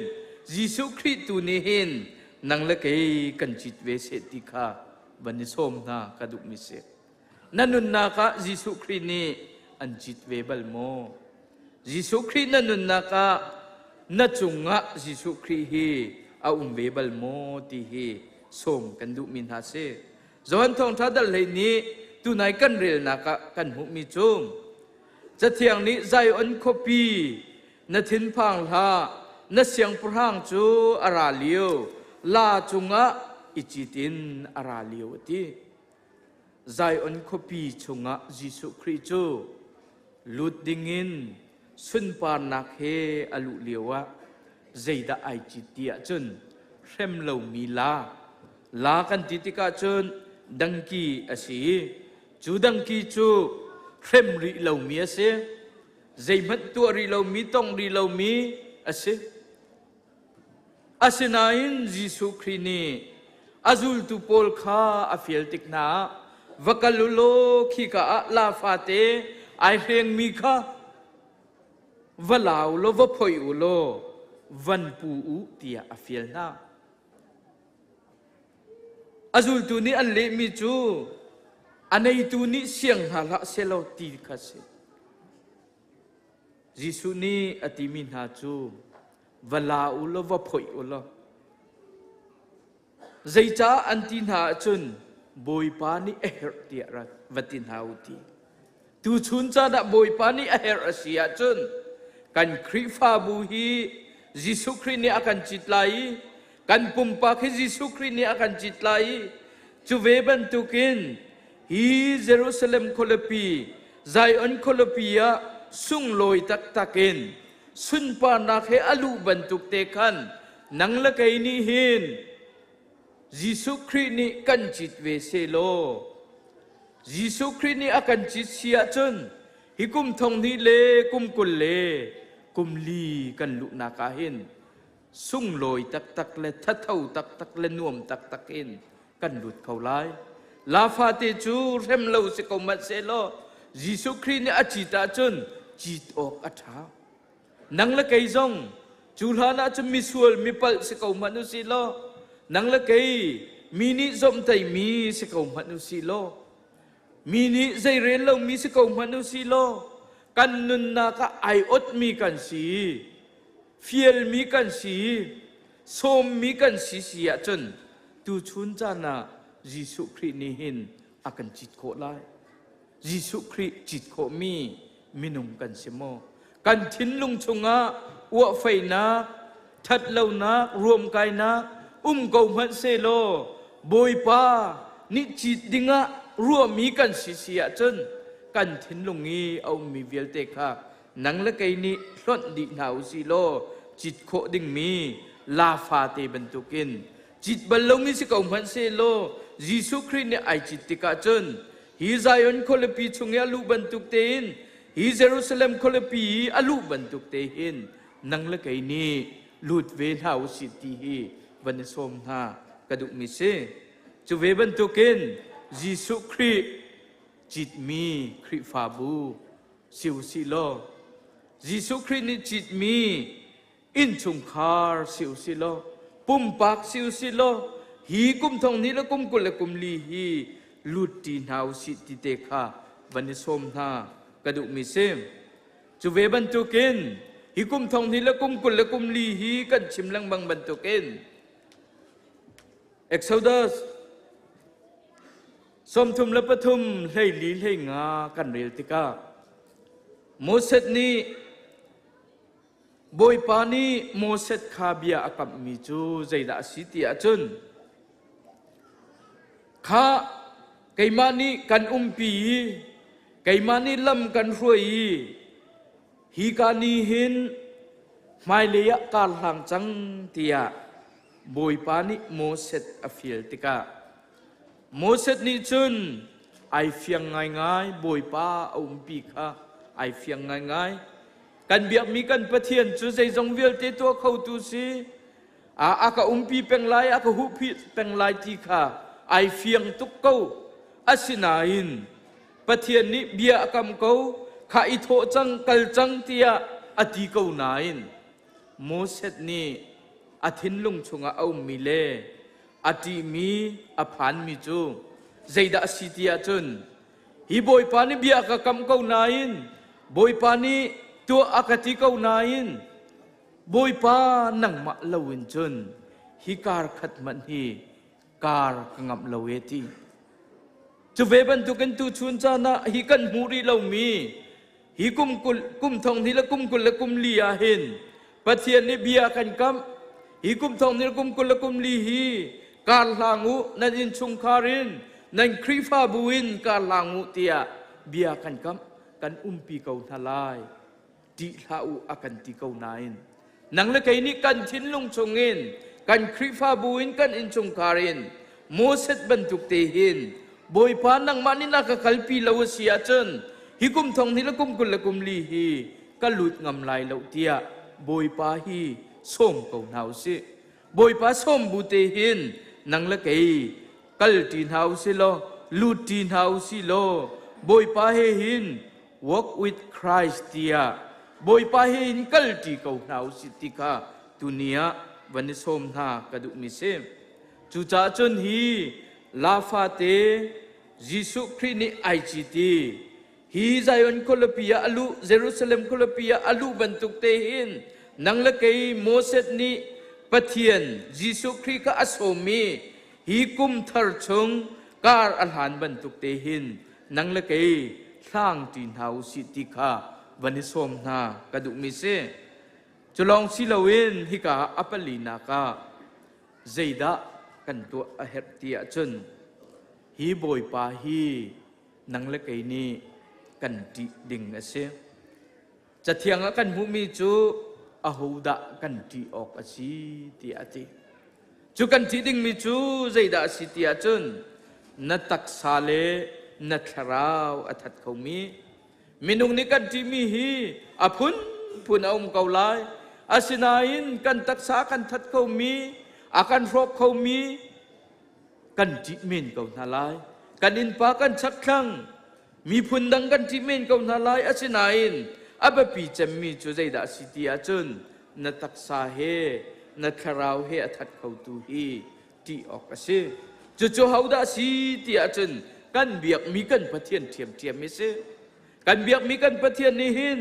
L: Jesuh Khrih tu nih hin nang le kei kan cit ve seh ti kha van i sawm hna ka duhmi si. Na nunnak ah Jesuh Khrih nih an cit ve bal maw? Jesuh Khrih na nunnak ah, na cungah Jesuh Khrih hi a um ve bal maw ti hi sawm kan duhmi hna si. Johan Thawngṭha dal hlei nih tunai kan relnak ah kan hmuhmi cu, Cathiang nih Zion khuapi, na thinphang hlah, na siangpahrang cu a ra lio, la cungah i cit in a ra lio, a ti. Zion khuapi chungah Jesuh Khrih cu lut dingin sunparnak he a luh lioah zeidah ai cit ti ahcun hrem lomi la, la kan ti tikah cun dangki a si i cu dangki cu hrem rih lomi a si, zeihmanh tuah rih lomi, tong rih lomi a si. Asinain Jesuh Khrih nih a zultu pawl kha a fial tik hna ah, va kal u law khika ah la fate ai hrengmi kha va lau law va phoih u law van pu u, tiah a fial hna. A zultu nih an lehmi cu a neitu nih siang hna hlah selaw ti kha si. Jesuh nih a timi hna cu, va la u law va phoih u law, zeicah an ti hna ahcun Bawipa nih a herh tiah va ti hna u ti. Tuchun caan ah Bawipa nih a herh a si ahcun kan Khrihfabu hi Jesuh Khrih nih a kan cit lai i kan pumpak hi Jesuh Khrih nih a kan cit lai i cu ve bantukin hi Jerusalem khualipi, Zion khualipi ah sunglawi taktak in sunparnak he a luh bantuk te khan nang le kei nih hin Jesuh Khrih nih kan cit ve selaw, Jesuh Khrih nih a kan cit si ahcun hi kum thong hnih le kum kul le kum li kan luhnak ah hin sunglawi taktak le thatho taktak le nuam taktak in kan lut kho lai. La fate cu hrem lo si ko manh sehlaw Jesuh Khrih nih a cit ahcun cit awk a ṭha. Nang le kei zong cu hlan ah cun misual mipalh si ko hmanh u sih law nang le kei Mi nih zomhtaihmi si ko hmanh u sih law, mi nih zeirel lomi si ko hmanh u sih law, kan nunnak ah ai otmi kan si, fialmi kan si, sawmmi kan si si ahcun tuchun caan ah Jesuh Khrih nih hin a kan cit khawh lai. Jesuh Khrih cit khawhmi minung kan si maw? Kan thinlung chungah uahfeinak, ṭhatlonak, ruamkainak um ko hmanh sehlaw Bawipa nih cit dingah ruahmi kan si si ahcun kan thinlung i a ummi vialte kha nang le kei nih hlonh dih hna u sih law cit khawh dingmi lafa te bantukin cit bal lomi si ko hmanh sehlaw Jesuh Khrih nih ai cit tikah cun hi Zion khualipi chung i a luh bantuk tein hi Jerusalem khualipi i a luh bantuk te hin nang le kei nih lut ve hna u sih ti hi van i sawm hna ka duhmi si. Cu ve bantukin Jesuh Khrih citmi Khrihfabu si u sih law Jesuh Khrih nih citmi innchungkhar si u sih law pumpak si u sih law hi kum thong hnih le kum 20 le kum li hi lut ṭi hna u sih ti te kha van i sawm hna ka duhmi si. Cu ve bantukin hi kum thong hnih le kum 20 le kum li hi kan chim lengmang bantukin Exodus 33 14 15 kan rel tikah Moses nih Bawipa nih Moses kha bia a kamhmi cu zeidah a si ti ahcun, Khah, keimah nih kan umpi i keimah nih lam kan hruai i hika ni hin hmailei ah kar hlang cang tiah Bawipa nih Moses a fial tikah Moses nih cun ai fiang ngaingai Bawipa a umpi kha ai fiang ngaingai. Kan biakmi kan Pathian cu zeizong vialte tuah khotu si. A ka umpi peng lai, a ka huhphi peng lai ti kha ai fiang tuk ko. Asinain Pathian nih bia a kam ko, kha i thawh cang, kal cang tiah a ti ko nain Moses nih a thinlung chungah a ummi le a ṭihmi, a phanmi cu zeidah a si ti ahcun hi Bawipa nih bia a ka kam ko nain Bawipa nih tuah a ka ti ko nain Bawipa nangmah loin cun hi kar khat hmanh hi kar ka ngamh lo e ti. Cu ve bantukin tuchun caan ah hi kan hmuh rih lomi hi kum kul kum thong hnih le kum 20 le kum li ah hin Pathian nih bia kan kamh. Hi kum thong hnih le kum 20 le kum li hi kar hlang u, nan innchungkhar in, nan Khrihfabu in kar hlang u tiah bia kan kamh. Kan umpi ko hna lai. Ṭih hlah u a kan ti ko nain nang le kei nih kan thinlung chungin kan Khrihfabu in kan innchungkhar in Moses bantuk te hin Bawipa nangmah nih na ka kalpi lo a si ahcun hi kum thong hnih le kum 20 le kum li hi ka lut ngam lai lo tiah Bawipa hi sawm ko hna u sih. Bawipa sawm bu te hin nang le kei kal ṭi hna u sih law lut ṭi hna u sih law Bawipa he hin walk with Christ tiah Bawipa he in kalṭi ko hna u sih ti kha tuni ah van i sawm hna ka duhmi si. Cucaah cun hi lafate Jesuh Khrih nih ai citi hi Zion khualipi ah a luh Jerusalem khualipi ah a luh bantuk te hin nang le kei Moses nih Pathian Jesuh Khrih kha a sawm i hi kum thar chung kar a hlan bantuk te hin nang le kei hlang ṭi hna u sih ti kha van i sawm hna ka duhmi si. Cu lawng si loin hika a palinak ah zeidah kan tuah a herh ti ahcun hi Bawipa hi nang le kei nih kan ṭih ding a si. Cathiang ah kan hmuhmi cu ahodah kan ṭih awk a si tiah a ti. Cu kan ṭih dingmi cu zeidah a si ti ahcun na taksa le na thlarau a that khomi minung nih kan ṭihmi hi a phunphun a um ko lai. Asinain kan taksa kan that khomi, a kan hrawk khomi kan ṭih men ko hna lai. Kan innpa kan chakthlang miphun dang kan ṭih men ko hna lai. Asinain a biapi cemmi cu zeidah a si ti ahcun na taksa he na thlarau he a that khotu hi ṭih awk a si. Cucu hodah si ti ahcun kan biakmi kan Pathian ṭhiamṭhiam hi si. Kan biakmi kan Pathian nih hin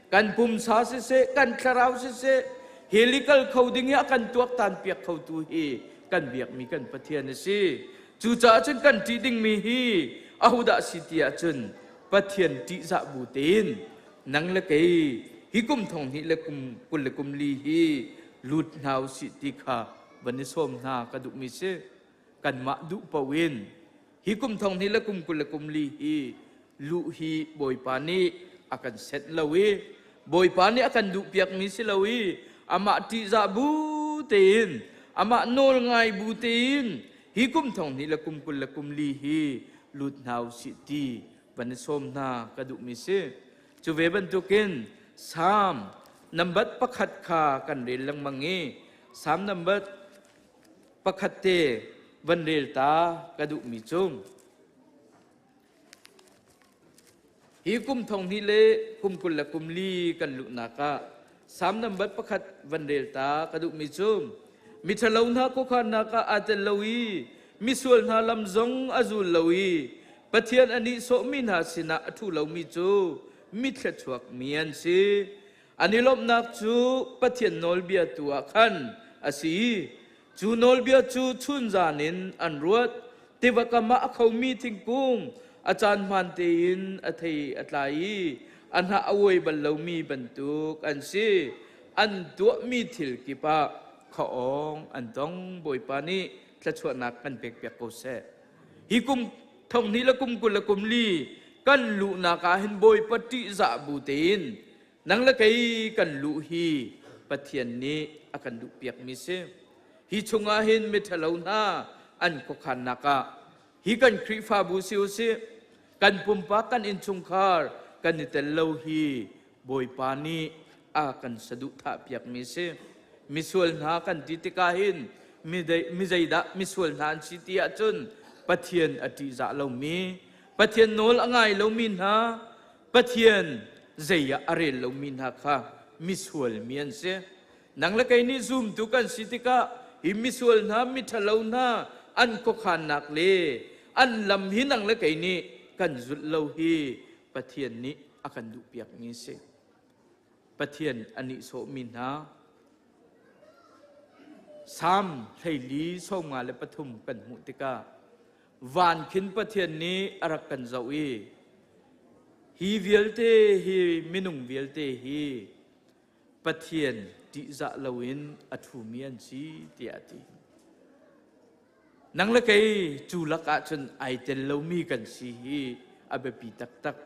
L: kan pumsa siseh, kan thlarau siseh, helikal kho ding hi a kan tuaktan piak khotu hi kan biakmi kan Pathian a si. Cucaah cun kan ṭih dingmi hi ahodah si ti ahcun Pathian ṭihzah bu tein nang le kei hi kum thong hnih le kum 24 hi lut hna usih ti kha van i sawm hna ka duhmi si. Kanmah duh paoh in hi kum thong hnih le kum 24 hi luh hi Bawipa nih a kan senh lo i Bawipa nih a kan duhpiakmi si lo i amah ṭihzah bu tein amah nawl ngai bu tein hi kum thong hnih le kum 24 hi lut hna usih ti van i sawm hna ka duhmi si. Cu ve bantukin Salm nambat pakhat kha kan rel lengmang i Salm nambat pakhat te van rel ta ka duhmi cu hi kum thong hnih le kum 24 kan luhnak ah Salm nambat pakhat van rel ta ka duhmi cu miṭhalo hna khuakhannak ah aa tel lo i misual hna lam zong a zul lo i Pathian a nihsawhmi hna sinah a ṭhu lomi cu mithluachuak mi an si. An i lawmhnak cu Pathian nawlbia tu ah khan a si i cu nawlbia cu chunzan in an ruat. Tiva kam ah a khomi thingkung a caan hmaan tein a thei a tlai i a hnah a uai bal lomi bantuk an si. An tuahmi thil kip ah khuaawng an tong. Bawipa nih thluachuahnak kan pekpiak ko seh. Hi kum thong hnih le kum 24 kan luhnak ah hin Bawipa ṭihzah bu tein nang le kei kan luh hi Pathian nih a kan duhpiakmi si. Hi chungah hin miṭhalo hna an khuakhannak ah hi kan Khrihfabu si usih, kan pumpak kan innchungkhar kan i tel lo hi Bawipa nih a kan saduhthah piakmi si. Misual hna kan ti tikah hin mi zeidah misual hna an si ti ahcun Pathian a ṭihzah lomi, Pathian nawl a ngai lomi hna, Pathian zei ah a rel lomi hna kha misual mi an si. Nang le kei nih zumtu kan si tikah hi misual hna, miṭhalo hna an khuakhannak le an lam hi nang le kei nih kan zulh lo hi Pathian nih a kan duhpiakmi a si. Pathian a nihsawhmi hna Salm 14 53 kan hmuh tikah van khin Pathian nih a rak kan zoh i hi vialte hi minung vialte hi Pathian ṭihzah loin a ṭhumi an si tiah a ti. Nang le kei cu lakah cun ai tel lomi kan si hi a biapi taktak.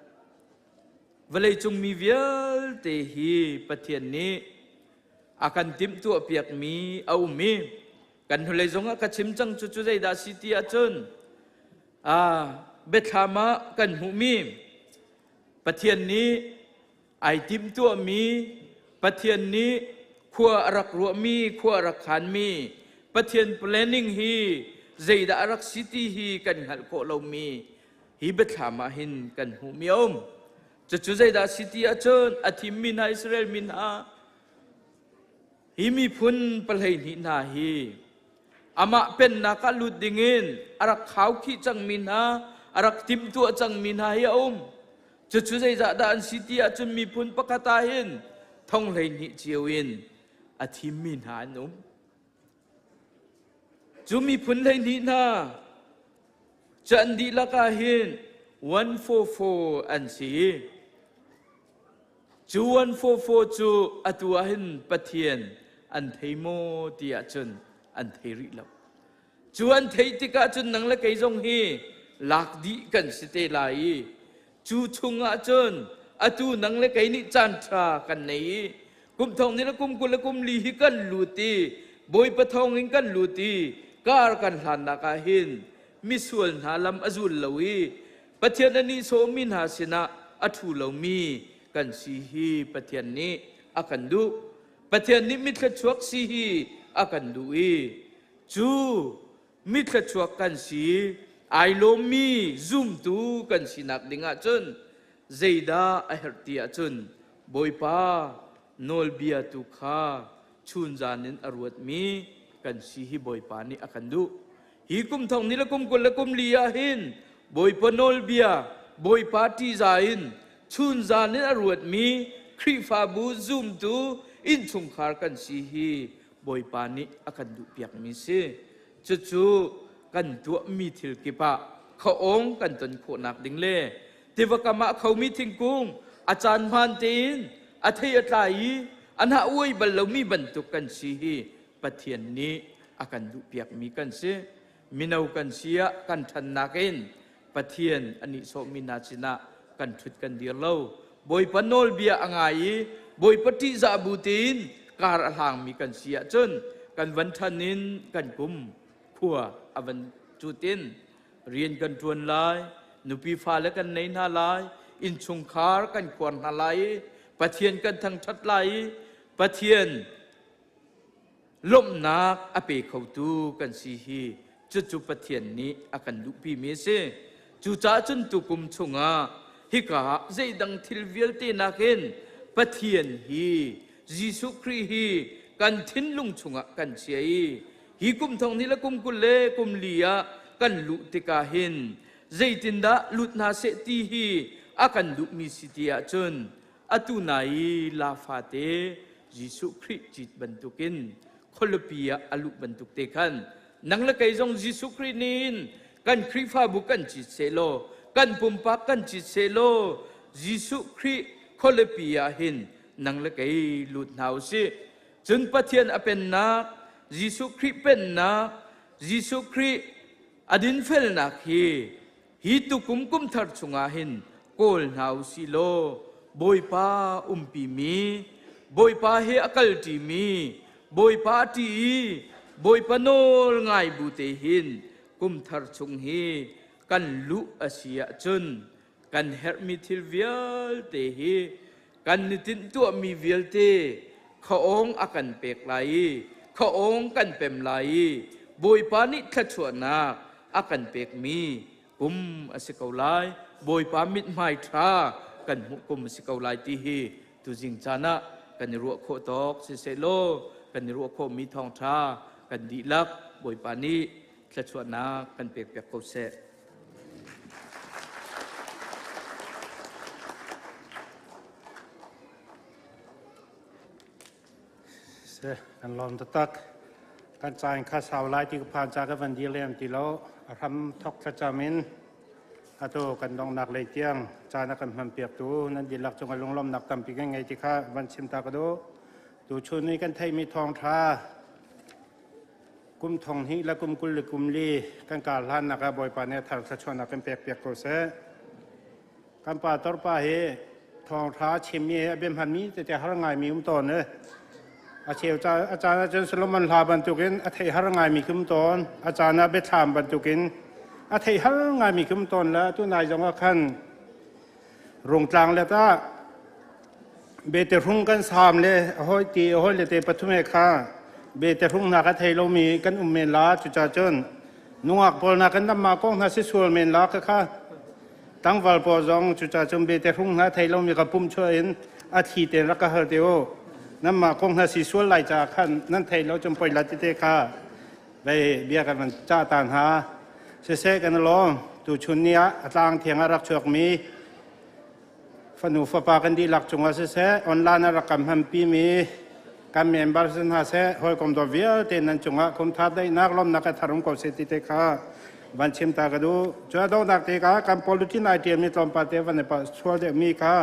L: Vawleicung mi vialte hi Pathian nih a kan timhtuahpiakmi a um i kan hnulei zongah ka chim cang cu cu zeidah si ti ahcun biathlam ah kan hmuhmi Pathian nih ai timhtuahmi Pathian nih khua a rak ruahmi khua a rak khanmi Pathian planning hi zeidah a rak si ti hi kan hngalh khawh lomi hi biathlam ah hin kan hmuhmi a um. Cucu zeidah si ti ahcun a thimmi hna Israel mi hna hi miphun 12 hna hi amah pennak ah lut dingin a rak khaukhih cangmi hna a rak timhtuah cangmi hna hi a um. Cucu zeizah dah an si ti ahcun miphun pakhat ah hin thong 12 cio in a thimmi hna an um. Cu miphun 12 hna cu an dihlak ah hin 144 an si. Cu 144 cu atu ah hin Pathian an thei maw ti ahcun an thei rih lo. Cu an theih tikah cun nang le kei zong hi lak dih kan si te lai i cu chungah cun atu nang le kei nih caan ṭha kan nei i kum thong ni le kum 24 hi kan lut i Bawipa thawng in kan lut i kar kan hlannak ah hin misual hna lam a zul lo i Pathian a nihsawhmi hna sinah a ṭhu lomi kan si hi Pathian nih a kan duh. Pathian nih mithluachuak si hi a kan duh i cu mithluachuak kan si ai lawmmi zumtu kan sinak ding ahcun zeidah a herh ti ahcun Bawipa nawlbia tu kha chunzan in a ruatmi kan si hi Bawipa nih a kan duh. Hi kum thong ni le kum 20 le kum li ah hin Bawipa nawlbia, Bawipa ṭihzah in chunzan in a ruatmi Khrihfabu zumtu innchungkhar kan si hi Bawipa nih a kan duhpiakmi si. Cucu kan tuahmi thil kip ah khaawng kan ton khawhnak ding le tiva kam ah khomi thingkung a caan hmaan tein a thei a tlai i a hnah uai bal lomi bantuk kan si hi Pathian nih a kan duhpiakmi kan si. Mino kan si ah kan ṭhannak in Pathian a nihsawhmi hna sinah kan ṭhut kan dir lo. Bawipa nawlbia a ngai i Bawipa ṭihzah bu tein kar a hlangmi kan si ahcun kan van ṭhan in kan kum khua a van cut in rian kan ṭuan lai, nupi fale kan nei hna lai, innchungkhar kan khuar hna lai i Pathian kan thangṭhat lai i Pathian lawmhnak a pe khotu kan si hi cucu Pathian nih a kan duhpimi a si. Cucaah cun tukum chungah hika ah zeidang thil vialte nakin Pathian hi Jesuh Khrih hi kan thinlung chungah kan chia i hi kum thong ni le kum 20 le kum li ah kan luh tikah hin zeitindah lut hna seh ti hi a kan duhmi si ti ahcun atu nai i la fate Jesuh Khrih cit bantukin khualipi ah a luh bantuk te khan nang le kei zong Jesuh Khrih nih kan Khrihfabu kan cit sehlaw kan pumpak kan cit sehlaw Jesuh Khrih khualipi ah hin nang le kei lut hna u sih. Cun Pathian a pennak, Jesuh Khrih pennak, Jesuh Khrih a dinfelnak hi hi tukum kum thar chungah hin kawl hna u sih law Bawipa umpimi, Bawipa he a kalṭimi, Bawipa a ṭih i Bawipa nawl ngai bu te hin kum thar chung hi kan luh a si ahcun kan herhmi thil vialte hi kan ni tinhtuahmi vialte khaawng a kan pek lai i khaawng kan pem lai i Bawipa nih thluachuahnak a kan pekmi kum a si ko lai. Bawipa mithmai ṭha kan hmuh kum a si ko lai ti hi tuzing caan ah kan i ruah khawh tawk sisehlaw kan i ruah khawhmi thawngṭha kan dihlak Bawipa nih thluachuahnak kan pekpiak ko seh.
B: Se kan lawm taktak. Kan ca in kha sau lai ti ka phan ca ka van dir lem ti lo. A hram thok thlacam in atu kan donghnak lei tiang caan a kan hman piak tu nan dihlak cung a lunglawmnak tampi kan ngei ti kha van chim ta ka duh. Tu chun ni kan theihmi thawngṭha Kum thong hnih le kum 20 le kum li kan kar hlannak ah Bawipa nih a thar thluachuahnak kan pek piak ko seh. Kan pa torpa hi thawngṭha chimmi he a bia hmanmi tete har ngaimi um tawn e. A cheu ca a caan ahcun Solomon hla bantukin a theih har ngaimi khi um tawn. A caan ah biathlam bantukin a theih har ngaimi khi um tawn le atu nai zong ah khan Rungtlang let ah bete hrung kan saam le hawi ti hawi le te pathum he kha bete hrung hna ka thei lomi kan um men la cuca cun nungak pawl na kan namma kong hna si sual men la ka kha tangval pawl zong cuca cun bete hrung hna thei lomi ka pum chuah in a thi ten rak ka hal te u namma kong hna si sual lai ca khan nan thei lo cun poi la ti te kha vei bia kan van ca ta hna siseh kan lawm tu chun ni ah a tlang thiang ah rak chuakmi fanu fapa kan dihlak cungah siseh online ah rak kan hmanpi mi kan member si hna seh hawikom dawt vialte nan cungah kum tha daihnak lawmnak ka tharum ko seh ti te kha van chim ta ka duh cu a donghnak te ka kan politin ai tiam mi tlawmpal te van i pa sual deuh mi kha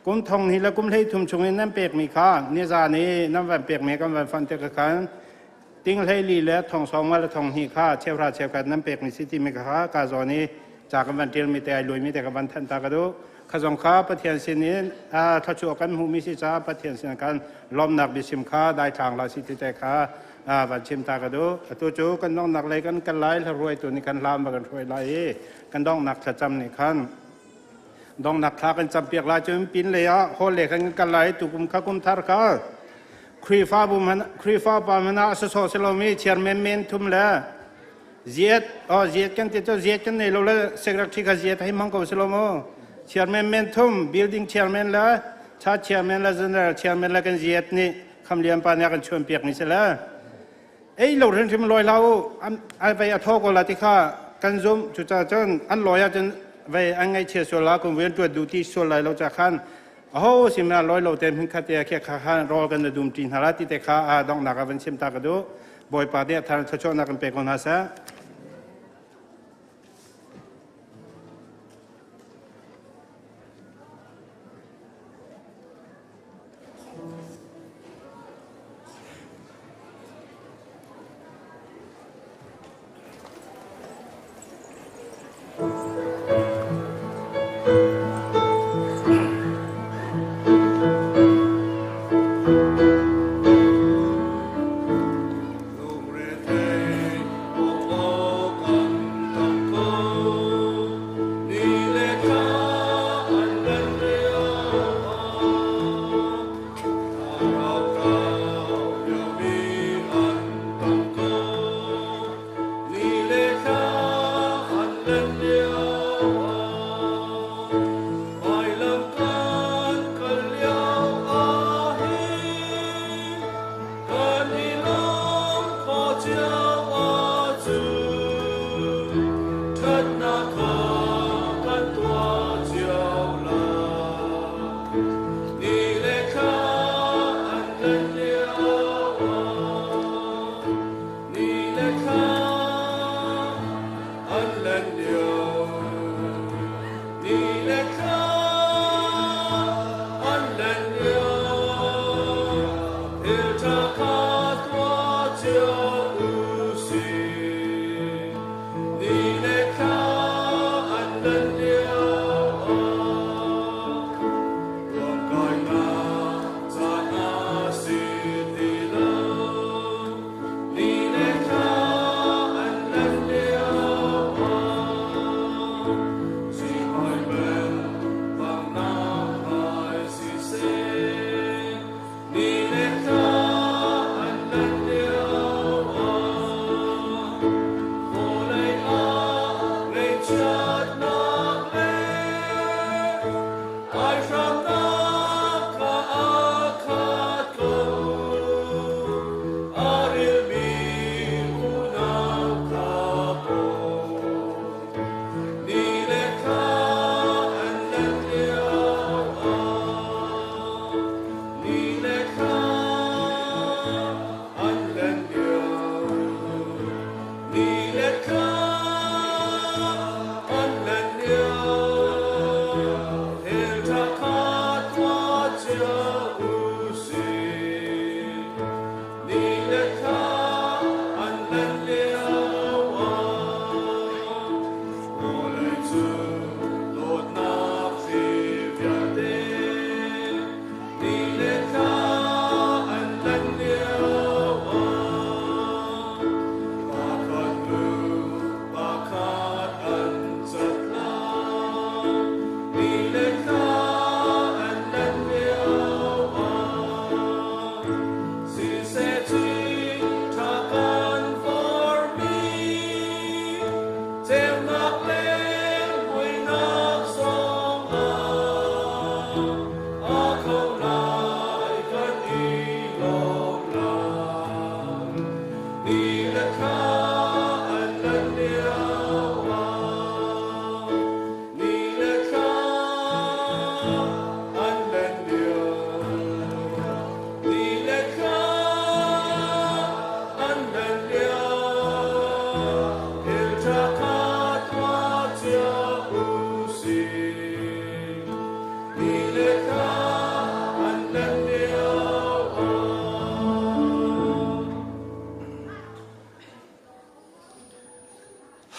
B: kum thong hi le kum 13 chung in nan pek mi kha nizan i nan van pek mi kan van fan te ka khan ting 14 le thong 90 le thong hnih kha cheuhra cheukhat nan pekmi si timi kha ka zawn i ca kan van ṭialmi te ai luaimi te ka van thanh ta ka duh. Kha zong kha Pathian sin in thluachuah kan hmuhmi si caah Pathian sin kan lawmnak biasim kha daithlang la si ti te kha van chim ta ka duh. Atu cu kan donghnak lei kan kal lai hla tu nih kan hlam kan hruai lai i kan donghnak thlacam nih khan donghnak thla kan campiak lai cun pin lei ah hall lei kan kal lai tukum kha kum thar kha Khrihfabu hmanh Khrihfa pa hmanh ah a sawsawh si lomi chairman men thum le ziat oh ziat kan ti cu ziat kan nei lo le secretary kha ziat hei hmang ko si lo mu chairman men thum building chairman le church chairman le general chairman le kan ziat nih khamlian pa nih a kan chuan piak mi si le. Ei lo hrimhrim lawi hlah u, an vei a thaw ko la ti kha kan zumh. Cucaah cun an lawi ahcun vei an ngaihchia sual la, kum rian ṭuan duh ti sual lai lo ca khan aho sim na lawi lo te hmun khat te khia kha khan rawl kan na dum ṭi hna la ti te kha a donghnak ah van chim ta ka duh. Bawipa nih a thar thluachuahnak kan pe ko hna seh.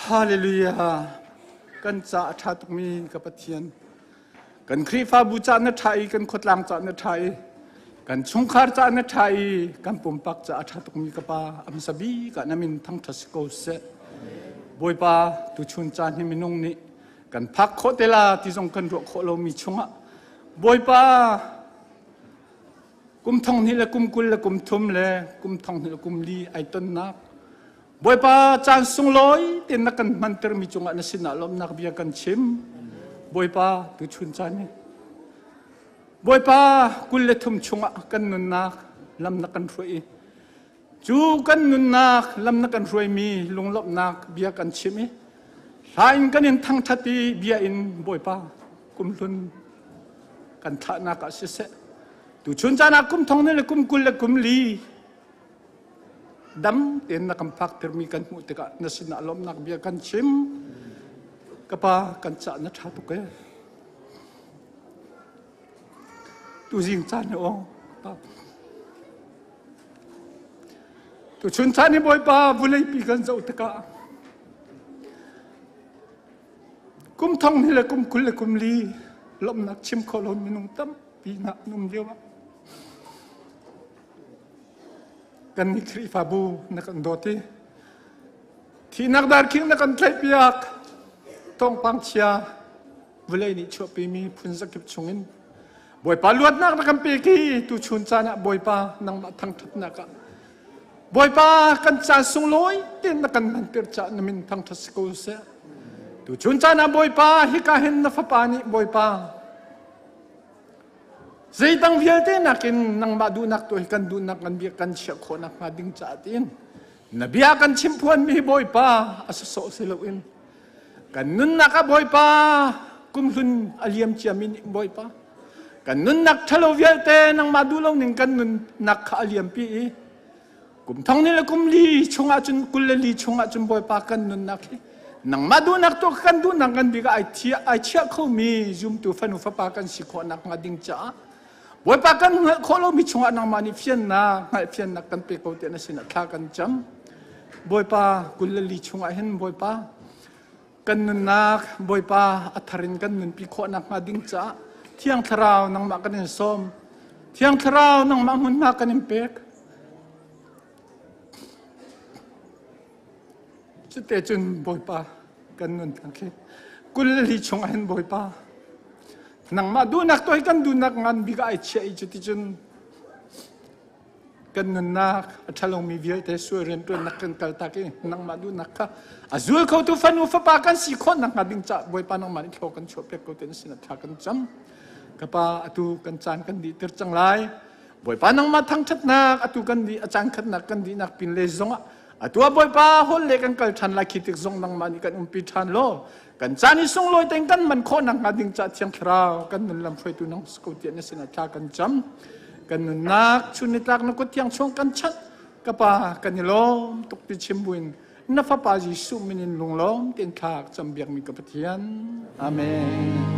M: Hallelujah. Kan ca a ṭha tukmi ka Pathian. Kan Khrihfabu ca na ṭha i kan khuatlang ca na ṭha i kan chungkhar ca na ṭha i kan pumpak ca a ṭha tukmi ka pa amsa bik ah na min thangṭhat si ko seh. Bawipa tuchun caan hi minung nih kan phak khawh te la ti zong kan ruah khawh lomi chungah Bawipa kum thong hnih le kum 20 le kum thum le kum thong hnih le kum li ai tonnak Bawipa caan sunglawi tein na kan hmantermi cungah na sinah lawmhnak bia kan chim. Bawipa tuchun caan hi Bawipa 23 chungah kan nunnak lam na kan hruai i. Cu kan nunnak lam na kan hruaimi lunglawmhnak bia kan chim i hla in kan in thangṭhat i bia in Bawipa kumhlun kan thlahnak ah siseh tuchun caan ah kum thong le kum 20 le kum li dam tein na kan phak tirmi kan hmuh tikah na sinah lawmhnak bia kan chim. Ka pa, kan cah na ṭha tuk ee. Tuzing caan hi aw pa. Tuchun caan hi Bawipa vuleipi kan zoh tikah kum thong ni le kum 20 le kum li lawmhnak chim kho lo minung tampi na an um lio ah kan nih Khrihfabu na kan dawt i thihnak darkhing na kan tlaihpiak. Thawngpang chia vawlei nih chuahpimi phun zakip chungin Bawipa luatnak na kan pek i tuchun caan ah Bawipa nangmah thangṭhatnak ah Bawipa kan caan sunglawi tein na kan hmanter caah na min thangṭhat si ko seh. Tuchun caan ah Bawipa hika hin na fapa nih Bawipa zeidang vialte nakin nangmah duhnak tu hi kan duhnak kan bia kan chiah khawh nakhnga ding caah tiin na bia kan chimphuanmi Bawipa a sawsawh si loin kan nunnak ah Bawipa kumhlun a liam ciami nih Bawipa kan nunnak ṭhalo vialte nangmah duh lo ning kan nunnak kha a liampi i kum thong ni le kum li chungah cun 24 chungah cun Bawipa kan nunnak hi nangmah duhnak tu kan duhnak kan bik ai thia ai chiah khomi zumtu fanu fapa kan si khawh nak hnga ding caah Bawipa kan hngalh khawh lomi chungah nangmah nih fiannak hngalh fiannak kan pe ko tiah na sinah thla kan cam. Bawipa 24 chungah hin Bawipa kan nunnak Bawipa a thar in kan nunpi khawh nakhnga ding caah Thiang Thlarau nangmah kan in sawm. Thiang Thlarau nangmah hmunhma kan in pek. Cute cun Bawipa kan nun khi 24 chungah hin Bawipa nangmah duhnak to hi kan duhnak ngan bik ai chiah i cuticun kan nunnak a ṭhalomi vialte sual rianṭuannak kan kaltak i nangmah duhnak kha a zul khotu fanu fapa kan si khawh nakhnga ding caah Bawipa nangmah nih thlaw kan chuah piak ko te na sinah thla kan cam. Ka pa, atu kan caan kan dih tir cang lai. Bawipa nangmah thangṭhatnak atu kan dih a caan khatnak kan dihnak pin le zongah atu ah Bawipa hol le kan kal ṭhan lai khi tik zong nangmah nih kan umpi ṭhan law kan caan i sunglawi tein kan man khawh nakhnga ding caah Thiang Thlarau kan nun lam hruaitu nang si ko tiah na sinah thla kan cam. Kan nunnak chun nitlak na kut thiang chung kan chanh. Ka pa, kan i lawm tuk ti chim buin na fapa Jesuh min in lunglawm tein thla cam biakmi ka Pathian. Amen.